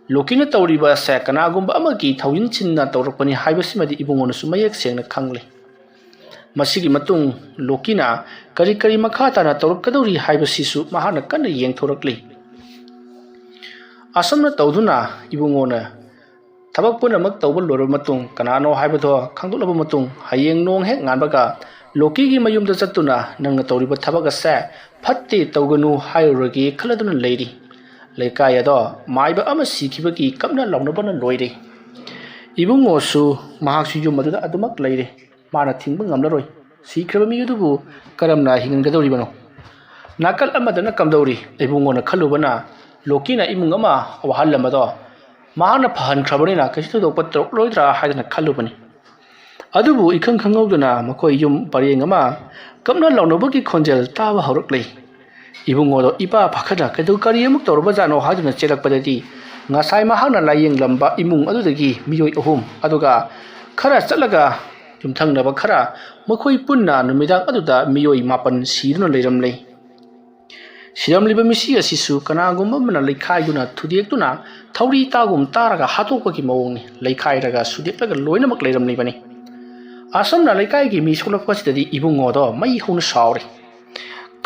ꯂꯣꯀꯤꯅ ꯇꯧꯔꯤꯕ ꯑꯁꯦ ꯀꯅꯥꯒꯨꯝꯕ ꯑꯃꯒꯤ ꯊꯧꯖꯤꯟ ꯁꯤꯟꯅ ꯇꯧꯔꯛꯄꯅꯤ ꯍꯥꯏꯕꯁꯤꯃꯗꯤ ꯏꯕꯨꯡꯉꯣꯅꯁꯨ ꯃꯌꯦꯛ ꯁꯦꯡꯅ ꯈꯪꯂꯦ꯫ ꯃꯁꯤꯒꯤ ꯃꯇꯨꯡ ꯂꯣꯀꯤꯅ ꯀꯔꯤ ꯀꯔꯤ ꯃꯈꯥ ꯇꯥꯅ ꯇꯧꯔꯛꯀꯗꯧꯔꯤ ꯍꯥꯏꯕꯁꯤꯁꯨ ꯃꯍꯥꯛꯅ ꯀꯟꯅ ꯌꯦꯡꯊꯣꯔꯛꯂꯤ꯫ ꯑꯁꯨꯝꯅ ꯇꯧꯗꯨꯅ ꯏꯕꯨꯡꯉꯣꯅ ꯊꯕꯛ ꯄꯨꯝꯅꯃꯛ ꯇꯧꯕ ꯂꯣꯏꯔꯕ ꯃꯇꯨꯡ, ꯀꯅꯥꯅꯣ ꯍꯥꯏꯕꯗꯣ ꯈꯪꯗꯣꯛꯂꯕ ꯃꯇꯨꯡ, ꯍꯌꯦꯡ ꯅꯣꯡ ꯍꯦꯛ ꯉꯥꯟꯕꯒ ꯂꯣꯀꯤꯒꯤ ꯃꯌꯨꯝꯗ ꯆꯠꯇꯨꯅ ꯅꯪꯅ ꯇꯧꯔꯤꯕ ꯊꯕꯛ ꯑꯁꯦ ꯐꯠꯇꯦ, ꯇꯧꯒꯅꯨ ꯍꯥꯏꯔꯨꯔꯒꯦ ꯈꯜꯂꯗꯨꯅ ꯂꯩꯔꯤ꯫ ꯂꯩꯀꯥꯏ ꯑꯗꯣ ꯃꯥꯏꯕ ꯑꯃ ꯁꯤꯈꯤꯕꯒꯤ ꯀꯞꯅ ꯂꯥꯎꯅꯕꯅ ꯂꯣꯏꯔꯦ꯫ ꯏꯕꯨꯡꯉꯣꯁꯨ ꯃꯍꯥꯛꯁꯨ ꯌꯨꯝ ꯑꯗꯨꯗ ꯑꯗꯨꯃꯛ ꯂꯩꯔꯦ꯫ ꯃꯥꯅ ꯊꯤꯡꯕ ꯉꯝꯂꯔꯣꯏ꯫ ꯁꯤꯈ꯭ꯔꯕ ꯃꯤ ꯑꯗꯨꯕꯨ ꯀꯔꯝꯅ ꯍꯤꯡꯍꯟꯒꯗꯧꯔꯤꯕꯅꯣ? ꯅꯥꯀꯜ ꯑꯃꯗꯅ ꯀꯝꯗꯧꯔꯤ? ꯏꯕꯨꯡꯉꯣꯅ ꯈꯜꯂꯨꯕꯅ ꯂꯣꯀꯤꯅ ꯏꯃꯨꯡ ꯑꯃ ꯋꯥꯍꯜꯂꯝꯕꯗꯣ ꯃꯍꯥꯛꯅ ꯐꯍꯟꯈ꯭ꯔꯕꯅꯤꯅ ꯀꯩꯁꯨ ꯊꯣꯏꯗꯣꯛꯄ ꯇꯧꯔꯛꯂꯣꯏꯗ꯭ꯔꯥ ꯍꯥꯏꯗꯅ ꯈꯜꯂꯨꯕꯅꯤ꯫ ꯑꯗꯨꯕꯨ ꯏꯈꯪ ꯈꯪꯍꯧꯗꯅ ꯃꯈꯣꯏ ꯌꯨꯝ ꯄꯔꯦꯡ ꯑꯃ ꯀꯞꯅ ꯂꯥꯎꯅꯕꯒꯤ ꯈꯣꯟꯖꯦꯜ ꯇꯥꯕ ꯍꯧꯔꯛꯂꯦ꯫ ꯏꯕꯨꯡꯉꯣꯗꯣ ꯏꯄꯥ ꯄꯥꯈꯠꯅ ꯀꯩꯗꯧ ꯀꯔꯤ ꯑꯃꯨꯛ ꯇꯧꯔꯕꯖꯥꯠꯅꯣ ꯍꯥꯏꯗꯨꯅ ꯆꯦꯜꯂꯛꯄꯗꯗꯤ ꯉꯁꯥꯏ ꯃꯍꯥꯛꯅ ꯂꯥꯏꯌꯦꯡꯂꯝꯕ ꯏꯃꯨꯡ ꯑꯗꯨꯗꯒꯤ ꯃꯤꯑꯣꯏ ꯑꯍꯨꯝ, ꯑꯗꯨꯒ ꯈꯔ ꯆꯠꯂꯒ ꯌꯨꯝꯊꯪꯅꯕ ꯈꯔ, ꯃꯈꯣꯏ ꯄꯨꯟꯅ ꯅꯨꯃꯤꯗꯥꯡ ꯑꯗꯨꯗ ꯃꯤꯑꯣꯏ ꯃꯥꯄꯟ ꯁꯤꯗꯨꯅ ꯂꯩꯔꯝꯂꯦ꯫ ꯁꯤꯔꯝꯂꯤꯕ ꯃꯤꯁꯤ ꯑꯁꯤꯁꯨ ꯀꯅꯥꯒꯨꯝꯕ ꯑꯃꯅ ꯂꯩꯈꯥꯏꯗꯨꯅ ꯊꯨꯗꯦꯛꯇꯨꯅ ꯊꯧꯔꯤ ꯇꯥꯒꯨꯝ ꯇꯥꯔꯒ ꯍꯥꯠꯇꯣꯛꯄꯒꯤ ꯃꯑꯣꯡꯅꯤ꯫ ꯂꯩꯈꯥꯏꯔꯒ ꯁꯨꯗꯦꯛꯂꯒ ꯂꯣꯏꯅꯃꯛ ꯂꯩꯔꯝꯂꯤꯕꯅꯤ꯫ ꯑꯁꯨꯝꯅ ꯂꯩꯀꯥꯏꯒꯤ ꯃꯤ ꯁꯣꯛꯂꯛꯄꯁꯤꯗꯗꯤ ꯏꯕꯨꯡꯉꯣꯗꯣ ꯃꯩ ꯍꯧꯅ ꯁꯥꯎꯔꯤ꯫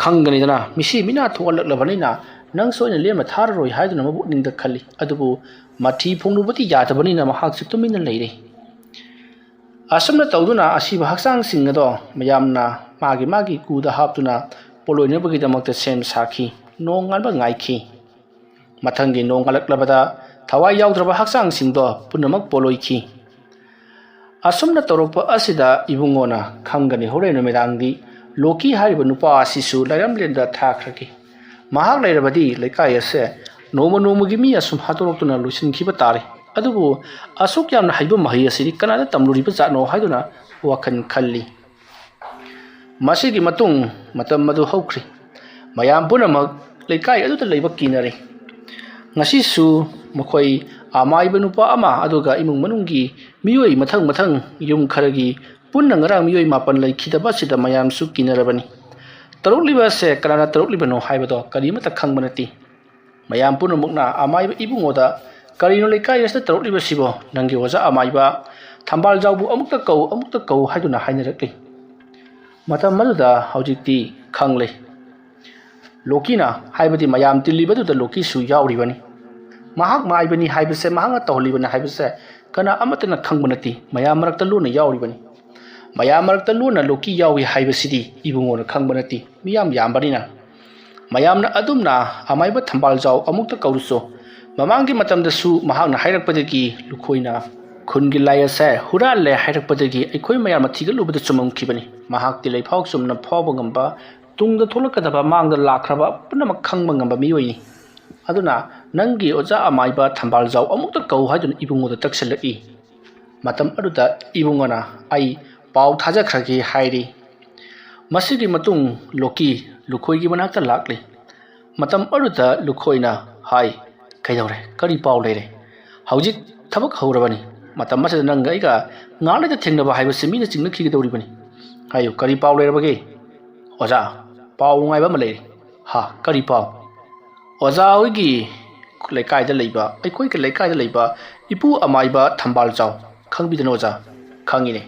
ꯈꯪꯒꯅꯤꯗꯅ, ꯃꯤꯁꯤ ꯃꯤꯅꯥ ꯊꯣꯛꯍꯜꯂꯛꯂꯕꯅꯤꯅ ꯅꯪꯁꯨ ꯑꯩꯅ ꯂꯦꯝꯅ ꯊꯥꯔꯔꯣꯏ ꯍꯥꯏꯗꯨꯅ ꯃꯕꯨꯛꯅꯤꯡꯗ ꯈꯜꯂꯤ꯫ ꯑꯗꯨꯕꯨ ꯃꯊꯤ ꯐꯣꯡꯂꯨꯕꯗꯤ ꯌꯥꯗꯕꯅꯤꯅ ꯃꯍꯥꯛꯁꯨ ꯇꯨꯃꯤꯟꯅ ꯂꯩꯔꯦ꯫ ꯑꯁꯨꯝꯅ ꯇꯧꯗꯨꯅ ꯑꯁꯤꯕ ꯍꯛꯆꯥꯡꯁꯤꯡ ꯑꯗꯣ ꯃꯌꯥꯝꯅ ꯃꯥꯒꯤ ꯃꯥꯒꯤ ꯀꯨꯗ ꯍꯥꯞꯇꯨꯅ ꯄꯣꯂꯣꯏꯅꯕꯒꯤꯗꯃꯛꯇ ꯁꯦꯝ ꯁꯥꯈꯤ꯫ ꯅꯣꯡꯉꯥꯟꯕ ꯉꯥꯏꯈꯤ꯫ ꯃꯊꯪꯒꯤ ꯅꯣꯡꯉꯥꯜꯂꯛꯂꯕꯗ ꯊꯋꯥꯏ ꯌꯥꯎꯗ꯭ꯔꯕ ꯍꯛꯆꯥꯡꯁꯤꯡꯗꯣ ꯄꯨꯝꯅꯃꯛ ꯄꯣꯂꯣꯏꯈꯤ꯫ ꯑꯁꯨꯝꯅ ꯇꯧꯔꯛꯄ ꯑꯁꯤꯗ ꯏꯕꯨꯡꯉꯣꯅ ꯈꯪꯒꯅꯤ ꯍꯣꯔꯦꯟ ꯅꯨꯃꯤꯗꯥꯡꯗꯤ ꯂꯣꯀꯤ ꯍꯥꯏꯔꯤꯕ ꯅꯨꯄꯥ ꯑꯁꯤꯁꯨ ꯂꯥꯏꯔꯝꯂꯦꯟꯗ ꯊꯥꯈ꯭ꯔꯒꯦ꯫ ꯃꯍꯥꯛ ꯂꯩꯔꯕꯗꯤ ꯂꯩꯀꯥꯏ ꯑꯁꯦ ꯅꯣꯡꯃ ꯅꯣꯡꯃꯒꯤ ꯃꯤ ꯑꯁꯨꯝ ꯍꯥꯠꯇꯣꯔꯛꯇꯨꯅ ꯂꯣꯏꯁꯤꯟꯈꯤꯕ ꯇꯥꯔꯦ꯫ ꯑꯗꯨꯕꯨ ꯑꯁꯨꯛ ꯌꯥꯝꯅ ꯍꯩꯕ ꯃꯍꯩ ꯑꯁꯤꯗꯤ ꯀꯅꯥꯗ ꯇꯝꯂꯨꯔꯤꯕ ꯖꯥꯠꯅꯣ ꯍꯥꯏꯗꯨꯅ ꯋꯥꯈꯜ ꯈꯜꯂꯤ꯫ ꯃꯁꯤꯒꯤ ꯃꯇꯨꯡ ꯃꯇꯝ ꯑꯗꯨ ꯍꯧꯈ꯭ꯔꯤ꯫ ꯃꯌꯥꯝ ꯄꯨꯝꯅꯃꯛ ꯂꯩꯀꯥꯏ ꯑꯗꯨꯗ ꯂꯩꯕ ꯀꯤꯅꯔꯦ꯫ ꯉꯁꯤꯁꯨ ꯃꯈꯣꯏ ꯑꯃꯥꯏꯕ ꯅꯨꯄꯥ ꯑꯃ ꯑꯗꯨꯒ ꯏꯃꯨꯡ ꯃꯅꯨꯡꯒꯤ ꯃꯤꯑꯣꯏ ꯃꯊꯪ ꯃꯊꯪ ꯌꯨꯝ ꯈꯔꯒꯤ ꯄꯨꯟꯅ ꯉꯔꯥꯡ ꯃꯤꯑꯣꯏ ꯃꯥꯄꯟ ꯂꯩꯈꯤꯗꯕ ꯑꯁꯤꯗ ꯃꯌꯥꯝꯁꯨ ꯀꯤꯅꯔꯕꯅꯤ꯫ ꯇꯧꯔꯛꯂꯤꯕ ꯑꯁꯦ ꯀꯅꯥꯅ ꯇꯧꯔꯛꯂꯤꯕꯅꯣ ꯍꯥꯏꯕꯗꯣ ꯀꯔꯤꯃꯠꯇ ꯈꯪꯕ ꯅꯠꯇꯦ꯫ ꯃꯌꯥꯝ ꯄꯨꯝꯅꯃꯛꯅ ꯑꯃꯥꯏꯕ ꯏꯕꯨꯡꯉꯣꯗ, "ꯀꯔꯤꯅꯣ ꯂꯩꯀꯥꯏ ꯑꯁꯤꯗ ꯇꯧꯔꯛꯂꯤꯕꯁꯤꯕꯣ? ꯅꯪꯒꯤ ꯑꯣꯖꯥ ꯑꯃꯥꯏꯕ ꯊꯝꯕꯥꯜ ꯖꯥꯎꯕꯨ ꯑꯃꯨꯛꯇ ꯀꯧ, ꯑꯃꯨꯛꯇ ꯀꯧ" ꯍꯥꯏꯗꯨꯅ ꯍꯥꯏꯅꯔꯛꯂꯤ꯫ ꯃꯇꯝ ꯑꯗꯨꯗ ꯍꯧꯖꯤꯛꯇꯤ ꯈꯪꯂꯦ꯫ ꯂꯣꯀꯤꯅ, ꯍꯥꯏꯕꯗꯤ ꯃꯌꯥꯝ ꯇꯤꯜꯂꯤꯕꯗꯨꯗ ꯂꯣꯀꯤꯁꯨ ꯌꯥꯎꯔꯤꯕꯅꯤ꯫ ꯃꯍꯥꯛ ꯃꯥꯏꯕꯅꯤ ꯍꯥꯏꯕꯁꯦ, ꯃꯍꯥꯛꯅ ꯇꯧꯍꯜꯂꯤꯕꯅꯤ ꯍꯥꯏꯕꯁꯦ ꯀꯅꯥ ꯑꯃꯠꯇꯅ ꯈꯪꯕ ꯅꯠꯇꯦ꯫ ꯃꯌꯥꯝ ꯃꯔꯛꯇ ꯂꯣꯟꯅ ꯌꯥꯎꯔꯤꯕꯅꯤ꯫ ꯃꯌꯥꯝ ꯃꯔꯛꯇ ꯂꯣꯟꯅ ꯂꯣꯀꯤ ꯌꯥꯎꯏ ꯍꯥꯏꯕꯁꯤꯗꯤ ꯏꯕꯨꯡꯉꯣꯅ ꯈꯪꯕ ꯅꯠꯇꯦ, ꯃꯤꯌꯥꯝ ꯌꯥꯝꯕꯅꯤꯅ꯫ ꯃꯌꯥꯝꯅ ꯑꯗꯨꯝꯅ ꯑꯃꯥꯏꯕ ꯊꯝꯕꯥꯜꯖꯥꯎ ꯑꯃꯨꯛꯇ ꯀꯧꯔꯨꯁꯨ꯫ ꯃꯃꯥꯡꯒꯤ ꯃꯇꯝꯗꯁꯨ ꯃꯍꯥꯛꯅ ꯍꯥꯏꯔꯛꯄꯗꯒꯤ ꯂꯨꯈꯣꯏꯅ ꯈꯨꯟꯒꯤ ꯂꯥꯏ ꯑꯁꯦ ꯍꯨꯔꯥꯜꯂꯦ ꯍꯥꯏꯔꯛꯄꯗꯒꯤ ꯑꯩꯈꯣꯏ ꯃꯌꯥꯝꯅ ꯊꯤꯒꯠꯂꯨꯕꯗ ꯆꯨꯝꯃꯝꯈꯤꯕꯅꯤ꯫ ꯃꯍꯥꯛꯇꯤ ꯂꯩꯐꯥꯎ ꯆꯨꯝꯅ ꯐꯥꯎꯕ ꯉꯝꯕ, ꯇꯨꯡꯗ ꯊꯣꯛꯂꯛꯀꯗꯕ, ꯃꯥꯡꯗ ꯂꯥꯛꯈ꯭ꯔꯕ ꯄꯨꯝꯅꯃꯛ ꯈꯪꯕ ꯉꯝꯕ ꯃꯤꯑꯣꯏꯅꯤ꯫ ꯑꯗꯨꯅ ꯅꯪꯒꯤ ꯑꯣꯖꯥ ꯑꯃꯥꯏꯕ ꯊꯝꯕꯥꯜꯖꯥꯎ ꯑꯃꯨꯛꯇ ꯀꯧ ꯍꯥꯏꯗꯨꯅ ꯏꯕꯨꯡꯉꯣꯗ ꯇꯛꯁꯤꯜꯂꯛꯏ꯫ ꯃꯇꯝ ꯑꯗꯨꯗ ꯏꯕꯨꯡꯉꯣꯅ ꯑꯩ ꯄꯥꯎ ꯊꯥꯖꯈ꯭ꯔꯒꯦ ꯍꯥꯏꯔꯤ꯫ ꯃꯁꯤꯒꯤ ꯃꯇꯨꯡ ꯂꯣꯀꯤ ꯂꯨꯈꯣꯏꯒꯤ ꯃꯅꯥꯛꯇ ꯂꯥꯛꯂꯤ꯫ ꯃꯇꯝ ꯑꯗꯨꯗ ꯂꯨꯈꯣꯏꯅ ꯍꯥꯏ, "ꯀꯩꯗꯧꯔꯦ? ꯀꯔꯤ ꯄꯥꯎ ꯂꯩꯔꯦ? ꯍꯧꯖꯤꯛ ꯊꯕꯛ ꯍꯧꯔꯕꯅꯤ꯫ ꯃꯇꯝ ꯑꯁꯤꯗ ꯅꯪꯒ ꯑꯩꯒ ꯉꯥꯛꯂꯩꯗ ꯊꯦꯡꯅꯕ ꯍꯥꯏꯕꯁꯤ ꯃꯤꯅ ꯆꯤꯡꯅꯈꯤꯒꯗꯧꯔꯤꯕꯅꯤ꯫ ꯍꯥꯏꯌꯨ, ꯀꯔꯤ ꯄꯥꯎ ꯂꯩꯔꯕꯒꯦ?" "ꯑꯣꯖꯥ, ꯄꯥꯎ ꯅꯨꯡꯉꯥꯏꯕ ꯑꯃ ꯂꯩꯔꯦ꯫ ꯍꯥ, ꯀꯔꯤ ꯄꯥꯎ?" "ꯑꯣꯖꯥ ꯍꯣꯏꯒꯤ ꯂꯩꯀꯥꯏꯗ ꯂꯩꯕ, ꯑꯩꯈꯣꯏꯒꯤ ꯂꯩꯀꯥꯏꯗ ꯂꯩꯕ ꯏꯄꯨ ꯑꯃꯥꯏꯕ ꯊꯝꯕꯥꯜ ꯆꯥꯎ, ꯈꯪꯕꯤꯗꯅ ꯑꯣꯖꯥ?" "ꯈꯪꯉꯤꯅꯦ꯫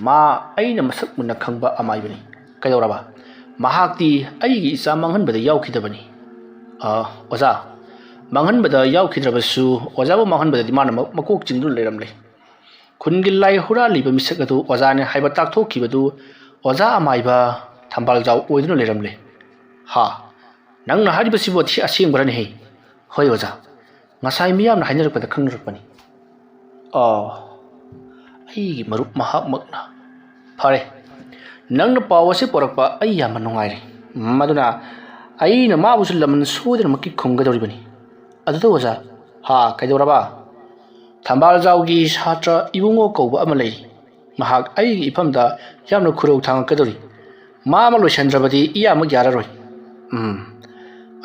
ꯃꯥ ꯑꯩꯅ ꯃꯁꯛ ꯃꯨꯟꯅ ꯈꯪꯕ ꯑꯃꯥꯏꯕꯅꯤ꯫ ꯀꯩꯗꯧꯔꯕ?" "ꯃꯍꯥꯛꯇꯤ ꯑꯩꯒꯤ ꯏꯆꯥ ꯃꯥꯡꯍꯟꯕꯗ ꯌꯥꯎꯈꯤꯗꯕꯅꯤ꯫" "ꯑ, ꯑꯣꯖꯥ, ꯃꯥꯡꯍꯟꯕꯗ ꯌꯥꯎꯈꯤꯗ꯭ꯔꯕꯁꯨ ꯑꯣꯖꯥꯕꯨ ꯃꯥꯡꯍꯟꯕꯗꯗꯤ ꯃꯥꯅ ꯃ-, ꯃꯀꯣꯛ ꯆꯤꯡꯗꯨꯅ ꯂꯩꯔꯝꯂꯦ꯫ ꯈꯨꯟꯒꯤ ꯂꯥꯏ ꯍꯨꯔꯥꯜꯂꯤꯕ ꯃꯤꯁꯛ ꯑꯗꯨ ꯑꯣꯖꯥꯅꯤ ꯍꯥꯏꯕ ꯇꯥꯛꯊꯣꯛꯈꯤꯕꯗꯨ ꯑꯣꯖꯥ ꯑꯃꯥꯏꯕ ꯊꯝꯕꯥꯜꯖꯥꯎ ꯑꯣꯏꯗꯨꯅ ꯂꯩꯔꯝꯂꯦ꯫" "ꯍꯥ? ꯅꯪꯅ ꯍꯥꯏꯔꯤꯕꯁꯤꯕꯨ ꯑꯊꯤ-, ꯑꯁꯦꯡꯕꯔꯅꯦꯍꯦ?" "ꯍꯣꯏ ꯑꯣꯖꯥ, ꯉꯁꯥꯏ ꯃꯤꯌꯥꯝꯅ ꯍꯥꯏꯅꯔꯛꯄꯗ ꯈꯪꯅꯔꯛꯄꯅꯤ꯫" "ꯑꯣ, ꯑꯩꯒꯤ ꯃꯔꯨꯞ ꯃꯍꯥꯛꯃꯛꯅ꯫ ꯐꯔꯦ, ꯅꯪꯅ ꯄꯥꯎ ꯑꯁꯤ ꯄꯨꯔꯛꯄ ꯑꯩ ꯌꯥꯝꯅ ꯅꯨꯡꯉꯥꯏꯔꯦ꯫ ꯃꯗꯨꯅ ꯑꯩꯅ ꯃꯥꯕꯨꯁꯨ ꯂꯃꯟ ꯁꯣꯏꯗꯅꯃꯛꯀꯤ ꯈꯨꯝꯒꯗꯧꯔꯤꯕꯅꯤ꯫ ꯑꯗꯨꯗ ꯑꯣꯖꯥ, ꯍꯥ, ꯀꯩꯗꯧꯔꯕ?" "ꯊꯝꯕꯥꯜꯖꯥꯎꯒꯤ ꯁꯥꯇ꯭ꯔ ꯏꯕꯨꯡꯉꯣ ꯀꯧꯕ ꯑꯃ ꯂꯩꯔꯤ꯫ ꯃꯍꯥꯛ ꯑꯩꯒꯤ ꯏꯐꯝꯗ ꯌꯥꯝꯅ ꯈꯨꯔꯧ ꯊꯥꯡꯉꯛꯀꯗꯧꯔꯤ꯫ ꯃꯥ ꯑꯃ ꯂꯣꯏꯁꯤꯟꯗ꯭ꯔꯕꯗꯤ ꯏꯌꯥꯃꯛ ꯌꯥꯔꯔꯣꯏ꯫" "ꯎꯝ,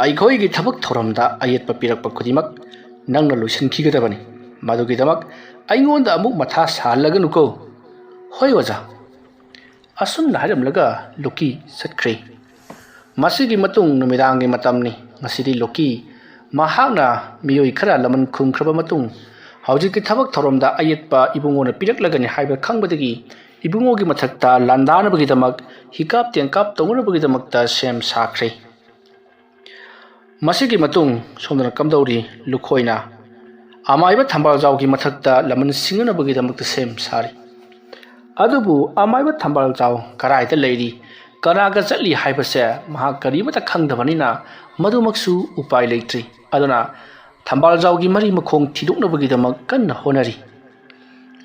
ꯑꯩꯈꯣꯏꯒꯤ ꯊꯕꯛ ꯊꯧꯔꯝꯗ ꯑꯌꯦꯠꯄ ꯄꯤꯔꯛꯄ ꯈꯨꯗꯤꯡꯃꯛ ꯅꯪꯅ ꯂꯣꯏꯁꯤꯟꯈꯤꯒꯗꯕꯅꯤ꯫ ꯃꯗꯨꯒꯤꯗꯃꯛ ꯑꯩꯉꯣꯟꯗ ꯑꯃꯨꯛ ꯃꯊꯥ ꯁꯥꯍꯜꯂꯒꯅꯨꯀꯣ꯫" "ꯍꯣꯏ ꯑꯣꯖꯥ꯫" ꯑꯁꯨꯝꯅ ꯍꯥꯏꯔꯝꯂꯒ ꯂꯨꯀꯤ ꯆꯠꯈ꯭ꯔꯦ꯫ ꯃꯁꯤꯒꯤ ꯃꯇꯨꯡ ꯅꯨꯃꯤꯗꯥꯡꯒꯤ ꯃꯇꯝꯅꯤ꯫ ꯉꯁꯤꯗꯤ ꯂꯨꯀꯤ ꯃꯍꯥꯛꯅ ꯃꯤꯑꯣꯏ ꯈꯔ ꯂꯃꯟ ꯈꯨꯝꯈ꯭ꯔꯕ ꯃꯇꯨꯡ ꯍꯧꯖꯤꯛꯀꯤ ꯊꯕꯛ ꯊꯧꯔꯝꯗ ꯑꯌꯦꯠꯄ ꯏꯕꯨꯡꯉꯣꯅ ꯄꯤꯔꯛꯂꯒꯅꯤ ꯍꯥꯏꯕ ꯈꯪꯕꯗꯒꯤ ꯏꯕꯨꯡꯉꯣꯒꯤ ꯃꯊꯛꯇ ꯂꯥꯟꯗꯥꯅꯕꯒꯤꯗꯃꯛ ꯍꯤꯀꯥꯞ ꯇꯦꯡꯀꯥꯞ ꯇꯧꯅꯅꯕꯒꯤꯗꯃꯛꯇ ꯁꯦꯝ ꯁꯥꯈ꯭ꯔꯦ꯫ ꯃꯁꯤꯒꯤ ꯃꯇꯨꯡ ꯁꯣꯝꯗꯅ ꯀꯝꯗꯧꯔꯤ? ꯂꯨꯈꯣꯏꯅ ꯑꯃꯥꯏꯕ ꯊꯝꯕꯥꯜꯖꯥꯎꯒꯤ ꯃꯊꯛꯇ ꯂꯃꯟ ꯁꯤꯡꯅꯅꯕꯒꯤꯗꯃꯛꯇ ꯁꯦꯝ ꯁꯥꯔꯤ꯫ ꯑꯗꯨꯕꯨ ꯑꯃꯥꯏꯕ ꯊꯝꯕꯥꯜꯖꯥꯎ ꯀꯔꯥꯏꯗ ꯂꯩꯔꯤ? ꯀꯅꯥꯒ ꯆꯠꯂꯤ ꯍꯥꯏꯕꯁꯦ ꯃꯍꯥꯛ ꯀꯔꯤꯃꯠꯇ ꯈꯪꯗꯕꯅꯤꯅ ꯃꯗꯨꯃꯛꯁꯨ ꯎꯄꯥꯏ ꯂꯩꯇ꯭ꯔꯤ꯫ ꯑꯗꯨꯅ ꯊꯝꯕꯥꯜꯖꯥꯎꯒꯤ ꯃꯔꯤ ꯃꯈꯣꯡ ꯊꯤꯗꯣꯛꯅꯕꯒꯤꯗꯃꯛ ꯀꯟꯅ ꯍꯣꯠꯅꯔꯤ꯫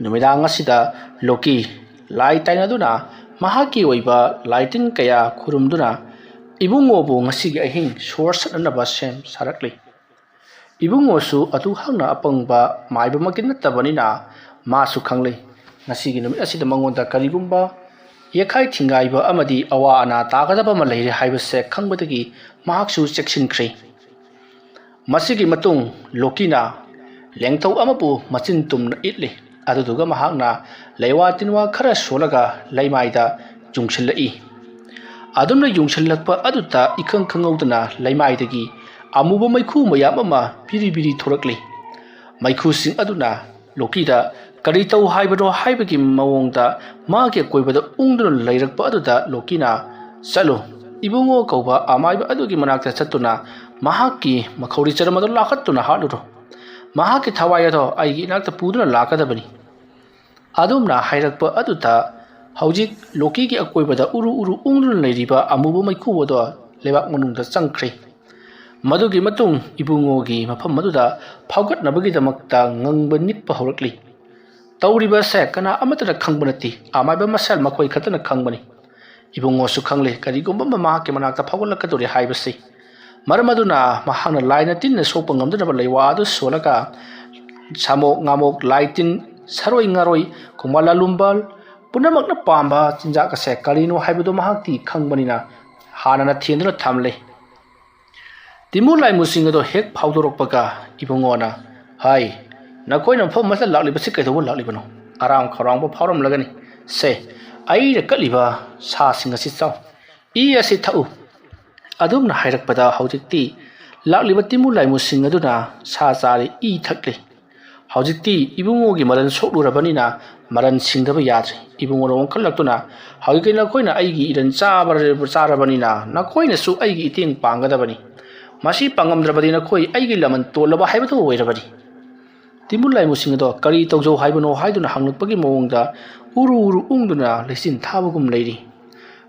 ꯅꯨꯃꯤꯗꯥꯡ ꯑꯁꯤꯗ ꯂꯣꯀꯤ ꯂꯥꯏ ꯇꯥꯏꯅꯗꯨꯅ ꯃꯍꯥꯛꯀꯤ ꯑꯣꯏꯕ ꯂꯥꯏꯇꯤꯟ ꯀꯌꯥ ꯈꯨꯔꯨꯝꯗꯨꯅ ꯏꯕꯨꯡꯉꯣꯕꯨ ꯉꯁꯤꯒꯤ ꯑꯍꯤꯡ ꯁꯣꯔ ꯁꯠꯅꯅꯕ ꯁꯦꯝ ꯁꯥꯔꯛꯂꯤ꯫ ꯏꯕꯨꯡꯉꯣꯁꯨ ꯑꯗꯨ ꯍꯛꯅ ꯑꯄꯪꯕ ꯃꯥꯏꯕꯃꯛꯇꯤ ꯅꯠꯇꯕꯅꯤꯅ ꯃꯥꯁꯨ ꯈꯪꯂꯦ, ꯉꯁꯤꯒꯤ ꯅꯨꯃꯤꯠ ꯑꯁꯤꯗ ꯃꯉꯣꯟꯗ ꯀꯔꯤꯒꯨꯝꯕ ꯌꯦꯛꯈꯥꯏ ꯊꯤꯡꯒꯥꯏꯕ ꯑꯃꯗꯤ ꯑꯋꯥ ꯑꯅꯥ ꯇꯥꯒꯗꯕ ꯑꯃ ꯂꯩꯔꯦ ꯍꯥꯏꯕꯁꯦ ꯈꯪꯕꯗꯒꯤ ꯃꯍꯥꯛꯁꯨ ꯆꯦꯛꯁꯤꯟꯈ꯭ꯔꯦ꯫ ꯃꯁꯤꯒꯤ ꯃꯇꯨꯡ ꯂꯣꯀꯤꯅ ꯂꯦꯡꯊꯧ ꯑꯃꯕꯨ ꯃꯆꯤꯟ ꯇꯨꯝꯅ ꯏꯠꯂꯤ꯫ ꯑꯗꯨꯗꯨꯒ ꯃꯍꯥꯛꯅ ꯂꯩꯋꯥ ꯇꯤꯟꯋꯥ ꯈꯔ ꯁꯣꯜꯂꯒ ꯂꯩꯃꯥꯏꯗ ꯌꯨꯡꯁꯤꯜꯂꯛꯏ꯫ ꯑꯗꯨꯝꯅ ꯌꯨꯡꯁꯤꯜꯂꯛꯄ ꯑꯗꯨꯗ ꯏꯈꯪ ꯈꯪꯍꯧꯗꯅ ꯂꯩꯃꯥꯏꯗꯒꯤ ꯑꯃꯨꯕ ꯃꯩꯈꯨ ꯃꯌꯥꯝ ꯑꯃ ꯕꯤꯔꯤ ꯕꯤꯔꯤ ꯊꯣꯔꯛꯂꯤ꯫ ꯃꯩꯈꯨꯁꯤꯡ ꯑꯗꯨꯅ ꯂꯣꯀꯤꯗ ꯀꯔꯤ ꯇꯧ ꯍꯥꯏꯕꯅꯣ ꯍꯥꯏꯕꯒꯤ ꯃꯑꯣꯡꯗ ꯃꯥꯒꯤ ꯑꯀꯣꯏꯕꯗ ꯎꯪꯗꯨꯅ ꯂꯩꯔꯛꯄ ꯑꯗꯨꯗ ꯂꯣꯀꯤꯅ, "ꯆꯠꯂꯨ, ꯏꯕꯨꯡꯉꯣ ꯀꯧꯕ ꯑꯃꯥꯏꯕ ꯑꯗꯨꯒꯤ ꯃꯅꯥꯛꯇ ꯆꯠꯇꯨꯅ ꯃꯍꯥꯛꯀꯤ ꯃꯈꯧꯔꯤ ꯆꯔꯝ ꯑꯗꯨ ꯂꯥꯈꯠꯇꯨꯅ ꯍꯥꯠꯂꯨꯔꯣ꯫ ꯃꯍꯥꯛꯀꯤ ꯊꯋꯥꯏ ꯑꯗꯣ ꯑꯩꯒꯤ ꯏꯅꯥꯛꯇ ꯄꯨꯗꯨꯅ ꯂꯥꯛꯀꯗꯕꯅꯤ"꯫ ꯑꯗꯨꯝꯅ ꯍꯥꯏꯔꯛꯄ ꯑꯗꯨꯗ ꯍꯧꯖꯤꯛ ꯂꯣꯀꯤꯒꯤ ꯑꯀꯣꯏꯕꯗ ꯎꯔꯨ ꯎꯔꯨ ꯎꯪꯗꯨꯅ ꯂꯩꯔꯤꯕ ꯑꯃꯨꯕ ꯃꯩꯈꯨ ꯑꯗꯣ ꯂꯩꯕꯥꯛ ꯃꯅꯨꯡꯗ ꯆꯪꯈ꯭ꯔꯦ꯫ ꯃꯗꯨꯒꯤ ꯃꯇꯨꯡ ꯏꯕꯨꯡꯉꯣꯒꯤ ꯃꯐꯝ ꯑꯗꯨꯗ ꯐꯥꯎꯒꯠꯅꯕꯒꯤꯗꯃꯛꯇ ꯉꯪꯕ ꯅꯤꯛꯄ ꯍꯧꯔꯛꯂꯤ꯫ ꯇꯧꯔꯤꯕ ꯑꯁꯦ ꯀꯅꯥ ꯑꯃꯠꯇꯅ ꯈꯪꯕ ꯅꯠꯇꯦ, ꯑꯃꯥꯏꯕ ꯃꯁꯦꯜ ꯃꯈꯣꯏ ꯈꯛꯇꯅ ꯈꯪꯕꯅꯤ꯫ ꯏꯕꯨꯡꯉꯣꯁꯨ ꯈꯪꯂꯦ ꯀꯔꯤꯒꯨꯝꯕ ꯑꯃ ꯃꯍꯥꯛꯀꯤ ꯃꯅꯥꯛꯇ ꯐꯥꯎꯒꯠꯂꯛꯀꯗꯧꯔꯦ ꯍꯥꯏꯕꯁꯤ꯫ ꯃꯔꯝ ꯑꯗꯨꯅ ꯃꯍꯥꯛꯅ ꯂꯥꯏꯅ ꯇꯤꯟꯅ ꯁꯣꯛꯄ ꯉꯝꯗꯅꯕ ꯂꯩꯋꯥ ꯑꯗꯨ ꯁꯣꯜꯂꯒ ꯁꯥꯃꯣꯛ ꯉꯥꯃꯣꯛ ꯂꯥꯏ ꯇꯤꯟ, ꯁꯔꯣꯏ ꯉꯥꯔꯣꯏ, ꯈꯣꯡꯕꯥꯜ ꯂꯥꯂꯨꯝꯕ ꯄꯨꯝꯅꯃꯛꯅ ꯄꯥꯝꯕ ꯆꯤꯟꯖꯥꯛ ꯑꯁꯦ ꯀꯔꯤꯅꯣ ꯍꯥꯏꯕꯗꯨ ꯃꯍꯥꯛꯇꯤ ꯈꯪꯕꯅꯤꯅ ꯍꯥꯟꯅꯅ ꯊꯦꯡꯗꯨꯅ ꯊꯝꯂꯦ꯫ ꯇꯤꯃꯨ ꯂꯥꯏꯃꯨꯁꯤꯡ ꯑꯗꯨ ꯍꯦꯛ ꯐꯥꯎꯗꯣꯔꯛꯄꯒ ꯏꯕꯨꯡꯉꯣꯅ, "ꯍꯥꯏ, ꯅꯈꯣꯏꯅ ꯃꯐꯝ ꯑꯃꯗ ꯂꯥꯛꯂꯤꯕꯁꯤ ꯀꯩꯗꯧꯕ ꯂꯥꯛꯂꯤꯕꯅꯣ? ꯑꯔꯥꯝ ꯈꯧꯔꯥꯡꯕ ꯐꯥꯎꯔꯝꯂꯒꯅꯤ꯫ ꯁꯦ, ꯑꯩꯅ ꯀꯠꯂꯤꯕ ꯁꯥꯁꯤꯡ ꯑꯁꯤ ꯆꯥꯎ, ꯏ ꯑꯁꯤ ꯊꯛꯎ"꯫ ꯑꯗꯨꯝꯅ ꯍꯥꯏꯔꯛꯄꯗ ꯍꯧꯖꯤꯛꯇꯤ ꯂꯥꯛꯂꯤꯕ ꯇꯤꯃꯨ ꯂꯥꯏꯃꯨꯁꯤꯡ ꯑꯗꯨꯅ ꯁꯥ ꯆꯥꯔꯦ, ꯏ ꯊꯛꯂꯦ꯫ ꯍꯧꯖꯤꯛꯇꯤ ꯏꯕꯨꯡꯉꯣꯒꯤ ꯃꯔꯟ ꯁꯣꯛꯂꯨꯔꯕꯅꯤꯅ ꯃꯔꯟ ꯁꯤꯡꯗꯕ ꯌꯥꯗ꯭ꯔꯦ꯫ ꯏꯕꯨꯡꯉꯣꯅ ꯑꯣꯟꯈꯠꯂꯛꯇꯨꯅ, "ꯍꯧꯖꯤꯛꯇꯤ ꯅꯈꯣꯏꯅ ꯑꯩꯒꯤ ꯏꯔꯟ ꯆꯥꯕ-, ꯆꯥꯔꯕꯅꯤꯅ ꯅꯈꯣꯏꯅꯁꯨ ꯑꯩꯒꯤ ꯏꯇꯦꯡ ꯄꯥꯡꯒꯗꯕꯅꯤ꯫ ꯃꯁꯤ ꯄꯥꯡꯉꯝꯗ꯭ꯔꯕꯗꯤ ꯅꯈꯣꯏ ꯑꯩꯒꯤ ꯂꯃꯟ ꯇꯣꯜꯂꯕ ꯍꯥꯏꯕꯗꯨ ꯑꯣꯏꯔꯕꯅꯤ"꯫ ꯇꯤꯃꯨ ꯂꯥꯏꯃꯨꯁꯤꯡ ꯑꯗꯣ ꯀꯔꯤ ꯇꯧꯖꯧ ꯍꯥꯏꯕꯅꯣ ꯍꯥꯏꯗꯨꯅ ꯍꯪꯂꯛꯄꯒꯤ ꯃꯑꯣꯡꯗ ꯎꯔꯨ ꯎꯔꯨ ꯎꯪꯗꯨꯅ ꯂꯩꯆꯤꯟ ꯊꯥꯕꯒꯨꯝ ꯂꯩꯔꯤ꯫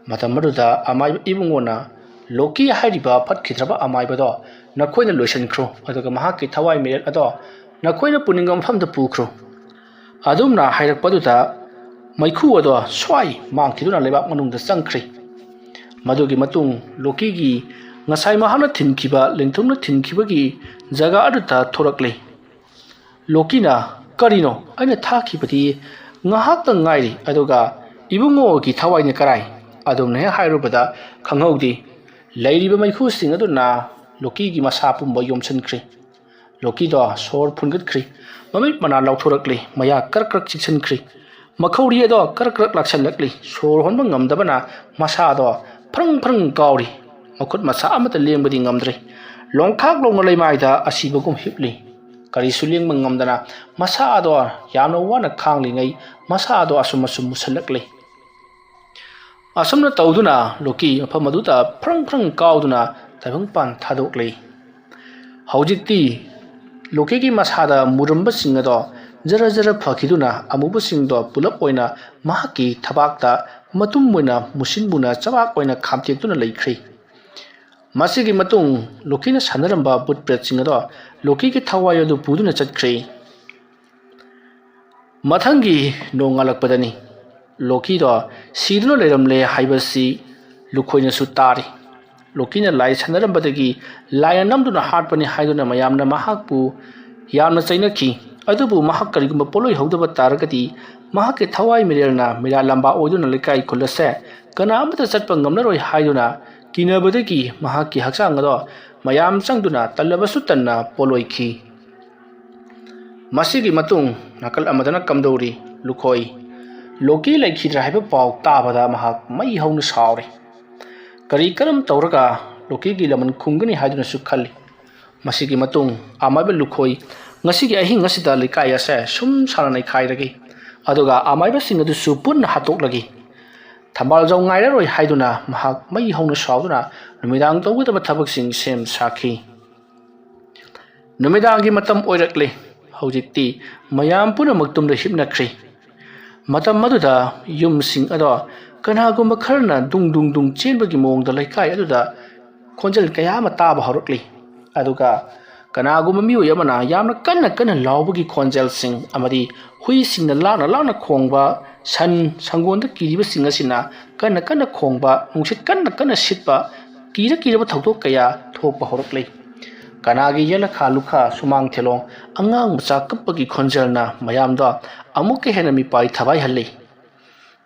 ꯃꯇꯝ ꯑꯗꯨꯗ ꯑꯃꯥꯏꯕ ꯏꯕꯨꯡꯉꯣꯅ, "ꯂꯣꯀꯤ ꯍꯥꯏꯔꯤꯕ ꯐꯠꯈꯤꯗ꯭ꯔꯕ ꯑꯃꯥꯏꯕꯗꯣ ꯅꯈꯣꯏꯅ ꯂꯣꯏꯁꯤꯟꯈ꯭ꯔꯣ, ꯑꯗꯨꯒ ꯃꯍꯥꯛꯀꯤ ꯊꯋꯥꯏ ꯃꯤꯔꯦꯜ ꯑꯗꯣ ꯅꯈꯣꯏꯅ ꯄꯨꯅꯤꯡꯕ ꯃꯐꯝꯗ ꯄꯨꯈ꯭ꯔꯣ꯫ ꯑꯗꯨꯝꯅ ꯍꯥꯏꯔꯛꯄꯗꯨꯗ ꯃꯩꯈꯨ ꯑꯗꯣ ꯁ꯭ꯋꯥꯏ ꯃꯥꯡꯈꯤꯗꯨꯅ ꯂꯩꯕꯥꯛ ꯃꯅꯨꯡꯗ ꯆꯪꯈ꯭ꯔꯦ꯫ ꯃꯗꯨꯒꯤ ꯃꯇꯨꯡ ꯂꯣꯀꯤꯒꯤ ꯉꯁꯥꯏ ꯃꯍꯥꯛꯅ ꯊꯤꯟꯈꯤꯕ, ꯂꯦꯡꯊꯨꯝꯅ ꯊꯤꯟꯈꯤꯕꯒꯤ ꯖꯒꯥ ꯑꯗꯨꯗ ꯊꯣꯔꯛꯂꯦ꯫ ꯂꯣꯀꯤꯅ, "ꯀꯔꯤꯅꯣ? ꯑꯩꯅ ꯊꯥꯈꯤꯕꯗꯤ ꯉꯥꯏꯍꯥꯛꯇꯪ ꯉꯥꯏꯔꯤ, ꯑꯗꯨꯒ ꯏꯕꯨꯡꯉꯣꯒꯤ ꯊꯋꯥꯏꯅ ꯀꯔꯥꯏ?" ꯑꯗꯨꯝꯅ ꯍꯦꯛ ꯍꯥꯏꯔꯨꯕꯗ ꯈꯪꯍꯧꯗꯦ, ꯂꯩꯔꯤꯕ ꯃꯩꯈꯨꯁꯤꯡ ꯑꯗꯨꯅ ꯂꯣꯀꯤꯒꯤ ꯃꯁꯥ ꯄꯨꯝꯕ ꯌꯣꯝꯁꯤꯟꯈ꯭ꯔꯦ꯫ ꯂꯣꯀꯤꯗꯣ ꯁꯣꯔ ꯐꯨꯟꯒꯠꯈ꯭ꯔꯦ꯫ ꯃꯃꯤꯠ ꯃꯅꯥ ꯂꯥꯎꯊꯣꯔꯛꯂꯦ꯫ ꯃꯌꯥ ꯀ꯭ꯔꯛ ꯀ꯭ꯔꯛ ꯆꯤꯛꯁꯤꯟꯈ꯭ꯔꯦ꯫ ꯃꯈꯧꯔꯤ ꯑꯗꯣ ꯀ꯭ꯔꯛ ꯀ꯭ꯔꯛ ꯂꯥꯛꯁꯤꯜꯂꯛꯂꯤ꯫ ꯁꯣꯔ ꯍꯣꯟꯕ ꯉꯝꯗꯕꯅ ꯃꯁꯥꯗꯣ ꯐ꯭ꯔꯪ ꯐ꯭ꯔꯪ ꯀꯥꯎꯔꯤ꯫ ꯃꯈꯨꯠ ꯃꯁꯥ ꯑꯃꯠꯇ ꯂꯦꯡꯕꯗꯤ ꯉꯝꯗ꯭ꯔꯦ꯫ ꯂꯣꯡꯈꯥꯛ ꯂꯣꯡꯅ ꯂꯩꯃꯥꯏꯗ ꯑꯁꯤꯕꯒꯨꯝ ꯍꯤꯞꯂꯤ꯫ ꯀꯔꯤꯁꯨ ꯂꯦꯡꯕ ꯉꯝꯗꯅ ꯃꯁꯥ ꯑꯗꯣ ꯌꯥꯝꯅ ꯋꯥꯅ ꯈꯥꯡꯂꯤꯉꯩ ꯃꯁꯥ ꯑꯗꯣ ꯑꯁꯨꯝ ꯑꯁꯨꯝ ꯃꯨꯁꯜꯂꯛꯂꯤ꯫ ꯑꯁꯨꯝꯅ ꯇꯧꯗꯨꯅ ꯂꯣꯀꯤ ꯃꯐꯝ ꯑꯗꯨꯗ ꯐ꯭ꯔꯪ ꯐ꯭ꯔꯪ ꯀꯥꯎꯗꯨꯅ ꯇꯥꯏꯕꯪꯄꯥꯟ ꯊꯥꯗꯣꯛꯂꯤ꯫ ꯍꯧꯖꯤꯛꯇꯤ ꯂꯣꯀꯤꯒꯤ ꯃꯁꯥꯗ ꯃꯨꯔꯝꯕꯁꯤꯡ ꯑꯗꯣ ꯖꯔ ꯖꯔ ꯐꯈꯤꯗꯨꯅ ꯑꯃꯨꯕꯁꯤꯡꯗꯣ ꯄꯨꯂꯞ ꯑꯣꯏꯅ ꯃꯍꯥꯛꯀꯤ ꯊꯕꯥꯛꯇ ꯃꯇꯨꯝ ꯑꯣꯏꯅ ꯃꯨꯁꯤꯟ ꯃꯨꯅ ꯆꯕꯥꯛ ꯑꯣꯏꯅ ꯈꯥꯝꯇꯦꯛꯇꯨꯅ ꯂꯩꯈ꯭ꯔꯦ꯫ ꯃꯁꯤꯒꯤ ꯃꯇꯨꯡ ꯂꯣꯀꯤꯅ ꯁꯥꯟꯅꯔꯝꯕ ꯕꯨꯠ ꯄ꯭ꯔꯦꯠꯁꯤꯡ ꯑꯗꯣ ꯂꯣꯀꯤꯒꯤ ꯊꯋꯥꯏ ꯑꯗꯨ ꯄꯨꯗꯨꯅ ꯆꯠꯈ꯭ꯔꯦ꯫ ꯃꯊꯪꯒꯤ ꯅꯣꯡꯉꯥꯜꯂꯛꯄꯗꯅꯤ꯫ ꯂꯣꯀꯤꯗꯣ ꯁꯤꯗꯨꯅ ꯂꯩꯔꯝꯂꯦ ꯍꯥꯏꯕꯁꯤ ꯂꯨꯈꯣꯏꯅꯁꯨ ꯇꯥꯔꯤ꯫ ꯂꯣꯀꯤꯅ ꯂꯥꯏ ꯁꯥꯟꯅꯔꯝꯕꯗꯒꯤ ꯂꯥꯏꯅ ꯅꯝꯗꯨꯅ ꯍꯥꯠꯄꯅꯤ ꯍꯥꯏꯗꯨꯅ ꯃꯌꯥꯝꯅ ꯃꯍꯥꯛꯄꯨ ꯌꯥꯝꯅ ꯆꯩꯅꯈꯤ꯫ ꯑꯗꯨꯕꯨ ꯃꯍꯥꯛ ꯀꯔꯤꯒꯨꯝꯕ ꯄꯣꯠꯂꯣꯏ ꯍꯧꯗꯕ ꯇꯥꯔꯒꯗꯤ ꯃꯍꯥꯛꯀꯤ ꯊꯋꯥꯏ ꯃꯤꯔꯦꯜꯅ ꯃꯤꯔꯥ ꯂꯝꯕꯥ ꯑꯣꯏꯗꯨꯅ ꯂꯩꯀꯥꯏ ꯈꯨꯜ ꯑꯁꯦ ꯀꯅꯥ ꯑꯃꯠꯇ ꯆꯠꯄ ꯉꯝꯂꯔꯣꯏ ꯍꯥꯏꯗꯨꯅ ꯀꯤꯅꯕꯗꯒꯤ ꯃꯍꯥꯛꯀꯤ ꯍꯛꯆꯥꯡ ꯑꯗꯣ ꯃꯌꯥꯝ ꯆꯪꯗꯨꯅ ꯇꯜꯂꯕꯁꯨ ꯇꯟꯅ ꯄꯣꯠꯂꯣꯏꯈꯤ꯫ ꯃꯁꯤꯒꯤ ꯃꯇꯨꯡ ꯅꯥꯀꯜ ꯑꯃꯗꯅ ꯀꯝꯗꯧꯔꯤ? ꯂꯨꯈꯣꯏ꯫ ꯂꯣꯀꯤ ꯂꯩꯈꯤꯗ꯭ꯔꯦ ꯍꯥꯏꯕ ꯄꯥꯎ ꯇꯥꯕꯗ ꯃꯍꯥꯛ ꯃꯩ ꯍꯧꯅ ꯁꯥꯎꯔꯤ꯫ ꯀꯔꯤ ꯀꯔꯝ ꯇꯧꯔꯒ ꯂꯣꯀꯤꯒꯤ ꯂꯃꯟ ꯈꯨꯝꯒꯅꯤ ꯍꯥꯏꯗꯨꯅꯁꯨ ꯈꯜꯂꯤ꯫ ꯃꯁꯤꯒꯤ ꯃꯇꯨꯡ ꯑꯃꯥꯏꯕ ꯂꯨꯈꯣꯏ ꯉꯁꯤꯒꯤ ꯑꯍꯤꯡ ꯑꯁꯤꯗ ꯂꯩꯀꯥꯏ ꯑꯁꯦ ꯁꯨꯝ ꯁꯥꯅ ꯅꯩꯈꯥꯏꯔꯒꯦ, ꯑꯗꯨꯒ ꯑꯃꯥꯏꯕꯁꯤꯡ ꯑꯗꯨꯁꯨ ꯄꯨꯟꯅ ꯍꯥꯠꯇꯣꯛꯂꯒꯦ꯫ ꯊꯝꯕꯥꯜꯖꯧ ꯉꯥꯏꯔꯔꯣꯏ ꯍꯥꯏꯗꯨꯅ ꯃꯍꯥꯛ ꯃꯩ ꯍꯧꯅ ꯁꯥꯎꯗꯨꯅ ꯅꯨꯃꯤꯗꯥꯡ ꯇꯧꯒꯗꯕ ꯊꯕꯛꯁꯤꯡ ꯁꯦꯝ ꯁꯥꯈꯤ꯫ ꯅꯨꯃꯤꯗꯥꯡꯒꯤ ꯃꯇꯝ ꯑꯣꯏꯔꯛꯂꯦ꯫ ꯍꯧꯖꯤꯛꯇꯤ ꯃꯌꯥꯝ ꯄꯨꯝꯅꯃꯛ ꯇꯨꯝꯗ ꯍꯤꯞꯅꯈ꯭ꯔꯦ꯫ ꯃꯇꯝ ꯑꯗꯨꯗ ꯌꯨꯝꯁꯤꯡ ꯑꯗꯣ ꯀꯅꯥꯒꯨꯝꯕ ꯈꯔꯅ ꯗꯨꯡ ꯗꯨꯡ ꯗꯨꯡ ꯆꯦꯟꯕꯒꯤ ꯃꯑꯣꯡꯗ ꯂꯩꯀꯥꯏ ꯑꯗꯨꯗ ꯈꯣꯟꯖꯦꯜ ꯀꯌꯥ ꯑꯃ ꯇꯥꯕ ꯍꯧꯔꯛꯂꯤ꯫ ꯑꯗꯨꯒ ꯀꯅꯥꯒꯨꯝꯕ ꯃꯤꯑꯣꯏ ꯑꯃꯅ ꯌꯥꯝꯅ ꯀꯟꯅ ꯀꯟꯅ ꯂꯥꯎꯕꯒꯤ ꯈꯣꯟꯖꯦꯜꯁꯤꯡ ꯑꯃꯗꯤ ꯍꯨꯏꯁꯤꯡꯅ ꯂꯥꯡꯅ ꯂꯥꯡꯅ ꯈꯣꯡꯕ, ꯁꯟ ꯁꯪꯒꯣꯟꯗ ꯀꯤꯔꯤꯕꯁꯤꯡ ꯑꯁꯤꯅ ꯀꯟꯅ ꯀꯟꯅ ꯈꯣꯡꯕ, ꯅꯨꯡꯁꯤꯠ ꯀꯟꯅ ꯀꯟꯅ ꯁꯤꯠꯄ, ꯀꯤꯔ ꯀꯤꯔꯕ ꯊꯧꯗꯣꯛ ꯀꯌꯥ ꯊꯣꯛꯄ ꯍꯧꯔꯛꯂꯤ꯫ ꯀꯅꯥꯒꯤ ꯌꯦꯜꯂꯈꯥ ꯂꯨꯈꯥ, ꯁꯨꯃꯥꯡ ꯊꯦꯂꯣꯡ, ꯑꯉꯥꯡ ꯃꯆꯥ ꯀꯞꯄꯒꯤ ꯈꯣꯟꯖꯦꯜꯅ ꯃꯌꯥꯝꯗ ꯑꯃꯨꯛꯀ ꯍꯦꯟꯅ ꯃꯤꯄꯥꯏ ꯊꯕꯥꯏꯍꯜꯂꯤ꯫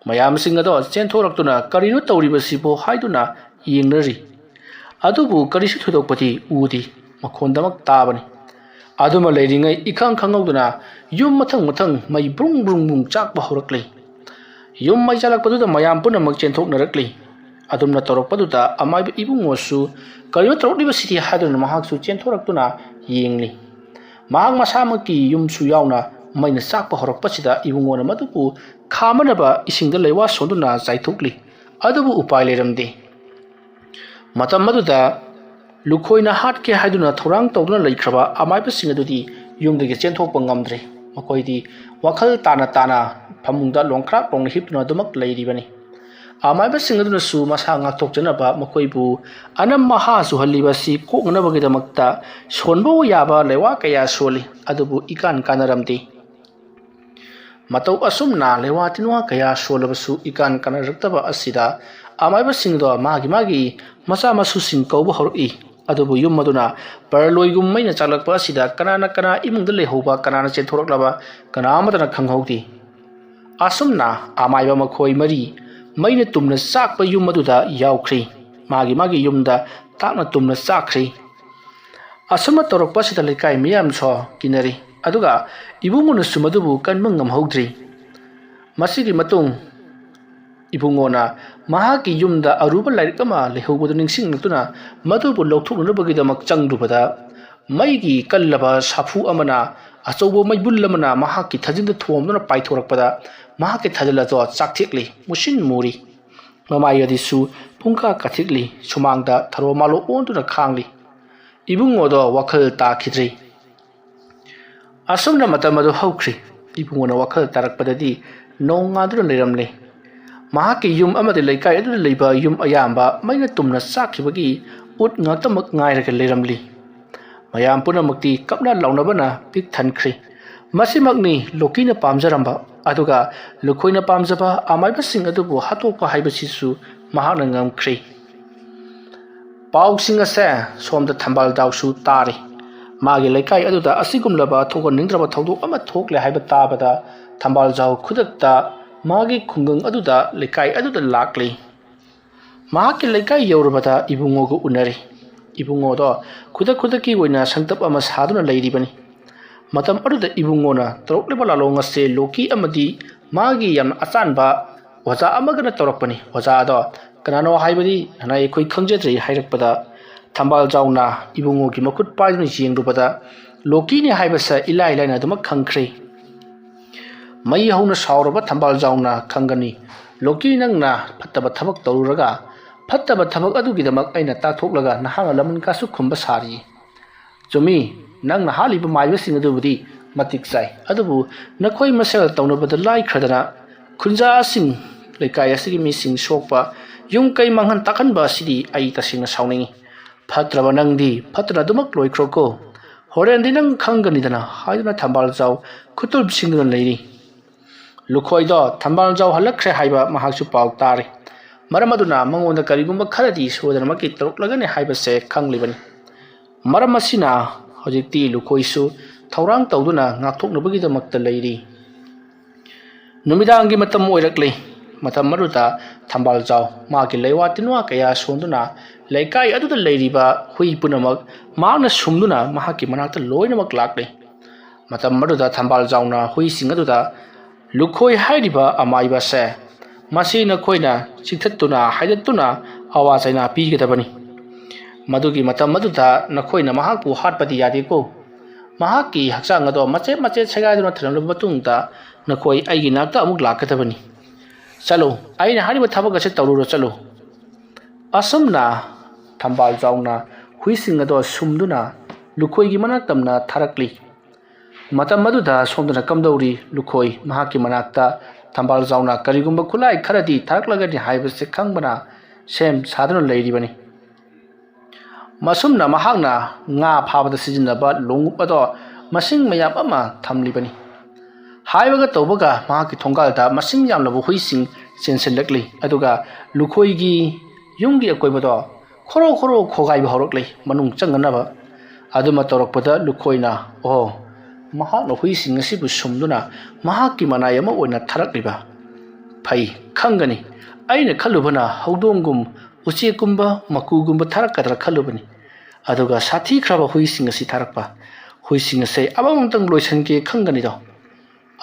ꯃꯌꯥꯝꯁꯤꯡ ꯑꯗꯣ ꯆꯦꯟꯊꯣꯔꯛꯇꯨꯅ "ꯀꯔꯤꯅꯣ ꯇꯧꯔꯤꯕꯁꯤꯕꯣ?" ꯍꯥꯏꯗꯨꯅ ꯌꯦꯡꯅꯔꯤ꯫ ꯑꯗꯨꯕꯨ ꯀꯔꯤꯁꯨ ꯊꯣꯏꯗꯣꯛꯄꯗꯤ ꯎꯗꯦ꯫ ꯃꯈꯣꯟꯗꯃꯛ ꯇꯥꯕꯅꯤ꯫ ꯑꯗꯨꯃ ꯂꯩꯔꯤꯉꯩ ꯏꯈꯪ ꯈꯪꯍꯧꯗꯅ ꯌꯨꯝ ꯃꯊꯪ ꯃꯊꯪ ꯃꯩ ꯕ꯭ꯔꯨꯡ ꯕ꯭ꯔꯨꯡ ꯕ꯭ꯔꯨꯡ ꯆꯥꯛꯄ ꯍꯧꯔꯛꯂꯤ꯫ ꯌꯨꯝ ꯃꯩ ꯆꯥꯛꯂꯛꯄꯗꯨꯗ ꯃꯌꯥꯝ ꯄꯨꯝꯅꯃꯛ ꯆꯦꯟꯊꯣꯛꯅꯔꯛꯂꯤ꯫ ꯑꯗꯨꯝꯅ ꯇꯧꯔꯛꯄꯗꯨꯗ ꯑꯃꯥꯏꯕ ꯏꯕꯨꯡꯉꯣꯁꯨ "ꯀꯔꯤꯅꯣ ꯇꯧꯔꯛꯂꯤꯕꯁꯤꯗꯤ?" ꯍꯥꯏꯗꯨꯅ ꯃꯍꯥꯛꯁꯨ ꯆꯦꯟꯊꯣꯔꯛꯇꯨꯅ ꯌꯦꯡꯂꯤ꯫ ꯃꯍꯥꯛ ꯃꯁꯥꯃꯛꯀꯤ ꯌꯨꯝꯁꯨ ꯌꯥꯎꯅ ꯃꯩꯅ ꯆꯥꯛꯄ ꯍꯧꯔꯛꯄꯁꯤꯗ ꯏꯕꯨꯡꯉꯣꯅ ꯃꯗꯨꯕꯨ ꯈꯥꯝꯃꯅꯕ ꯏꯁꯤꯡꯗ ꯂꯩꯋꯥ ꯁꯣꯟꯗꯨꯅ ꯆꯥꯏꯊꯣꯛꯂꯤ꯫ ꯑꯗꯨꯕꯨ ꯎꯄꯥꯏ ꯂꯩꯔꯝꯗꯦ꯫ ꯃꯇꯝ ꯑꯗꯨꯗ ꯂꯨꯈꯣꯏꯅ ꯍꯥꯠꯀꯦ ꯍꯥꯏꯗꯨꯅ ꯊꯧꯔꯥꯡ ꯇꯧꯗꯨꯅ ꯂꯩꯈ꯭ꯔꯕ ꯑꯃꯥꯏꯕꯁꯤꯡ ꯑꯗꯨꯗꯤ ꯌꯨꯝꯗꯒꯤ ꯆꯦꯟꯊꯣꯛꯄ ꯉꯝꯗ꯭ꯔꯦ꯫ ꯃꯈꯣꯏꯗꯤ ꯋꯥꯈꯜ ꯇꯥꯅ ꯇꯥꯅ ꯐꯃꯨꯡꯗ ꯂꯣꯡꯈ꯭ꯔꯥꯛ ꯂꯣꯡꯅ ꯍꯤꯞꯇꯨꯅ ꯑꯗꯨꯃꯛ ꯂꯩꯔꯤꯕꯅꯤ꯫ ꯑꯃꯥꯏꯕꯁꯤꯡ ꯑꯗꯨꯅꯁꯨ ꯃꯁꯥ ꯉꯥꯛꯊꯣꯛꯆꯅꯕ ꯃꯈꯣꯏꯕꯨ ꯑꯅꯝ ꯑꯍꯥ ꯆꯨꯍꯜꯂꯤꯕ ꯑꯁꯤ ꯀꯣꯛꯅꯅꯕꯒꯤꯗꯃꯛꯇ ꯁꯣꯟꯕ ꯌꯥꯕ ꯂꯩꯋꯥ ꯀꯌꯥ ꯁꯣꯜꯂꯤ, ꯑꯗꯨꯕꯨ ꯏꯀꯥꯟ ꯀꯥꯟꯅꯔꯝꯗꯦ꯫ ꯃꯇꯧ ꯑꯁꯨꯝꯅ ꯂꯩꯋꯥ ꯇꯤꯟꯋꯥ ꯀꯌꯥ ꯁꯣꯜꯂꯕꯁꯨ ꯏꯀꯥꯟ ꯀꯥꯟꯅꯔꯛꯇꯕ ꯑꯁꯤꯗ ꯑꯃꯥꯏꯕꯁꯤꯡꯗꯣ ꯃꯥꯒꯤ ꯃꯥꯒꯤ ꯃꯆꯥ ꯃꯁꯨꯁꯤꯡ ꯀꯧꯕ ꯍꯧꯔꯛꯏ꯫ ꯑꯗꯨꯕꯨ ꯌꯨꯝ ꯑꯗꯨꯅ ꯄꯔꯂꯣꯏꯒꯨꯝ ꯃꯩꯅ ꯆꯥꯛꯂꯛꯄ ꯑꯁꯤꯗ ꯀꯅꯥꯅ ꯀꯅꯥ ꯏꯃꯨꯡꯗ ꯂꯩꯍꯧꯕ, ꯀꯅꯥꯅ ꯆꯦꯟꯊꯣꯔꯛꯂꯕ, ꯀꯅꯥ ꯑꯃꯠꯇꯅ ꯈꯪꯍꯧꯗꯦ꯫ ꯑꯁꯨꯝꯅ ꯑꯃꯥꯏꯕ ꯃꯈꯣꯏ ꯃꯔꯤ ꯃꯩꯅ ꯇꯨꯝꯅ ꯆꯥꯛꯄ ꯌꯨꯝ ꯑꯗꯨꯗ ꯌꯥꯎꯈ꯭ꯔꯤ꯫ ꯃꯥꯒꯤ ꯃꯥꯒꯤ ꯌꯨꯝꯗ ꯇꯥꯛꯅ ꯇꯨꯝꯅ ꯆꯥꯛꯈ꯭ꯔꯤ꯫ ꯑꯁꯨꯝꯅ ꯇꯧꯔꯛꯄ ꯑꯁꯤꯗ ꯂꯩꯀꯥꯏ ꯃꯤꯌꯥꯝꯁꯨ ꯀꯤꯅꯔꯤ, ꯑꯗꯨꯒ ꯏꯕꯨꯡꯉꯣꯅꯁꯨ ꯃꯗꯨꯕꯨ ꯀꯟꯕ ꯉꯝꯍꯧꯗ꯭ꯔꯤ꯫ ꯃꯁꯤꯒꯤ ꯃꯇꯨꯡ ꯏꯕꯨꯡꯉꯣꯅ ꯃꯍꯥꯛꯀꯤ ꯌꯨꯝꯗ ꯑꯔꯨꯕ ꯂꯥꯏꯔꯤꯛ ꯑꯃ ꯂꯩꯍꯧꯕꯗꯨ ꯅꯤꯡꯁꯤꯡꯂꯛꯇꯨꯅ ꯃꯗꯨꯕꯨ ꯂꯧꯊꯣꯛꯅꯅꯕꯒꯤꯗꯃꯛ ꯆꯪꯂꯨꯕꯗ, ꯃꯩꯒꯤ ꯀꯜꯂꯕ ꯁꯥꯐꯨ ꯑꯃꯅ, ꯑꯆꯧꯕ ꯃꯩꯕꯨꯜ ꯑꯃꯅ ꯃꯍꯥꯛꯀꯤ ꯊꯥꯖꯤꯟꯗ ꯊꯣꯝꯗꯨꯅ ꯄꯥꯏꯊꯣꯔꯛꯄꯗ, ꯃꯍꯥꯛꯀꯤ ꯊꯥꯖꯤꯜ ꯑꯗꯣ ꯆꯥꯛꯊꯦꯛꯂꯤ, ꯃꯨꯁꯤꯟ ꯃꯨꯔꯤ꯫ ꯃꯃꯥꯏ ꯑꯗꯨꯁꯨ ꯄꯨꯡꯀꯥ ꯀꯥꯊꯦꯛꯂꯤ, ꯁꯨꯃꯥꯡꯗ ꯊꯔꯣ ꯃꯥꯂꯣ ꯑꯣꯟꯗꯨꯅ ꯈꯥꯡꯂꯤ꯫ ꯏꯕꯨꯡꯉꯣꯗꯣ ꯋꯥꯈꯜ ꯇꯥꯈꯤꯗ꯭ꯔꯤ꯫ ꯑꯁꯨꯝꯅ ꯃꯇꯝ ꯑꯗꯨ ꯍꯧꯈ꯭ꯔꯤ꯫ ꯏꯕꯨꯡꯉꯣꯅ ꯋꯥꯈꯜ ꯇꯥꯔꯛꯄꯗꯗꯤ ꯅꯣꯡ ꯉꯥꯟꯗꯨꯅ ꯂꯩꯔꯝꯂꯦ꯫ ꯃꯍꯥꯛꯀꯤ ꯌꯨꯝ ꯑꯃꯗꯤ ꯂꯩꯀꯥꯏ ꯑꯗꯨꯗ ꯂꯩꯕ ꯌꯨꯝ ꯑꯌꯥꯝꯕ ꯃꯩꯅ ꯇꯨꯝꯅ ꯆꯥꯛꯈꯤꯕꯒꯤ ꯎꯠ ꯉꯥꯛꯇꯃꯛ ꯉꯥꯏꯔꯒ ꯂꯩꯔꯝꯂꯤ꯫ ꯃꯌꯥꯝ ꯄꯨꯝꯅꯃꯛꯇꯤ ꯀꯞꯅ ꯂꯥꯎꯅꯕꯅ ꯄꯤꯛ ꯊꯟꯈ꯭ꯔꯤ꯫ ꯃꯁꯤꯃꯛꯅꯤ ꯂꯣꯀꯤꯅ ꯄꯥꯝꯖꯔꯝꯕ, ꯑꯗꯨꯒ ꯂꯨꯈꯣꯏꯅ ꯄꯥꯝꯖꯕ ꯑꯃꯥꯏꯕꯁꯤꯡ ꯑꯗꯨꯕꯨ ꯍꯥꯠꯇꯣꯛꯄ ꯍꯥꯏꯕꯁꯤꯁꯨ ꯃꯍꯥꯛꯅ ꯉꯝꯈ꯭ꯔꯦ꯫ ꯄꯥꯎꯁꯤꯡ ꯑꯁꯦ ꯁꯣꯝꯗ ꯊꯝꯕꯥꯜ ꯖꯥꯎꯁꯨ ꯇꯥꯔꯤ꯫ ꯃꯥꯒꯤ ꯂꯩꯀꯥꯏ ꯑꯗꯨꯗ ꯑꯁꯤꯒꯨꯝꯂꯕ ꯊꯣꯛꯍꯟꯅꯤꯡꯗ꯭ꯔꯕ ꯊꯧꯗꯣꯛ ꯑꯃ ꯊꯣꯛꯂꯦ ꯍꯥꯏꯕ ꯇꯥꯕꯗ ꯊꯝꯕꯥꯜ ꯖꯥꯎ ꯈꯨꯗꯛꯇ ꯃꯥꯒꯤ ꯈꯨꯡꯒꯪ ꯑꯗꯨꯗ, ꯂꯩꯀꯥꯏ ꯑꯗꯨꯗ ꯂꯥꯛꯂꯤ꯫ ꯃꯍꯥꯛꯀꯤ ꯂꯩꯀꯥꯏ ꯌꯧꯔꯕꯗ ꯏꯕꯨꯡꯉꯣꯒ ꯎꯅꯔꯤ꯫ ꯏꯕꯨꯡꯉꯣꯗꯣ ꯈꯨꯗꯛ ꯈꯨꯗꯛꯀꯤ ꯑꯣꯏꯅ ꯁꯪꯇꯞ ꯑꯃ ꯁꯥꯗꯨꯅ ꯂꯩꯔꯤꯕꯅꯤ꯫ ꯃꯇꯝ ꯑꯗꯨꯗ ꯏꯕꯨꯡꯉꯣꯅ ꯇꯧꯔꯛꯂꯤꯕ ꯂꯥꯂꯣꯡ ꯑꯁꯦ ꯂꯣꯀꯤ ꯑꯃꯗꯤ ꯃꯥꯒꯤ ꯌꯥꯝꯅ ꯑꯆꯥꯟꯕ ꯑꯣꯖꯥ ꯑꯃꯒꯅ ꯇꯧꯔꯛꯄꯅꯤ꯫ ꯑꯣꯖꯥ ꯑꯗꯣ ꯀꯅꯥꯅꯣ ꯍꯥꯏꯕꯗꯤ ꯅꯅꯥꯏ ꯑꯩꯈꯣꯏ ꯈꯪꯖꯗ꯭ꯔꯤ ꯍꯥꯏꯔꯛꯄꯗ ꯊꯝꯕꯥꯜ ꯖꯥꯎꯅ ꯏꯕꯨꯡꯉꯣꯒꯤ ꯃꯈꯨꯠ ꯄꯥꯏꯗꯨꯅ ꯌꯦꯡꯂꯨꯕꯗ ꯂꯣꯀꯤꯅꯤ ꯍꯥꯏꯕꯁꯦ ꯏꯂꯥꯏ ꯂꯥꯏꯅ ꯑꯗꯨꯃꯛ ꯈꯪꯈ꯭ꯔꯦ꯫ ꯃꯩ ꯍꯧꯅ ꯁꯥꯎꯔꯕ ꯊꯝꯕꯥꯜ ꯖꯥꯎꯅ ꯈꯪꯒꯅꯤ, ꯂꯣꯀꯤ, ꯅꯪꯅ ꯐꯠꯇꯕ ꯊꯕꯛ ꯇꯧꯔꯨꯔꯒ ꯐꯠꯇꯕ ꯊꯕꯛ ꯑꯗꯨꯒꯤꯗꯃꯛ ꯑꯩꯅ ꯇꯥꯛꯊꯣꯛꯂꯒ ꯅꯍꯥꯛꯅ ꯂꯃꯟ ꯀꯥꯁꯨ ꯈꯨꯝꯕ ꯁꯥꯔꯤ꯫ ꯆꯨꯝꯃꯤ, ꯅꯪꯅ ꯍꯥꯠꯂꯤꯕ ꯃꯥꯏꯕꯁꯤꯡ ꯑꯗꯨꯕꯨꯗꯤ ꯃꯇꯤꯛ ꯆꯥꯏ, ꯑꯗꯨꯕꯨ ꯅꯈꯣꯏ ꯃꯁꯦꯜ ꯇꯧꯅꯕꯗ ꯂꯥꯏꯈ꯭ꯔꯗꯅ ꯈꯨꯟꯖꯥꯁꯤꯡ, ꯂꯩꯀꯥꯏ ꯑꯁꯤꯒꯤ ꯃꯤꯁꯤꯡ ꯁꯣꯛꯄ, ꯌꯨꯝ ꯀꯩ ꯃꯥꯡꯍꯟ ꯇꯥꯛꯍꯟꯕ ꯑꯁꯤꯗꯤ ꯑꯩ ꯇꯁꯦꯡꯅ ꯁꯥꯎꯅꯤꯡꯏ꯫ ꯐꯠꯇ꯭ꯔꯕ ꯅꯪꯗꯤ ꯐꯠꯇꯅ ꯑꯗꯨꯃꯛ ꯂꯣꯏꯈ꯭ꯔꯣꯀꯣ, ꯍꯣꯔꯦꯟꯗꯤ ꯅꯪ ꯈꯪꯒꯅꯤꯗꯅ ꯍꯥꯏꯗꯨꯅ ꯊꯝꯕꯥꯜ ꯖꯥꯎ ꯈꯨꯇꯨꯞꯁꯤꯡꯗꯨꯅ ꯂꯩꯔꯤ꯫ ꯂꯨꯈꯣꯏꯗꯣ ꯊꯝꯕꯥꯜ ꯖꯥꯎ ꯍꯜꯂꯛꯈ꯭ꯔꯦ ꯍꯥꯏꯕ ꯃꯍꯥꯛꯁꯨ ꯄꯥꯎ ꯇꯥꯔꯦ꯫ ꯃꯔꯝ ꯑꯗꯨꯅ ꯃꯉꯣꯟꯗ ꯀꯔꯤꯒꯨꯝꯕ ꯈꯔꯗꯤ ꯁꯣꯏꯗꯅꯃꯛꯀꯤ ꯇꯧꯔꯛꯂꯒꯅꯤ ꯍꯥꯏꯕꯁꯦ ꯈꯪꯂꯤꯕꯅꯤ꯫ ꯃꯔꯝ ꯑꯁꯤꯅ ꯍꯧꯖꯤꯛꯇꯤ ꯂꯨꯈꯣꯏꯁꯨ ꯊꯧꯔꯥꯡ ꯇꯧꯗꯨꯅ ꯉꯥꯛꯊꯣꯛꯅꯕꯒꯤꯗꯃꯛꯇ ꯂꯩꯔꯤ꯫ ꯅꯨꯃꯤꯗꯥꯡꯒꯤ ꯃꯇꯝ ꯑꯣꯏꯔꯛꯂꯤ꯫ ꯃꯇꯝ ꯑꯗꯨꯗ ꯊꯝꯕꯥꯜ ꯖꯥꯎ ꯃꯥꯒꯤ ꯂꯩꯋꯥ ꯇꯤꯟꯋꯥ ꯀꯌꯥ ꯁꯣꯟꯗꯨꯅ ꯂꯩꯀꯥꯏ ꯑꯗꯨꯗ ꯂꯩꯔꯤꯕ ꯍꯨꯏ ꯄꯨꯝꯅꯃꯛ ꯃꯍꯥꯛꯅ ꯁꯨꯝꯗꯨꯅ ꯃꯍꯥꯛꯀꯤ ꯃꯅꯥꯛꯇ ꯂꯣꯏꯅꯃꯛ ꯂꯥꯛꯂꯤ꯫ ꯃꯇꯝ ꯑꯗꯨꯗ ꯊꯝꯕꯥꯜ ꯖꯥꯎꯅ ꯍꯨꯏꯁꯤꯡ ꯑꯗꯨꯗ, "ꯂꯨꯈꯣꯏ ꯍꯥꯏꯔꯤꯕ ꯑꯃꯥꯏꯕ ꯑꯁꯦ, ꯃꯁꯤ ꯅꯈꯣꯏꯅ ꯆꯤꯛꯊꯠꯇꯨꯅ ꯍꯥꯏꯗꯠꯇꯨꯅ ꯑꯋꯥ ꯆꯩꯅꯥ ꯄꯤꯒꯗꯕꯅꯤ꯫ ꯃꯗꯨꯒꯤ ꯃꯇꯝ ꯑꯗꯨꯗ ꯅꯈꯣꯏꯅ ꯃꯍꯥꯛꯄꯨ ꯍꯥꯠꯄꯗꯤ ꯌꯥꯗꯦꯀꯣ꯫ ꯃꯍꯥꯛꯀꯤ ꯍꯛꯆꯥꯡ ꯑꯗꯣ ꯃꯆꯦꯠ ꯃꯆꯦꯠ ꯁꯦꯒꯥꯏꯗꯨꯅ ꯊꯝꯂꯕ ꯃꯇꯨꯡꯗ ꯅꯈꯣꯏ ꯑꯩꯒꯤ ꯅꯥꯛꯇ ꯑꯃꯨꯛ ꯂꯥꯛꯀꯗꯕꯅꯤ꯫ ꯆꯠꯂꯨ, ꯑꯩꯅ ꯍꯥꯏꯔꯤꯕ ꯊꯕꯛ ꯑꯁꯤ ꯇꯧꯔꯨꯔꯣ, ꯆꯠꯂꯨ"꯫ ꯑꯁꯨꯝꯅ ꯊꯝꯕꯥꯜ ꯖꯥꯎꯅ ꯍꯨꯏꯁꯤꯡ ꯑꯗꯣ ꯁꯨꯝꯗꯨꯅ ꯂꯨꯈꯣꯏꯒꯤ ꯃꯅꯥꯛ ꯇꯝꯅ ꯊꯥꯔꯛꯂꯤ꯫ ꯃꯇꯝ ꯑꯗꯨꯗ ꯁꯣꯝꯗꯅ ꯀꯝꯗꯧꯔꯤ? ꯂꯨꯈꯣꯏ ꯃꯍꯥꯛꯀꯤ ꯃꯅꯥꯛꯇ ꯊꯝꯕꯥꯜ ꯖꯥꯎꯅ ꯀꯔꯤꯒꯨꯝꯕ ꯈꯨꯠꯂꯥꯏ ꯈꯔꯗꯤ ꯊꯥꯔꯛꯂꯒꯅꯤ ꯍꯥꯏꯕꯁꯤ ꯈꯪꯕꯅ ꯁꯦꯝ ꯁꯥꯗꯨꯅ ꯂꯩꯔꯤꯕꯅꯤ꯫ ꯃꯁꯨꯝꯅ ꯃꯍꯥꯛꯅ ꯉꯥ ꯐꯥꯕꯗ ꯁꯤꯖꯤꯟꯅꯕ ꯂꯣꯡꯎꯞ ꯑꯗꯣ ꯃꯁꯤꯡ ꯃꯌꯥꯝ ꯑꯃ ꯊꯝꯂꯤꯕꯅꯤ꯫ ꯍꯥꯏꯕꯒ ꯇꯧꯕꯒ ꯃꯍꯥꯛꯀꯤ ꯊꯣꯡꯒꯥꯜꯗ ꯃꯁꯤꯡ ꯌꯥꯝꯂꯕ ꯍꯨꯏꯁꯤꯡ ꯆꯦꯟꯁꯤꯜꯂꯛꯂꯤ꯫ ꯑꯗꯨꯒ ꯂꯨꯈꯣꯏꯒꯤ ꯌꯨꯝꯒꯤ ꯑꯀꯣꯏꯕꯗꯣ ꯈꯣꯔꯣ ꯈꯣꯔꯣ ꯈꯣꯒꯥꯏꯕ ꯍꯧꯔꯛꯂꯤ ꯃꯅꯨꯡ ꯆꯪꯅꯅꯕ꯫ ꯑꯗꯨꯃ ꯇꯧꯔꯛꯄꯗ ꯂꯨꯈꯣꯏꯅ, "ꯑꯣ, ꯃꯍꯥꯛꯅ ꯍꯨꯏꯁꯤꯡ ꯑꯁꯤꯕꯨ ꯁꯨꯝꯗꯨꯅ ꯃꯍꯥꯛꯀꯤ ꯃꯅꯥꯏ ꯑꯃ ꯑꯣꯏꯅ ꯊꯥꯔꯛꯂꯤꯕ꯫ ꯐꯩ, ꯈꯪꯒꯅꯤ꯫ ꯑꯩꯅ ꯈꯜꯂꯨꯕꯅ ꯍꯧꯗꯣꯡꯒꯨꯝ, ꯎꯆꯦꯛꯀꯨꯝꯕ, ꯃꯀꯨꯒꯨꯝꯕ ꯊꯥꯔꯛꯀꯗ꯭ꯔꯥ ꯈꯜꯂꯨꯕꯅꯤ꯫ ꯑꯗꯨꯒ ꯁꯥꯊꯤꯈ꯭ꯔꯕ ꯍꯨꯏꯁꯤꯡ ꯑꯁꯤ ꯊꯥꯔꯛꯄ꯫ ꯍꯨꯏꯁꯤꯡ ꯑꯁꯦ ꯑꯃꯃꯝꯇꯪ ꯂꯣꯏꯁꯤꯟꯒꯦ ꯈꯪꯒꯅꯤꯗꯣ꯫"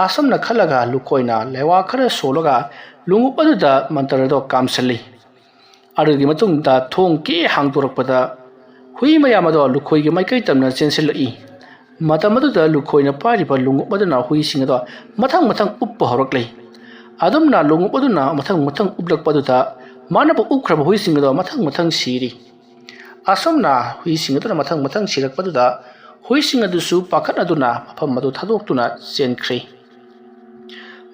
ꯑꯁꯨꯝꯅ ꯈꯜꯂꯒ ꯂꯨꯈꯣꯏꯅ ꯂꯩꯋꯥ ꯈꯔ ꯁꯣꯜꯂꯒ ꯂꯣꯡꯎꯞ ꯑꯗꯨꯗ ꯃꯟꯇ꯭ꯔ ꯑꯗꯣ ꯀꯥꯝꯁꯤꯜꯂꯤ꯫ ꯑꯗꯨꯒꯤ ꯃꯇꯨꯡꯗ ꯊꯣꯡ ꯀꯦ ꯍꯥꯡꯗꯣꯔꯛꯄꯗ ꯍꯨꯏ ꯃꯌꯥꯝ ꯑꯗꯣ ꯂꯨꯈꯣꯏꯒꯤ ꯃꯥꯏꯀꯩ ꯇꯝꯅ ꯆꯦꯟꯁꯤꯜꯂꯛꯏ꯫ ꯃꯇꯝ ꯑꯗꯨꯗ ꯂꯨꯈꯣꯏꯅ ꯄꯥꯏꯔꯤꯕ ꯂꯣꯡꯎꯞ ꯑꯗꯨꯅ ꯍꯨꯏꯁꯤꯡ ꯑꯗꯣ ꯃꯊꯪ ꯃꯊꯪ ꯎꯞꯄ ꯍꯧꯔꯛꯂꯤ꯫ ꯑꯗꯨꯝꯅ ꯂꯣꯡꯎꯞ ꯑꯗꯨꯅ ꯃꯊꯪ ꯃꯊꯪ ꯎꯞꯂꯛꯄ ꯑꯗꯨꯗ ꯃꯥꯅꯕꯨ ꯎꯞꯈ꯭ꯔꯕ ꯍꯨꯏꯁꯤꯡ ꯑꯗꯣ ꯃꯊꯪ ꯃꯊꯪ ꯁꯤꯔꯤ꯫ ꯑꯁꯨꯝꯅ ꯍꯨꯏꯁꯤꯡ ꯑꯗꯨꯅ ꯃꯊꯪ ꯃꯊꯪ ꯁꯤꯔꯛꯄꯗꯨꯗ ꯍꯨꯏꯁꯤꯡ ꯑꯗꯨꯁꯨ ꯄꯥꯈꯠꯅꯗꯨꯅ ꯃꯐꯝ ꯑꯗꯨ ꯊꯥꯗꯣꯛꯇꯨꯅ ꯆꯦꯟꯈ꯭ꯔꯤ꯫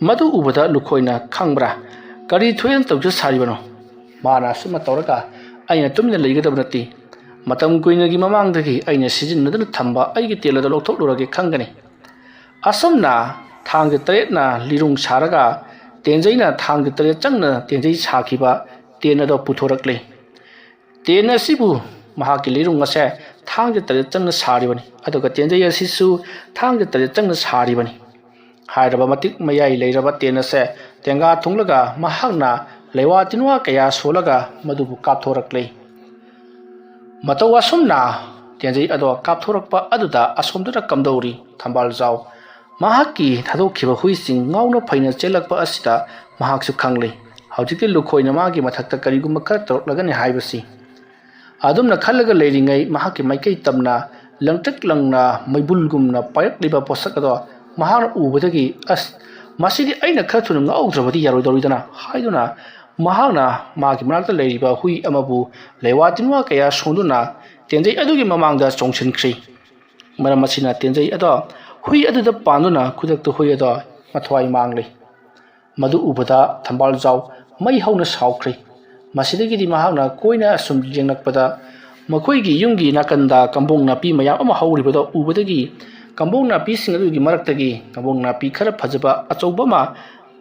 ꯃꯗꯨ ꯎꯕꯗ ꯂꯨꯈꯣꯏꯅ, "ꯈꯪꯕ꯭ꯔꯥ, ꯀꯔꯤ ꯊꯣꯏꯅ ꯇꯧꯖ ꯁꯥꯔꯤꯕꯅꯣ? ꯃꯥꯅ ꯑꯁꯨꯝꯅ ꯇꯧꯔꯒ ꯑꯩꯅ ꯇꯨꯃꯤꯟꯅ ꯂꯩꯒꯗꯕ ꯅꯠꯇꯦ꯫ ꯃꯇꯝ ꯀꯨꯏꯅꯒꯤ ꯃꯃꯥꯡꯗꯒꯤ ꯑꯩꯅ ꯁꯤꯖꯤꯟꯅꯗꯨꯅ ꯊꯝꯕ ꯑꯩꯒꯤ ꯇꯦꯜ ꯑꯗꯨ ꯂꯧꯊꯣꯛꯂꯨꯔꯒꯦ ꯈꯪꯒꯅꯤ꯫" ꯑꯁꯨꯝꯅ ꯊꯥꯡꯁꯦ ꯇꯔꯦꯠꯅ ꯂꯤꯔꯨꯡ ꯁꯥꯔꯒ ꯇꯦꯟꯖꯩꯅ ꯊꯥꯡꯁꯦ ꯇꯔꯦꯠ ꯆꯪꯅ ꯇꯦꯟꯖꯩ ꯁꯥꯈꯤꯕ ꯇꯦꯟ ꯑꯗꯣ ꯄꯨꯊꯣꯔꯛꯂꯤ꯫ ꯇꯦꯟ ꯑꯁꯤꯕꯨ ꯃꯍꯥꯛꯀꯤ ꯂꯤꯔꯨꯡ ꯑꯁꯦ ꯊꯥꯡꯁꯦ ꯇꯔꯦꯠ ꯆꯪꯅ ꯁꯥꯔꯤꯕꯅꯤ, ꯑꯗꯨꯒ ꯇꯦꯟꯖꯩ ꯑꯁꯤꯁꯨ ꯊꯥꯡꯁꯦ ꯇꯔꯦꯠ ꯆꯪꯅ ꯁꯥꯔꯤꯕꯅꯤ꯫ ꯍꯥꯏꯔꯕ ꯃꯇꯤꯛ ꯃꯌꯥꯏ ꯂꯩꯔꯕ ꯇꯦꯟ ꯑꯁꯦ ꯇꯦꯡꯒꯥ ꯊꯨꯡꯂꯒ ꯃꯍꯥꯛꯅ ꯂꯩꯋꯥ ꯇꯤꯟꯋꯥ ꯀꯌꯥ ꯁꯣꯜꯂꯒ ꯃꯗꯨꯕꯨ ꯀꯥꯞꯊꯣꯔꯛꯂꯦ꯫ ꯃꯇꯧ ꯑꯁꯨꯝꯅ ꯇꯦꯟꯖꯩ ꯑꯗꯣ ꯀꯥꯞꯊꯣꯔꯛꯄ ꯑꯗꯨꯗ ꯑꯁꯣꯝꯗꯅ ꯀꯝꯗꯧꯔꯤ ꯊꯝꯕꯥꯜ ꯖꯥꯎ꯫ ꯃꯍꯥꯛꯀꯤ ꯊꯥꯗꯣꯛꯈꯤꯕ ꯍꯨꯏꯁꯤꯡ ꯉꯥꯎꯅ ꯐꯩꯅ ꯆꯦꯜꯂꯛꯄ ꯑꯁꯤꯗ ꯃꯍꯥꯛꯁꯨ ꯈꯪꯂꯦ꯫ ꯍꯧꯖꯤꯛꯇꯤ ꯂꯨꯈꯣꯏꯅ ꯃꯥꯒꯤ ꯃꯊꯛꯇ ꯀꯔꯤꯒꯨꯝꯕ ꯈꯔ ꯇꯧꯔꯛꯂꯒꯅꯤ ꯍꯥꯏꯕꯁꯤ꯫ ꯑꯗꯨꯝꯅ ꯈꯜꯂꯒ ꯂꯩꯔꯤꯉꯩ ꯃꯍꯥꯛꯀꯤ ꯃꯥꯏꯀꯩ ꯇꯝꯅ ꯂꯪꯇ꯭ꯔꯤꯛ ꯂꯪꯅ ꯃꯩꯕꯨꯜꯒꯨꯝꯅ ꯄꯥꯏꯔꯛꯂꯤꯕ ꯄꯣꯠꯁꯛ ꯑꯗꯣ ꯃꯍꯥꯛꯅ ꯎꯕꯗꯒꯤ, "ꯑꯁ, ꯃꯁꯤꯗꯤ ꯑꯩꯅ ꯈꯔ ꯊꯨꯅ ꯉꯥꯎꯗ꯭ꯔꯕꯗꯤ ꯌꯥꯔꯣꯏꯗꯧꯔꯤꯗꯅ" ꯍꯥꯏꯗꯨꯅ ꯃꯍꯥꯛꯅ ꯃꯥꯒꯤ ꯃꯅꯥꯛꯇ ꯂꯩꯔꯤꯕ ꯍꯨꯏ ꯑꯃꯕꯨ ꯂꯩꯋꯥ ꯇꯤꯟꯋꯥ ꯀꯌꯥ ꯁꯣꯟꯗꯨꯅ ꯇꯦꯟꯖꯩ ꯑꯗꯨꯒꯤ ꯃꯃꯥꯡꯗ ꯆꯣꯡꯁꯤꯟꯈ꯭ꯔꯤ꯫ ꯃꯔꯝ ꯑꯁꯤꯅ ꯇꯦꯟꯖꯩ ꯑꯗꯣ ꯍꯨꯏ ꯑꯗꯨꯗ ꯄꯥꯟꯗꯨꯅ ꯈꯨꯗꯛꯇ ꯍꯨꯏ ꯑꯗꯣ ꯃꯊ꯭ꯋꯥꯏ ꯃꯥꯡꯂꯤ꯫ ꯃꯗꯨ ꯎꯕꯗ ꯊꯝꯕꯥꯜꯖꯥꯎ ꯃꯩ ꯍꯧꯅ ꯁꯥꯎꯈ꯭ꯔꯦ꯫ ꯃꯁꯤꯗꯒꯤꯗꯤ ꯃꯍꯥꯛꯅ ꯀꯣꯏꯅ ꯑꯁꯨꯝ ꯌꯦꯡꯂꯛꯄꯗ, ꯃꯈꯣꯏꯒꯤ ꯌꯨꯝꯒꯤ ꯅꯥꯀꯟꯗ ꯀꯝꯕꯣꯡ ꯅꯥꯄꯤ ꯃꯌꯥꯝ ꯑꯃ ꯍꯧꯔꯤꯕꯗꯣ ꯎꯕꯗꯒꯤ, ꯀꯝꯕꯣꯡ ꯅꯥꯄꯤꯁꯤꯡ ꯑꯗꯨꯒꯤ ꯃꯔꯛꯇꯒꯤ ꯀꯝꯕꯣꯡ ꯅꯥꯄꯤ ꯈꯔ ꯐꯖꯕ ꯑꯆꯧꯕ ꯑꯃ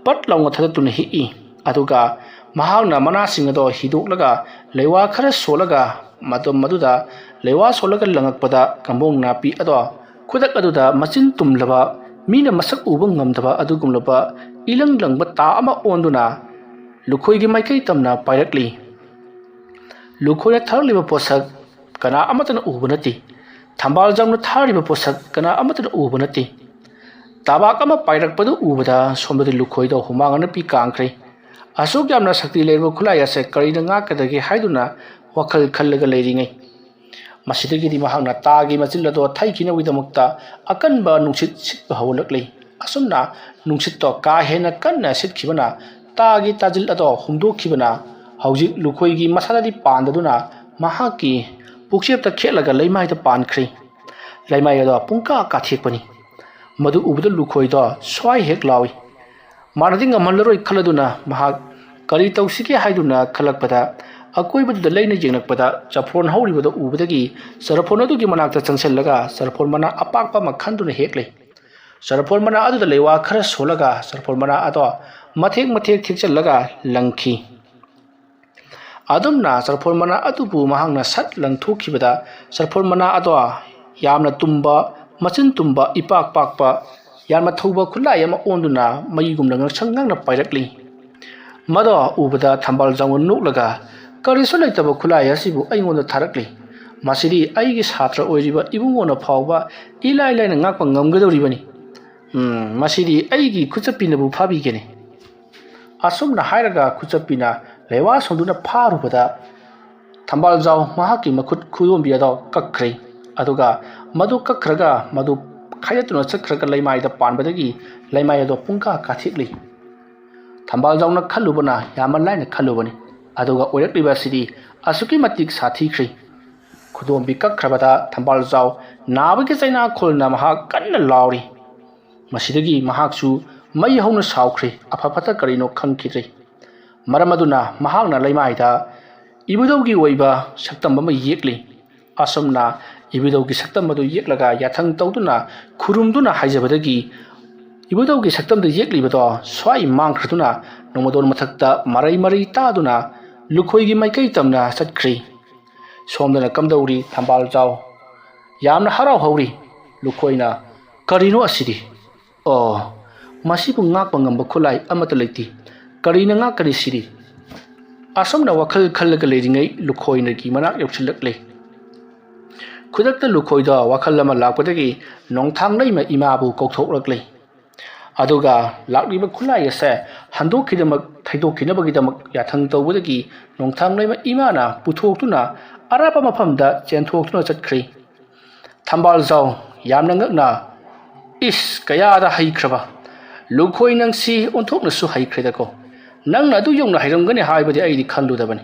ꯄꯠ ꯂꯥꯎꯅ ꯊꯥꯗꯠꯇꯨꯅ ꯍꯦꯛꯏ꯫ ꯑꯗꯨꯒ ꯃꯍꯥꯛꯅ ꯃꯅꯥꯁꯤꯡ ꯑꯗꯣ ꯍꯤꯗꯣꯛꯂꯒ ꯂꯩꯋꯥ ꯈꯔ ꯁꯣꯜꯂꯒ, ꯃꯇꯝ ꯑꯗꯨꯗ ꯂꯩꯋꯥ ꯁꯣꯜꯂꯒ ꯂꯪꯉꯛꯄꯗ ꯀꯝꯕꯣꯡ ꯅꯥꯄꯤ ꯑꯗꯣ ꯈꯨꯗꯛ ꯑꯗꯨꯗ ꯃꯆꯤꯟ ꯇꯨꯝꯂꯕ, ꯃꯤꯅ ꯃꯁꯛ ꯎꯕ ꯉꯝꯗꯕ ꯑꯗꯨꯒꯨꯝꯂꯕ ꯏꯂꯪ ꯂꯪꯕ ꯇꯥ ꯑꯃ ꯑꯣꯟꯗꯨꯅ ꯂꯨꯈꯣꯏꯒꯤ ꯃꯥꯏꯀꯩ ꯇꯝꯅ ꯄꯥꯏꯔꯛꯂꯤ꯫ ꯂꯨꯈꯣꯏꯅ ꯊꯥꯔꯛꯂꯤꯕ ꯄꯣꯠꯁꯛ ꯀꯅꯥ ꯑꯃꯠꯇꯅ ꯎꯕ ꯅꯠꯇꯦ꯫ ꯊꯝꯕꯥꯜꯖꯥꯎꯅ ꯊꯥꯔꯤꯕ ꯄꯣꯠꯁꯛ ꯀꯅꯥ ꯑꯃꯠꯇꯅ ꯎꯕ ꯅꯠꯇꯦ꯫ ꯇꯥꯕꯥꯛ ꯑꯃ ꯄꯥꯏꯔꯛꯄꯗꯨ ꯎꯕꯗ ꯁꯣꯝꯗꯗꯤ ꯂꯨꯈꯣꯏꯗꯣ ꯍꯨꯃꯥꯡ ꯑꯅꯞꯄꯤ ꯀꯥꯡꯈ꯭ꯔꯦ꯫ ꯑꯁꯨꯛ ꯌꯥꯝꯅ ꯁꯛꯇꯤ ꯂꯩꯔꯕ ꯈꯨꯠꯂꯥꯏ ꯑꯁꯦ ꯀꯔꯤꯅ ꯉꯥꯛꯀꯗꯒꯦ ꯍꯥꯏꯗꯨꯅ ꯋꯥꯈꯜ ꯈꯜꯂꯒ ꯂꯩꯔꯤꯉꯩ, ꯃꯁꯤꯗꯒꯤꯗꯤ ꯃꯍꯥꯛꯅ ꯇꯥꯒꯤ ꯃꯆꯤꯜ ꯑꯗꯣ ꯊꯩꯈꯤꯅꯕꯒꯤꯗꯃꯛꯇ ꯑꯀꯟꯕ ꯅꯨꯡꯁꯤꯠ ꯁꯤꯠꯄ ꯍꯧꯔꯛꯂꯤ꯫ ꯑꯁꯨꯝꯅ ꯅꯨꯡꯁꯤꯠꯇꯣ ꯀꯥ ꯍꯦꯟꯅ ꯀꯟꯅ ꯁꯤꯠꯈꯤꯕꯅ ꯇꯥꯒꯤ ꯇꯥꯖꯤꯜ ꯑꯗꯣ ꯍꯨꯝꯗꯣꯛꯈꯤꯕꯅ ꯍꯧꯖꯤꯛ ꯂꯨꯈꯣꯏꯒꯤ ꯃꯁꯥꯗꯗꯤ ꯄꯥꯟꯗꯗꯨꯅ ꯃꯍꯥꯛꯀꯤ ꯄꯨꯛꯆꯦꯞꯇ ꯈꯦꯠꯂꯒ ꯂꯩꯃꯥꯏꯗ ꯄꯥꯟꯈ꯭ꯔꯤ꯫ ꯂꯩꯃꯥꯏ ꯑꯗꯣ ꯄꯨꯡꯀꯥ ꯀꯥꯊꯦꯛꯄꯅꯤ꯫ ꯃꯗꯨ ꯎꯕꯗ ꯂꯨꯈꯣꯏꯗꯣ ꯁ꯭ꯋꯥꯏ ꯍꯦꯛ ꯂꯥꯎꯏ꯫ ꯃꯥꯅꯗꯤ ꯉꯝꯍꯜꯂꯔꯣꯏ ꯈꯜꯂꯗꯨꯅ ꯃꯍꯥꯛ ꯀꯔꯤ ꯇꯧꯁꯤꯒꯦ ꯍꯥꯏꯗꯨꯅ ꯈꯜꯂꯛꯄꯗ, ꯑꯀꯣꯏꯕꯗꯨꯗ ꯂꯩꯅ ꯌꯦꯡꯂꯛꯄꯗ ꯆꯐꯣꯟ ꯍꯧꯔꯤꯕꯗꯨ ꯎꯕꯗꯒꯤ ꯆꯔꯐꯣꯟ ꯑꯗꯨꯒꯤ ꯃꯅꯥꯛꯇ ꯆꯪꯁꯤꯜꯂꯒ ꯆꯔꯐꯣꯟ ꯃꯅꯥ ꯑꯄꯥꯛꯄ ꯑꯃ ꯈꯟꯗꯨꯅ ꯍꯦꯛꯂꯦ꯫ ꯆꯔꯐꯣꯟ ꯃꯅꯥ ꯑꯗꯨꯗ ꯂꯩꯋꯥ ꯈꯔ ꯁꯣꯜꯂꯒ ꯆꯔꯐꯣꯟ ꯃꯅꯥ ꯑꯗꯣ ꯃꯊꯦꯛ ꯃꯊꯦꯛ ꯊꯦꯛꯆꯜꯂꯒ ꯂꯪꯈꯤ꯫ ꯑꯗꯨꯝꯅ ꯆꯔꯐꯣꯟ ꯃꯅꯥ ꯑꯗꯨꯕꯨ ꯃꯍꯥꯛꯅ ꯁꯠ ꯂꯪꯊꯣꯛꯈꯤꯕꯗ, ꯆꯔꯐꯣꯟ ꯃꯅꯥ ꯑꯗꯣ ꯌꯥꯝꯅ ꯇꯨꯝꯕ, ꯃꯆꯤꯟ ꯇꯨꯝꯕ, ꯏꯄꯥꯛ ꯄꯥꯛꯄ, ꯌꯥꯝꯅ ꯊꯧꯕ ꯈꯨꯠꯂꯥꯏ ꯑꯃ ꯑꯣꯟꯗꯨꯅ ꯃꯩꯒꯨꯝꯅ ꯉꯥꯡꯁꯪ ꯉꯥꯡꯅ ꯄꯥꯏꯔꯛꯂꯤ꯫ ꯃꯗꯣ ꯎꯕꯗ ꯊꯝꯕꯥꯜ ꯖꯥꯎꯅ ꯅꯣꯛꯂꯒ, "ꯀꯔꯤꯁꯨ ꯂꯩꯇꯕ ꯈꯨꯠꯂꯥꯏ ꯑꯁꯤꯕꯨ ꯑꯩꯉꯣꯟꯗ ꯊꯥꯔꯛꯂꯤ꯫ ꯃꯁꯤꯗꯤ ꯑꯩꯒꯤ ꯁꯥꯇ꯭ꯔ ꯑꯣꯏꯔꯤꯕ ꯏꯕꯨꯡꯉꯣꯅ ꯐꯥꯎꯕ ꯏꯂꯥꯏ ꯂꯥꯏꯅ ꯉꯥꯛꯄ ꯉꯝꯒꯗꯧꯔꯤꯕꯅꯤ꯫ ꯎꯝ, ꯃꯁꯤꯗꯤ ꯑꯩꯒꯤ ꯈꯨꯠꯆꯞꯄꯤꯅꯕꯨ ꯐꯥꯕꯤꯒꯅꯤ"꯫ ꯑꯁꯨꯝꯅ ꯍꯥꯏꯔꯒ ꯈꯨꯠꯆꯞꯄꯤꯅ ꯂꯩꯋꯥ ꯁꯣꯟꯗꯨꯅ ꯐꯥꯔꯨꯕꯗ, ꯊꯝꯕꯥꯜ ꯖꯥꯎ ꯃꯍꯥꯛꯀꯤ ꯃꯈꯨꯠ ꯈꯨꯗꯣꯝꯕꯤ ꯑꯗꯣ ꯀꯛꯈ꯭ꯔꯦ꯫ ꯑꯗꯨꯒ ꯃꯗꯨ ꯀꯛꯈ꯭ꯔꯒ ꯃꯗꯨ ꯈꯥꯏꯗꯠꯇꯨꯅ ꯆꯠꯈ꯭ꯔꯒ ꯂꯩꯃꯥꯏꯗ ꯄꯥꯟꯕꯗꯒꯤ ꯂꯩꯃꯥꯏ ꯑꯗꯣ ꯄꯨꯡꯀꯥ ꯀꯥꯊꯦꯛꯂꯤ꯫ ꯊꯝꯕꯥꯜ ꯖꯥꯎꯅ ꯈꯜꯂꯨꯕꯅ ꯌꯥꯝꯅ ꯂꯥꯏꯅ ꯈꯜꯂꯨꯕꯅꯤ꯫ ꯑꯗꯨꯒ ꯑꯣꯏꯔꯛꯂꯤꯕ ꯑꯁꯤꯗꯤ ꯑꯁꯨꯛꯀꯤ ꯃꯇꯤꯛ ꯁꯥꯊꯤꯈ꯭ꯔꯦ꯫ ꯈꯨꯗꯣꯝꯕꯤ ꯀꯛꯈ꯭ꯔꯕꯗ ꯊꯝꯕꯥꯜ ꯖꯥꯎ ꯅꯥꯕꯒꯤ ꯆꯩꯅꯥ ꯈꯣꯜꯅ ꯃꯍꯥꯛ ꯀꯟꯅ ꯂꯥꯎꯔꯤ꯫ ꯃꯁꯤꯗꯒꯤ ꯃꯍꯥꯛꯁꯨ ꯃꯩ ꯍꯧꯅ ꯁꯥꯎꯈ꯭ꯔꯦ꯫ ꯑꯐ ꯐꯠꯇ ꯀꯔꯤꯅꯣ ꯈꯪꯈꯤꯗ꯭ꯔꯦ꯫ ꯃꯔꯝ ꯑꯗꯨꯅ ꯃꯍꯥꯛꯅ ꯂꯩꯃꯥꯏꯗ ꯏꯕꯨꯙꯧꯒꯤ ꯑꯣꯏꯕ ꯁꯛꯇꯝ ꯑꯃ ꯌꯦꯛꯂꯤ꯫ ꯑꯁꯨꯝꯅ ꯏꯕꯨꯙꯧꯒꯤ ꯁꯛꯇꯝ ꯑꯗꯨ ꯌꯦꯛꯂꯒ ꯌꯥꯊꯪ ꯇꯧꯗꯨꯅ ꯈꯨꯔꯨꯝꯗꯨꯅ ꯍꯥꯏꯖꯕꯗꯒꯤ ꯏꯕꯨꯙꯧꯒꯤ ꯁꯛꯇꯝꯗ ꯌꯦꯛꯂꯤꯕꯗꯣ ꯁ꯭ꯋꯥꯏ ꯃꯥꯡꯈ꯭ꯔꯗꯨꯅ ꯅꯣꯡꯃꯗꯣꯟ ꯃꯊꯛꯇ ꯃꯔꯩ ꯃꯔꯩ ꯇꯥꯗꯨꯅ ꯂꯨꯈꯣꯏꯒꯤ ꯃꯥꯏꯀꯩ ꯇꯝꯅ ꯆꯠꯈ꯭ꯔꯤ꯫ ꯁꯣꯝꯗꯅ ꯀꯝꯗꯧꯔꯤ ꯊꯝꯕꯥꯜꯖꯥꯎ? ꯌꯥꯝꯅ ꯍꯔꯥꯎꯍꯧꯔꯤ꯫ ꯂꯨꯈꯣꯏꯅ, "ꯀꯔꯤꯅꯣ ꯑꯁꯤꯗꯤ? ꯑꯣ, ꯃꯁꯤꯕꯨ ꯉꯥꯛꯄ ꯉꯝꯕ ꯈꯨꯠꯂꯥꯏ ꯑꯃꯠꯇ ꯂꯩꯇꯦ꯫ ꯀꯔꯤꯅ ꯉꯥꯛꯀꯅꯤ ꯁꯤꯗꯤ?" ꯑꯁꯨꯝꯅ ꯋꯥꯈꯜ ꯈꯜꯂꯒ ꯂꯩꯔꯤꯉꯩ ꯂꯨꯈꯣꯏꯅꯒꯤ ꯃꯅꯥꯛ ꯌꯧꯁꯤꯜꯂꯛꯂꯦ꯫ ꯈꯨꯗꯛꯇ ꯂꯨꯈꯣꯏꯗ ꯋꯥꯈꯜ ꯑꯃ ꯂꯥꯛꯄꯗꯒꯤ ꯅꯣꯡꯊꯥꯡ ꯂꯩꯃ ꯏꯃꯥꯕꯨ ꯀꯧꯊꯣꯛꯂꯛꯂꯦ꯫ ꯑꯗꯨꯒ ꯂꯥꯛꯂꯤꯕ ꯈꯨꯠꯂꯥꯏ ꯑꯁꯦ ꯍꯟꯗꯣꯛꯈꯤꯗꯃꯛ ꯊꯩꯗꯣꯛꯈꯤꯅꯕꯒꯤꯗꯃꯛ ꯌꯥꯊꯪ ꯇꯧꯕꯗꯒꯤ ꯅꯣꯡꯊꯥꯡ ꯂꯩꯃ ꯏꯃꯥꯅ ꯄꯨꯊꯣꯛꯇꯨꯅ ꯑꯔꯥꯞꯄ ꯃꯐꯝꯗ ꯆꯦꯟꯊꯣꯛꯇꯨꯅ ꯆꯠꯈ꯭ꯔꯦ꯫ ꯊꯝꯕꯥꯜꯖꯥꯎ ꯌꯥꯝꯅ ꯉꯛꯅ, "ꯏꯁ, ꯀꯌꯥꯗ ꯍꯩꯈ꯭ꯔꯕ! ꯂꯨꯈꯣꯏ ꯅꯪꯁꯤ ꯑꯣꯟꯊꯣꯛꯅꯁꯨ ꯍꯩꯈ꯭ꯔꯦꯗꯀꯣ꯫ ꯅꯪꯅ ꯑꯗꯨ ꯌꯧꯅ ꯍꯩꯔꯝꯒꯅꯤ ꯍꯥꯏꯕꯗꯤ ꯑꯩꯗꯤ ꯈꯜꯂꯨꯗꯕꯅꯤ꯫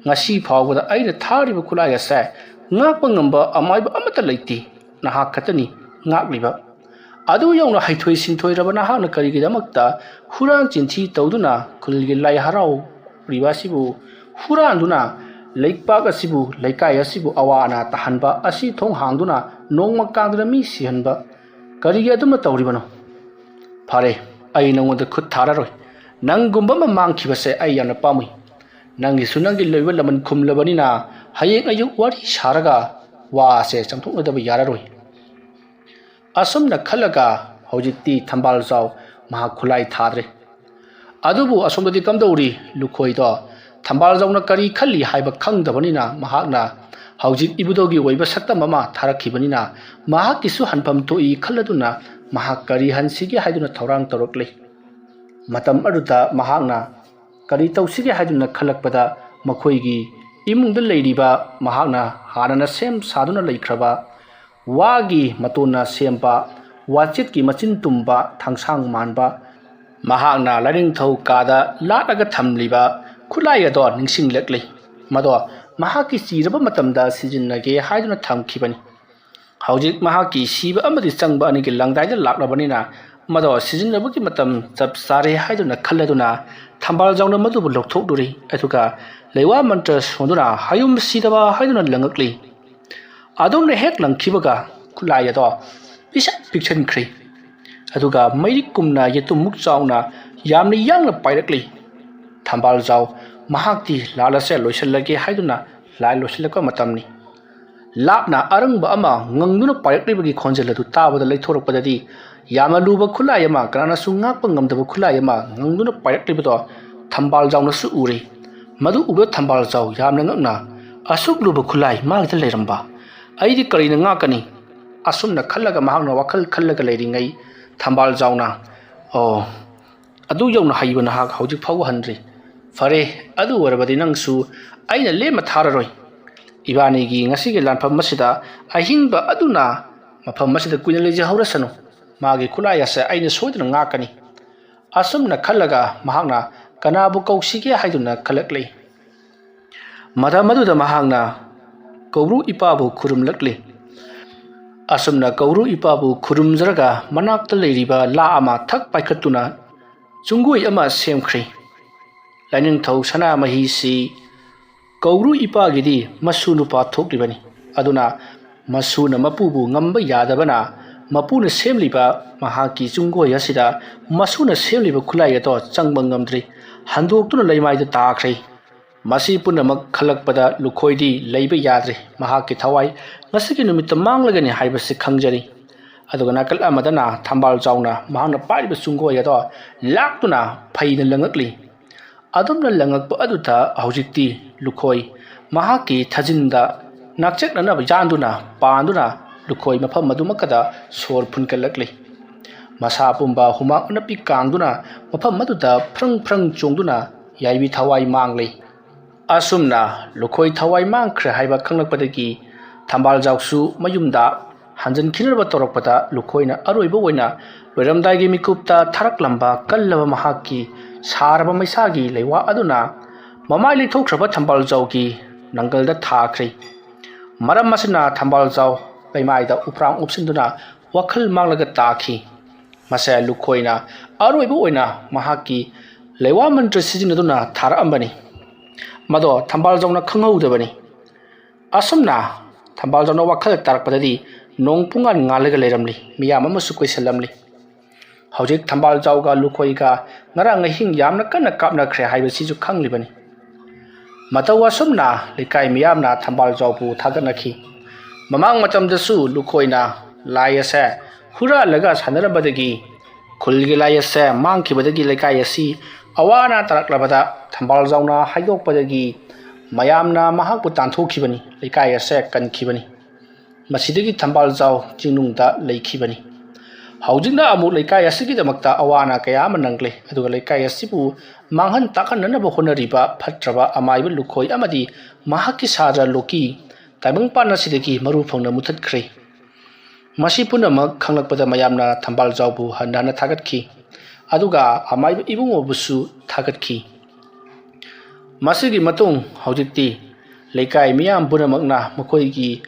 ꯉꯁꯤ ꯐꯥꯎꯕꯗ ꯑꯩꯅ ꯊꯥꯔꯤꯕ ꯈꯨꯠꯂꯥꯏ ꯑꯁꯦ ꯉꯥꯛꯄ ꯉꯝꯕ ꯑꯃꯥꯏꯕ ꯑꯃꯠꯇ ꯂꯩꯇꯦ꯫ ꯅꯍꯥꯛ ꯈꯛꯇꯅꯤ ꯉꯥꯛꯂꯤꯕ꯫ ꯑꯗꯨ ꯌꯧꯅ ꯍꯩꯊꯣꯏ ꯁꯤꯡꯊꯣꯏꯔꯕ ꯅꯍꯥꯛꯅ ꯀꯔꯤꯒꯤꯗꯃꯛꯇ ꯍꯨꯔꯥꯟ ꯆꯤꯟꯊꯤ ꯇꯧꯗꯨꯅ ꯈꯨꯜꯒꯤ ꯂꯥꯏ ꯍꯔꯥꯎꯔꯤꯕ ꯑꯁꯤꯕꯨ ꯍꯨꯔꯥꯟꯗꯨꯅ ꯂꯩꯄꯥꯛ ꯑꯁꯤꯕꯨ, ꯂꯩꯀꯥꯏ ꯑꯁꯤꯕꯨ ꯑꯋꯥ ꯑꯅꯥ ꯇꯥꯍꯟꯕ ꯑꯁꯤ ꯊꯣꯡ ꯍꯥꯡꯗꯨꯅ ꯅꯣꯡꯃ ꯀꯥꯡꯗꯅ ꯃꯤ ꯁꯤꯍꯟꯕ ꯀꯔꯤꯒꯤ ꯑꯗꯨꯝꯅ ꯇꯧꯔꯤꯕꯅꯣ? ꯐꯔꯦ, ꯑꯩ ꯅꯪꯉꯣꯟꯗ ꯈꯨꯠ ꯊꯥꯔꯔꯣꯏ꯫ ꯅꯪꯒꯨꯝꯕ ꯑꯃ ꯃꯥꯡꯈꯤꯕꯁꯦ ꯑꯩ ꯌꯥꯝꯅ ꯄꯥꯝꯃꯨꯏ꯫ ꯅꯪꯒꯤꯁꯨ ꯅꯪꯒꯤ ꯂꯣꯏꯕ ꯂꯃꯟ ꯈꯨꯝꯂꯕꯅꯤꯅ ꯍꯌꯦꯡ ꯑꯌꯨꯛ ꯋꯥꯔꯤ ꯁꯥꯔꯒ ꯋꯥꯁꯦ ꯆꯪꯊꯣꯛꯅꯗꯕ ꯌꯥꯔꯔꯣꯏ꯫" ꯑꯁꯨꯝꯅ ꯈꯜꯂꯒ ꯍꯧꯖꯤꯛꯇꯤ ꯊꯝꯕꯥꯜꯖꯥꯎ ꯃꯍꯥꯛ ꯈꯨꯠꯂꯥꯏ ꯊꯥꯗ꯭ꯔꯦ꯫ ꯑꯗꯨꯕꯨ ꯑꯁꯣꯝꯗꯗꯤ ꯀꯝꯗꯧꯔꯤ? ꯂꯨꯈꯣꯏꯗꯣ ꯊꯝꯕꯥꯜꯖꯥꯎꯅ ꯀꯔꯤ ꯈꯜꯂꯤ ꯍꯥꯏꯕ ꯈꯪꯗꯕꯅꯤꯅ ꯃꯍꯥꯛꯅ ꯍꯧꯖꯤꯛ ꯏꯕꯨꯙꯧꯒꯤ ꯑꯣꯏꯕ ꯁꯛꯇꯝ ꯑꯃ ꯊꯥꯔꯛꯈꯤꯕꯅꯤꯅ ꯃꯍꯥꯛꯀꯤꯁꯨ ꯍꯟꯐꯝ ꯊꯣꯛꯏ ꯈꯜꯂꯗꯨꯅ ꯃꯍꯥꯛ ꯀꯔꯤ ꯍꯟꯁꯤꯒꯦ ꯍꯥꯏꯗꯨꯅ ꯊꯧꯔꯥꯡ ꯇꯧꯔꯛꯂꯤ꯫ ꯃꯇꯝ ꯑꯗꯨꯗ ꯃꯍꯥꯛꯅ ꯀꯔꯤ ꯇꯧꯁꯤꯒꯦ ꯍꯥꯏꯗꯨꯅ ꯈꯜꯂꯛꯄꯗ ꯃꯈꯣꯏꯒꯤ ꯏꯃꯨꯡꯗ ꯂꯩꯔꯤꯕ ꯃꯍꯥꯛꯅ ꯍꯥꯟꯅꯅ ꯁꯦꯝ ꯁꯥꯗꯨꯅ ꯂꯩꯈ꯭ꯔꯕ ꯋꯥꯒꯤ ꯃꯇꯣꯟꯅ ꯁꯦꯝꯕ ꯋꯥꯆꯦꯠꯀꯤ ꯃꯆꯤꯟ ꯇꯨꯝꯕ ꯊꯥꯡꯁꯥꯡ ꯃꯥꯟꯕ ꯃꯍꯥꯛꯅ ꯂꯥꯏꯅꯤꯡꯊꯧ ꯀꯥꯗ ꯂꯥꯠꯂꯒ ꯊꯝꯂꯤꯕ ꯈꯨꯠꯂꯥꯏ ꯑꯗꯣ ꯅꯤꯡꯁꯤꯡꯂꯛꯂꯤ꯫ ꯃꯗꯣ ꯃꯍꯥꯛꯀꯤ ꯁꯤꯔꯕ ꯃꯇꯝꯗ ꯁꯤꯖꯤꯟꯅꯒꯦ ꯍꯥꯏꯗꯨꯅ ꯊꯝꯈꯤꯕꯅꯤ꯫ ꯍꯧꯖꯤꯛ ꯃꯍꯥꯛꯀꯤ ꯁꯤꯕ ꯑꯃꯗꯤ ꯆꯪꯕ ꯑꯅꯤꯒꯤ ꯂꯪꯗꯥꯏꯗ ꯂꯥꯛꯂꯕꯅꯤꯅ ꯃꯗꯣ ꯁꯤꯖꯤꯟꯅꯕꯒꯤ ꯃꯇꯝ ꯆꯞ ꯆꯥꯔꯦ ꯍꯥꯏꯗꯨꯅ ꯈꯜꯂꯗꯨꯅ ꯊꯝꯕꯥꯜꯖꯥꯎꯅ ꯃꯗꯨꯕꯨ ꯂꯧꯊꯣꯛꯂꯨꯔꯤ꯫ ꯑꯗꯨꯒ ꯂꯩꯋꯥ ꯃꯟꯇ꯭ꯔ ꯁꯣꯟꯗꯨꯅ ꯍꯌꯨꯝ ꯁꯤꯗꯕ ꯍꯥꯏꯗꯨꯅ ꯂꯪꯉꯛꯂꯤ꯫ ꯑꯗꯨꯝꯅ ꯍꯦꯛ ꯂꯪꯈꯤꯕꯒ ꯈꯨꯠꯂꯥꯏ ꯑꯗꯣ ꯄꯤꯁꯛ ꯄꯤꯛꯁꯟꯈ꯭ꯔꯦ꯫ ꯑꯗꯨꯒ ꯃꯩꯔꯤꯛꯀꯨꯝꯅ ꯌꯦꯇꯨꯝꯃꯨꯛ ꯆꯥꯎꯅ ꯌꯥꯝꯅ ꯌꯥꯡꯅ ꯄꯥꯏꯔꯛꯂꯤ꯫ ꯊꯝꯕꯥꯜꯖꯥꯎ ꯃꯍꯥꯛꯇꯤ ꯂꯥꯜ ꯑꯁꯦ ꯂꯣꯏꯁꯤꯜꯂꯒꯦ ꯍꯥꯏꯗꯨꯅ ꯂꯥꯏ ꯂꯣꯏꯁꯤꯜꯂꯛꯄ ꯃꯇꯝꯅꯤ꯫ ꯂꯥꯞꯅ ꯑꯔꯪꯕ ꯑꯃ ꯉꯪꯗꯨꯅ ꯄꯥꯏꯔꯛꯂꯤꯕꯒꯤ ꯈꯣꯟꯖꯦꯜ ꯑꯗꯨ ꯇꯥꯕꯗ ꯂꯩꯊꯣꯔꯛꯄꯗꯗꯤ ꯌꯥꯝꯅ ꯂꯨꯕ ꯈꯨꯠꯂꯥꯏ ꯑꯃ, ꯀꯅꯥꯅꯁꯨ ꯉꯥꯛꯄ ꯉꯝꯗꯕ ꯈꯨꯠꯂꯥꯏ ꯑꯃ ꯉꯪꯗꯨꯅ ꯄꯥꯏꯔꯛꯂꯤꯕꯗꯣ ꯊꯝꯕꯥꯜꯖꯥꯎꯅꯁꯨ ꯎꯔꯦ꯫ ꯃꯗꯨ ꯎꯕꯗ ꯊꯝꯕꯥꯜꯖꯥꯎ ꯌꯥꯝꯅ ꯉꯛꯅ, "ꯑꯁꯨꯛ ꯂꯨꯕ ꯈꯨꯠꯂꯥꯏ ꯃꯥꯒꯤꯗ ꯂꯩꯔꯝꯕ? ꯑꯩꯗꯤ ꯀꯔꯤꯅ ꯉꯥꯛꯀꯅꯤ?" ꯑꯁꯨꯝꯅ ꯈꯜꯂꯒ ꯃꯍꯥꯛꯅ ꯋꯥꯈꯜ ꯈꯜꯂꯒ ꯂꯩꯔꯤꯉꯩ ꯊꯝꯕꯥꯜꯖꯥꯎꯅ, "ꯑꯣ, ꯑꯗꯨ ꯌꯧꯅ ꯍꯩꯕ ꯅꯍꯥꯛ ꯍꯧꯖꯤꯛ ꯐꯥꯎꯕ ꯍꯟꯗ꯭ꯔꯤ꯫ ꯐꯔꯦ, ꯑꯗꯨ ꯑꯣꯏꯔꯕꯗꯤ ꯅꯪꯁꯨ ꯑꯩꯅ ꯂꯦꯝꯅ ꯊꯥꯔꯔꯣꯏ꯫ ꯏꯕꯥꯅꯤꯒꯤ ꯉꯁꯤꯒꯤ ꯂꯥꯟꯐꯝ ꯑꯁꯤꯗ ꯑꯍꯤꯡꯕ ꯑꯗꯨꯅ ꯃꯐꯝ ꯑꯁꯤꯗ ꯀꯨꯏꯅ ꯂꯩꯖꯍꯧꯔꯁꯅꯨ꯫ ꯃꯥꯒꯤ ꯈꯨꯠꯂꯥꯏ ꯑꯁꯦ ꯑꯩꯅ ꯁꯣꯏꯗꯅ ꯉꯥꯛꯀꯅꯤ꯫" ꯑꯁꯨꯝꯅ ꯈꯜꯂꯒ ꯃꯍꯥꯛꯅ ꯀꯅꯥꯕꯨ ꯀꯧꯁꯤꯒꯦ ꯍꯥꯏꯗꯨꯅ ꯈꯜꯂꯛꯂꯤ꯫ ꯃꯇꯝ ꯑꯗꯨꯗ ꯃꯍꯥꯛꯅ ꯀꯧꯕ꯭ꯔꯨ ꯏꯄꯥꯕꯨ ꯈꯨꯔꯨꯝꯂꯛꯂꯤ꯫ ꯑꯁꯨꯝꯅ ꯀꯧꯕ꯭ꯔꯨ ꯏꯄꯥꯕꯨ ꯈꯨꯔꯨꯝꯖꯔꯒ ꯃꯅꯥꯛꯇ ꯂꯩꯔꯤꯕ ꯂꯥ ꯑꯃ ꯊꯛ ꯄꯥꯏꯈꯠꯇꯨꯅ ꯆꯨꯡꯒꯣꯏ ꯑꯃ ꯁꯦꯝꯈ꯭ꯔꯦ꯫ ꯂꯥꯏꯅꯤꯡꯊꯧ ꯁꯅꯥꯃꯍꯤꯁꯤ ꯀꯧꯕ꯭ꯔꯨ ꯏꯄꯥꯒꯤꯗꯤ ꯃꯁꯨ ꯅꯨꯄꯥ ꯊꯣꯛꯂꯤꯕꯅꯤ꯫ ꯑꯗꯨꯅ ꯃꯁꯨꯅ ꯃꯄꯨꯕꯨ ꯉꯝꯕ ꯌꯥꯗꯕꯅ ꯃꯄꯨꯅ ꯁꯦꯝꯂꯤꯕ ꯃꯍꯥꯛꯀꯤ ꯆꯨꯡꯒꯣꯏ ꯑꯁꯤꯗ ꯃꯁꯨꯅ ꯁꯦꯝꯂꯤꯕ ꯈꯨꯠꯂꯥꯏ ꯑꯗꯣ ꯆꯪꯕ ꯉꯝꯗ꯭ꯔꯤ꯫ ꯍꯟꯗꯣꯛꯇꯨꯅ ꯂꯩꯃꯥꯏꯗ ꯇꯥꯈ꯭ꯔꯦ꯫ ꯃꯁꯤ ꯄꯨꯝꯅꯃꯛ ꯈꯜꯂꯛꯄꯗ ꯂꯨꯈꯣꯏꯗꯤ ꯂꯩꯕ ꯌꯥꯗ꯭ꯔꯦ꯫ ꯃꯍꯥꯛꯀꯤ ꯊꯋꯥꯏ ꯉꯁꯤꯒꯤ ꯅꯨꯃꯤꯠꯇ ꯃꯥꯡꯂꯒꯅꯤ ꯍꯥꯏꯕꯁꯤ ꯈꯪꯖꯔꯤ꯫ ꯑꯗꯨꯒ ꯅꯥꯀꯜ ꯑꯃꯗꯅ ꯊꯝꯕꯥꯜ ꯆꯥꯎꯅ ꯃꯍꯥꯛꯅ ꯄꯥꯏꯔꯤꯕ ꯆꯨꯡꯒꯣꯏ ꯑꯗꯣ ꯂꯥꯛꯇꯨꯅ ꯐꯩꯅ ꯂꯪꯉꯛꯂꯤ꯫ ꯑꯗꯨꯝꯅ ꯂꯪꯉꯛꯄ ꯑꯗꯨꯗ ꯍꯧꯖꯤꯛꯇꯤ ꯂꯨꯈꯣꯏ ꯃꯍꯥꯛꯀꯤ ꯊꯥꯖꯤꯟꯗ ꯅꯥꯛꯆꯛꯅꯅꯕ ꯌꯥꯟꯗꯨꯅ ꯄꯥꯟꯗꯨꯅ ꯂꯨꯈꯣꯏ ꯃꯐꯝ ꯑꯗꯨꯃꯛꯀꯗ ꯁꯣꯔ ꯐꯨꯟꯒꯠꯂꯛꯂꯤ꯫ ꯃꯁꯥ ꯄꯨꯝꯕ ꯍꯨꯃꯥꯡ ꯑꯅꯞꯄꯤ ꯀꯥꯡꯗꯨꯅ ꯃꯐꯝ ꯑꯗꯨꯗ ꯐ꯭ꯔꯪ ꯐ꯭ꯔꯪ ꯆꯣꯡꯗꯨꯅ ꯌꯥꯏꯕꯤ ꯊꯋꯥꯏ ꯃꯥꯡꯂꯤ꯫ ꯑꯁꯨꯝꯅ ꯂꯨꯈꯣꯏ ꯊꯋꯥꯏ ꯃꯥꯡꯈ꯭ꯔꯦ ꯍꯥꯏꯕ ꯈꯪꯂꯛꯄꯗꯒꯤ ꯊꯝꯕꯥꯜꯖꯥꯎꯁꯨ ꯃꯌꯨꯝꯗ ꯍꯟꯖꯤꯟꯈꯤꯅꯕ ꯇꯧꯔꯛꯄꯗ ꯂꯨꯈꯣꯏꯅ ꯑꯔꯣꯏꯕ ꯑꯣꯏꯅ ꯂꯣꯏꯔꯝꯗꯥꯏꯒꯤ ꯃꯤꯀꯨꯞꯇ ꯊꯥꯔꯛꯂꯝꯕ ꯀꯜꯂꯕ ꯃꯍꯥꯛꯀꯤ ꯁꯥꯔꯕ ꯃꯩꯁꯥꯒꯤ ꯂꯩꯋꯥ ꯑꯗꯨꯅ ꯃꯃꯥꯏ ꯂꯩꯊꯣꯛꯈ꯭ꯔꯕ ꯊꯝꯕꯥꯜꯖꯥꯎꯒꯤ ꯅꯪꯒꯜꯗ ꯊꯥꯈ꯭ꯔꯦ꯫ ꯃꯔꯝ ꯑꯁꯤꯅ ꯊꯝꯕꯥꯜꯖꯥꯎ ꯂꯩꯃꯥꯏꯗ ꯎꯄ꯭ꯔꯥꯡ ꯎꯞꯁꯤꯟꯗꯨꯅ ꯋꯥꯈꯜ ꯃꯥꯡꯂꯒ ꯇꯥꯈꯤ꯫ ꯃꯁꯦ ꯂꯨꯈꯣꯏꯅ ꯑꯔꯣꯏꯕ ꯑꯣꯏꯅ ꯃꯍꯥꯛꯀꯤ ꯂꯩꯋꯥ ꯃꯟꯇ꯭ꯔ ꯁꯤꯖꯤꯟꯅꯗꯨꯅ ꯊꯥꯔꯛꯑꯝꯕꯅꯤ꯫ ꯃꯗꯣ ꯊꯝꯕꯥꯜꯖꯥꯎꯅ ꯈꯪꯍꯧꯗꯕꯅꯤ꯫ ꯑꯁꯨꯝꯅ ꯊꯝꯕꯥꯜꯖꯥꯎꯅ ꯋꯥꯈꯜ ꯇꯥꯔꯛꯄꯗꯗꯤ ꯅꯣꯡ ꯄꯨꯡꯉꯥꯟ ꯉꯥꯜꯂꯒ ꯂꯩꯔꯝꯂꯤ, ꯃꯤꯌꯥꯝ ꯑꯃꯁꯨ ꯀꯣꯏꯁꯤꯜꯂꯝꯂꯤ꯫ ꯍꯧꯖꯤꯛ ꯊꯝꯕꯥꯜꯖꯥꯎꯒ ꯂꯨꯈꯣꯏꯒ ꯉꯔꯥꯡ ꯑꯍꯤꯡ ꯌꯥꯝꯅ ꯀꯟꯅ ꯀꯥꯞꯅꯈ꯭ꯔꯦ ꯍꯥꯏꯕꯁꯤꯁꯨ ꯈꯪꯂꯤꯕꯅꯤ꯫ ꯃꯇꯧ ꯑꯁꯨꯝꯅ ꯂꯩꯀꯥꯏ ꯃꯤꯌꯥꯝꯅ ꯊꯝꯕꯥꯜꯖꯥꯎꯕꯨ ꯊꯥꯒꯠꯅꯈꯤ꯫ ꯃꯃꯥꯡ ꯃꯇꯝꯗꯁꯨ ꯂꯨꯈꯣꯏꯅ ꯂꯥꯏ ꯑꯁꯦ ꯍꯨꯔꯥꯜꯂꯒ ꯁꯥꯟꯅꯔꯝꯕꯗꯒꯤ ꯈꯨꯜꯒꯤ ꯂꯥꯏ ꯑꯁꯦ ꯃꯥꯡꯈꯤꯕꯗꯒꯤ ꯂꯩꯀꯥꯏ ꯑꯁꯤ ꯑꯋꯥ ꯑꯅꯥ ꯇꯥꯔꯛꯂꯕꯗ ꯊꯝꯕꯥꯜꯖꯥꯎꯅ ꯍꯥꯏꯗꯣꯛꯄꯗꯒꯤ ꯃꯌꯥꯝꯅ ꯃꯍꯥꯛꯄꯨ ꯇꯥꯟꯊꯣꯛꯈꯤꯕꯅꯤ, ꯂꯩꯀꯥꯏ ꯑꯁꯦ ꯀꯟꯈꯤꯕꯅꯤ꯫ ꯃꯁꯤꯗꯒꯤ ꯊꯝꯕꯥꯜꯖꯥꯎ ꯆꯤꯡꯅꯨꯡꯗ ꯂꯩꯈꯤꯕꯅꯤ꯫ ꯍꯧꯖꯤꯛꯅ ꯑꯃꯨꯛ ꯂꯩꯀꯥꯏ ꯑꯁꯤꯒꯤꯗꯃꯛꯇ ꯑꯋꯥ ꯑꯅꯥ ꯀꯌꯥ ꯑꯃ ꯅꯪꯂꯦ, ꯑꯗꯨꯒ ꯂꯩꯀꯥꯏ ꯑꯁꯤꯕꯨ ꯃꯥꯡꯍꯟ ꯇꯥꯛꯍꯟꯅꯅꯕ ꯍꯣꯠꯅꯔꯤꯕ ꯐꯠꯇ꯭ꯔꯕ ꯑꯃꯥꯏꯕ ꯂꯨꯈꯣꯏ ꯑꯃꯗꯤ ꯃꯍꯥꯛꯀꯤ ꯁꯥꯇ꯭ꯔ ꯂꯣꯀꯤ ꯇꯥꯏꯕꯪꯄꯥꯟ ꯑꯁꯤꯗꯒꯤ ꯃꯔꯨ ꯐꯪꯅ ꯃꯨꯊꯠꯈ꯭ꯔꯦ꯫ ꯃꯁꯤ ꯄꯨꯝꯅꯃꯛ ꯈꯪꯂꯛꯄꯗ ꯃꯌꯥꯝꯅ ꯊꯝꯕꯥꯜꯖꯥꯎꯕꯨ ꯍꯟꯅ ꯍꯟꯅ ꯊꯥꯒꯠꯈꯤ, ꯑꯗꯨꯒ ꯑꯃꯥꯏꯕ ꯏꯕꯨꯡꯉꯣꯕꯨꯁꯨ ꯊꯥꯒꯠꯈꯤ꯫ ꯃꯁꯤꯒꯤ ꯃꯇꯨꯡ ꯍꯧꯖꯤꯛꯇꯤ ꯂꯩꯀꯥꯏ ꯃꯤꯌꯥꯝ ꯄꯨꯝꯅꯃꯛꯅ ꯃꯈꯣꯏꯒꯤ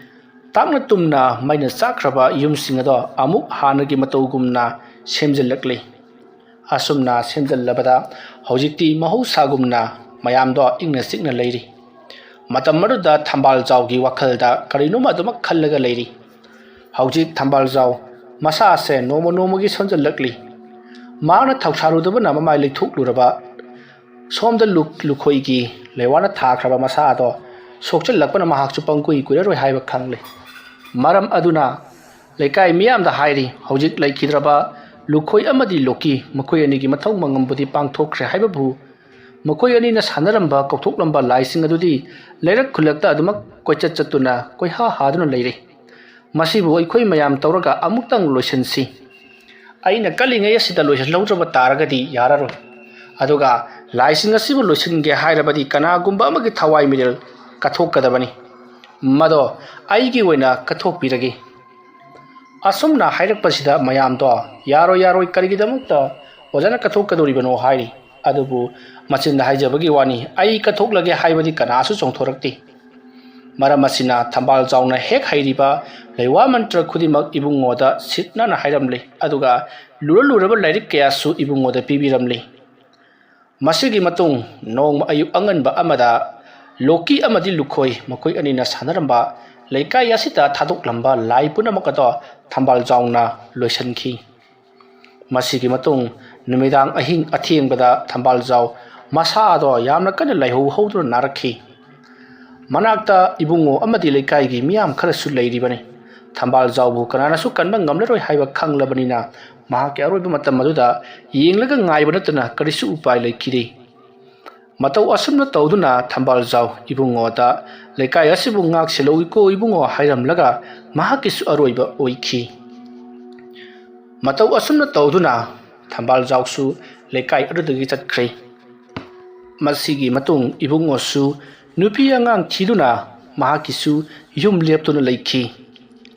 ꯇꯥꯛꯅ ꯇꯨꯝꯅ ꯃꯩꯅ ꯆꯥꯛꯈ꯭ꯔꯕ ꯌꯨꯝꯁꯤꯡ ꯑꯗꯣ ꯑꯃꯨꯛ ꯍꯥꯟꯅꯒꯤ ꯃꯇꯧꯒꯨꯝꯅ ꯁꯦꯝꯖꯤꯜꯂꯛꯂꯤ꯫ ꯑꯁꯨꯝꯅ ꯁꯦꯝꯖꯤꯜꯂꯕꯗ ꯍꯧꯖꯤꯛꯇꯤ ꯃꯍꯧꯁꯥꯒꯨꯝꯅ ꯃꯌꯥꯝꯗꯣ ꯏꯪꯅ ꯆꯤꯛꯅ ꯂꯩꯔꯤ꯫ ꯃꯇꯝ ꯑꯗꯨꯗ ꯊꯝꯕꯥꯜꯖꯥꯎꯒꯤ ꯋꯥꯈꯜꯗ ꯀꯔꯤꯅꯣꯃ ꯑꯗꯨꯃꯛ ꯈꯜꯂꯒ ꯂꯩꯔꯤ꯫ ꯍꯧꯖꯤꯛ ꯊꯝꯕꯥꯜꯖꯥꯎ ꯃꯁꯥꯁꯦ ꯅꯣꯡꯃ ꯅꯣꯡꯃꯒꯤ ꯁꯣꯟꯖꯜꯂꯛꯂꯤ꯫ ꯃꯍꯥꯛꯅ ꯊꯧꯁꯥꯔꯨꯗꯕꯅ ꯃꯃꯥꯏ ꯂꯩꯊꯣꯛꯂꯨꯔꯕ ꯁꯣꯝꯗ ꯂꯨ-, ꯂꯨꯈꯣꯏꯒꯤ ꯂꯩꯋꯥꯅ ꯊꯥꯈ꯭ꯔꯕ ꯃꯁꯥ ꯑꯗꯣ ꯁꯣꯛꯆꯜꯂꯛꯄꯅ ꯃꯍꯥꯛꯁꯨ ꯄꯪꯀꯨꯏ ꯀꯨꯏꯔꯔꯣꯏ ꯍꯥꯏꯕ ꯈꯪꯂꯦ꯫ ꯃꯔꯝ ꯑꯗꯨꯅ ꯂꯩꯀꯥꯏ ꯃꯤꯌꯥꯝꯗ ꯍꯥꯏꯔꯤ, ꯍꯧꯖꯤꯛ ꯂꯩꯈꯤꯗ꯭ꯔꯕ ꯂꯨꯈꯣꯏ ꯑꯃꯗꯤ ꯂꯣꯀꯤ ꯃꯈꯣꯏ ꯑꯅꯤꯒꯤ ꯃꯊꯧ ꯃꯉꯝꯕꯨꯗꯤ ꯄꯥꯡꯊꯣꯛꯈ꯭ꯔꯦ ꯍꯥꯏꯕꯕꯨ ꯃꯈꯣꯏ ꯑꯅꯤꯅ ꯁꯥꯟꯅꯔꯝꯕ ꯀꯧꯊꯣꯛꯂꯝꯕ ꯂꯥꯏꯁꯤꯡ ꯑꯗꯨꯗꯤ ꯂꯩꯔꯛ ꯈꯨꯜꯂꯛꯇ ꯑꯗꯨꯃꯛ ꯀꯣꯏꯆꯠ ꯆꯠꯇꯨꯅ ꯀꯣꯏꯍꯥ ꯍꯥꯗꯨꯅ ꯂꯩꯔꯦ꯫ ꯃꯁꯤꯕꯨ ꯑꯩꯈꯣꯏ ꯃꯌꯥꯝ ꯇꯧꯔꯒ ꯑꯃꯨꯛꯇꯪ ꯂꯣꯏꯁꯤꯟꯁꯤ꯫ ꯑꯩꯅ ꯀꯜꯂꯤꯉꯩ ꯑꯁꯤꯗ ꯂꯣꯏꯁꯤꯜꯍꯧꯗ꯭ꯔꯕ ꯇꯥꯔꯒꯗꯤ ꯌꯥꯔꯔꯣꯏ꯫ ꯑꯗꯨꯒ ꯂꯥꯏꯁꯤꯡ ꯑꯁꯤꯕꯨ ꯂꯣꯏꯁꯤꯟꯒꯦ ꯍꯥꯏꯔꯕꯗꯤ ꯀꯅꯥꯒꯨꯝꯕ ꯑꯃꯒꯤ ꯊꯋꯥꯏ ꯃꯤꯔꯦꯜ ꯀꯠꯊꯣꯛꯀꯗꯕꯅꯤ꯫ ꯃꯗꯣ ꯑꯩꯒꯤ ꯑꯣꯏꯅ ꯀꯠꯊꯣꯛꯄꯤꯔꯒꯦ꯫ ꯑꯁꯨꯝꯅ ꯍꯥꯏꯔꯛꯄꯁꯤꯗ ꯃꯌꯥꯝꯗꯣ, "ꯌꯥꯔꯣꯏ, ꯌꯥꯔꯣꯏ, ꯀꯔꯤꯒꯤꯗꯃꯛꯇ ꯑꯣꯖꯥꯅ ꯀꯠꯊꯣꯛꯀꯗꯧꯔꯤꯕꯅꯣ?" ꯍꯥꯏꯔꯤ꯫ ꯑꯗꯨꯕꯨ ꯃꯆꯤꯟꯗ ꯍꯥꯏꯖꯕꯒꯤ ꯋꯥꯅꯤ, ꯑꯩ ꯀꯠꯊꯣꯛꯂꯒꯦ ꯍꯥꯏꯕꯗꯤ ꯀꯅꯥꯁꯨ ꯆꯣꯡꯊꯣꯔꯛꯇꯦ꯫ ꯃꯔꯝ ꯑꯁꯤꯅ ꯊꯝꯕꯥꯜ ꯆꯥꯎꯅ ꯍꯦꯛ ꯍꯩꯔꯤꯕ ꯂꯩꯋꯥ ꯃꯟꯇ꯭ꯔ ꯈꯨꯗꯤꯡꯃꯛ ꯏꯕꯨꯡꯉꯣꯗ ꯁꯤꯠ ꯅꯥꯟꯅ ꯍꯥꯏꯔꯝꯂꯦ꯫ ꯑꯗꯨꯒ ꯂꯨꯔ ꯂꯨꯔꯕ ꯂꯥꯏꯔꯤꯛ ꯀꯌꯥꯁꯨ ꯏꯕꯨꯡꯉꯣꯗ ꯄꯤꯕꯤꯔꯝꯂꯤ꯫ ꯃꯁꯤꯒꯤ ꯃꯇꯨꯡ ꯅꯣꯡꯃ ꯑꯌꯨꯛ ꯑꯉꯟꯕ ꯑꯃꯗ ꯂꯣꯀꯤ ꯑꯃꯗꯤ ꯂꯨꯈꯣꯏ ꯃꯈꯣꯏ ꯑꯅꯤꯅ ꯁꯥꯟꯅꯔꯝꯕ ꯂꯩꯀꯥꯏ ꯑꯁꯤꯗ ꯊꯥꯗꯣꯛꯂꯝꯕ ꯂꯥꯏ ꯄꯨꯝꯅꯃꯛ ꯑꯗꯣ ꯊꯝꯕꯥꯜꯖꯥꯎꯅ ꯂꯣꯏꯁꯤꯟꯈꯤ꯫ ꯃꯁꯤꯒꯤ ꯃꯇꯨꯡ ꯅꯨꯃꯤꯗꯥꯡ ꯑꯍꯤꯡ ꯑꯊꯦꯡꯕꯗ ꯊꯝꯕꯥꯜꯖꯥꯎ ꯃꯁꯥꯗꯣ ꯌꯥꯝꯅ ꯀꯟꯅ ꯂꯥꯏꯍꯧ ꯍꯧꯗꯨꯅ ꯅꯥꯔꯛꯈꯤ꯫ ꯃꯅꯥꯛꯇ ꯏꯕꯨꯡꯉꯣ ꯑꯃꯗꯤ ꯂꯩꯀꯥꯏꯒꯤ ꯃꯤꯌꯥꯝ ꯈꯔꯁꯨ ꯂꯩꯔꯤꯕꯅꯤ꯫ ꯊꯝꯕꯥꯜꯖꯥꯎꯕꯨ ꯀꯅꯥꯅꯁꯨ ꯀꯟꯕ ꯉꯝꯂꯔꯣꯏ ꯍꯥꯏꯕ ꯈꯪꯂꯕꯅꯤꯅ ꯃꯍꯥꯛꯀꯤ ꯑꯔꯣꯏꯕ ꯃꯇꯝ ꯑꯗꯨꯗ ꯌꯦꯡꯂꯒ ꯉꯥꯏꯕ ꯅꯠꯇꯅ ꯀꯔꯤꯁꯨ ꯎꯄꯥꯏ ꯂꯩꯈꯤꯗꯦ꯫ ꯃꯇꯧ ꯑꯁꯨꯝꯅ ꯇꯧꯗꯨꯅ ꯊꯝꯕꯥꯜꯖꯥꯎ ꯏꯕꯨꯡꯉꯣꯗ "ꯂꯩꯀꯥꯏ ꯑꯁꯤꯕꯨ ꯉꯥꯛ ꯁꯦꯜꯍꯧꯏꯀꯣ ꯏꯕꯨꯡꯉꯣ" ꯍꯥꯏꯔꯝꯂꯒ ꯃꯍꯥꯛꯀꯤꯁꯨ ꯑꯔꯣꯏꯕ ꯑꯣꯏꯈꯤ꯫ ꯃꯇꯧ ꯑꯁꯨꯝꯅ ꯇꯧꯗꯨꯅ ꯊꯝꯕꯥꯜꯖꯥꯎꯁꯨ ꯂꯩꯀꯥꯏ ꯑꯗꯨꯗꯒꯤ ꯆꯠꯈ꯭ꯔꯦ꯫ ꯃꯁꯤꯒꯤ ꯃꯇꯨꯡ ꯏꯕꯨꯡꯉꯣꯁꯨ ꯅꯨꯄꯤ ꯑꯉꯥꯡ ꯊꯤꯗꯨꯅ ꯃꯍꯥꯛꯀꯤꯁꯨ ꯌꯨꯝ ꯂꯦꯞꯇꯨꯅ ꯂꯩꯈꯤ꯫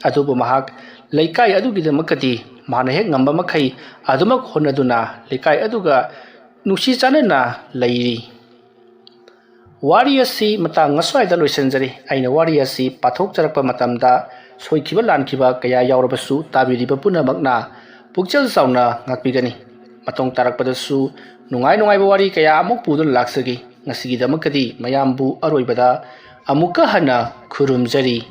ꯑꯗꯨꯕꯨ ꯃꯍꯥꯛ ꯂꯩꯀꯥꯏ ꯑꯗꯨꯒꯤꯗꯃꯛꯇꯗꯤ ꯃꯍꯥꯛꯅ ꯍꯦꯛ ꯉꯝꯕ ꯃꯈꯩ ꯑꯗꯨꯃꯛ ꯍꯣꯠꯅꯗꯨꯅ ꯂꯩꯀꯥꯏ ꯑꯗꯨꯒ ꯅꯨꯡꯁꯤ ꯆꯥꯟꯅꯅ ꯂꯩꯔꯤ꯫ ꯋꯥꯔꯤ ꯑꯁꯤ ꯃꯇꯥꯡ ꯑꯁ꯭ꯋꯥꯏꯗ ꯂꯣꯏꯁꯤꯟꯖꯔꯤ꯫ ꯑꯩꯅ ꯋꯥꯔꯤ ꯑꯁꯤ ꯄꯥꯊꯣꯛꯆꯔꯛꯄ ꯃꯇꯝꯗ ꯁꯣꯏꯈꯤꯕ ꯂꯥꯟꯈꯤꯕ ꯀꯌꯥ ꯌꯥꯎꯔꯕꯁꯨ ꯇꯥꯕꯤꯔꯤꯕ ꯄꯨꯝꯅꯃꯛꯅ ꯄꯨꯛꯆꯦꯜ ꯆꯥꯎꯅ ꯉꯥꯛꯄꯤꯒꯅꯤ꯫ ꯃꯇꯨꯡ ꯇꯥꯔꯛꯄꯗꯁꯨ ꯅꯨꯡꯉꯥꯏ ꯅꯨꯡꯉꯥꯏꯕ ꯋꯥꯔꯤ ꯀꯌꯥ ꯑꯃꯨꯛ ꯄꯨꯗꯨꯅ ꯂꯥꯛꯆꯒꯦ꯫ ꯉꯁꯤꯒꯤꯗꯃꯛꯇꯗꯤ ꯃꯌꯥꯝꯕꯨ ꯑꯔꯣꯏꯕꯗ ꯑꯃꯨꯛꯀ ꯍꯟꯅ ꯈꯨꯔꯨꯝꯖꯔꯤ꯫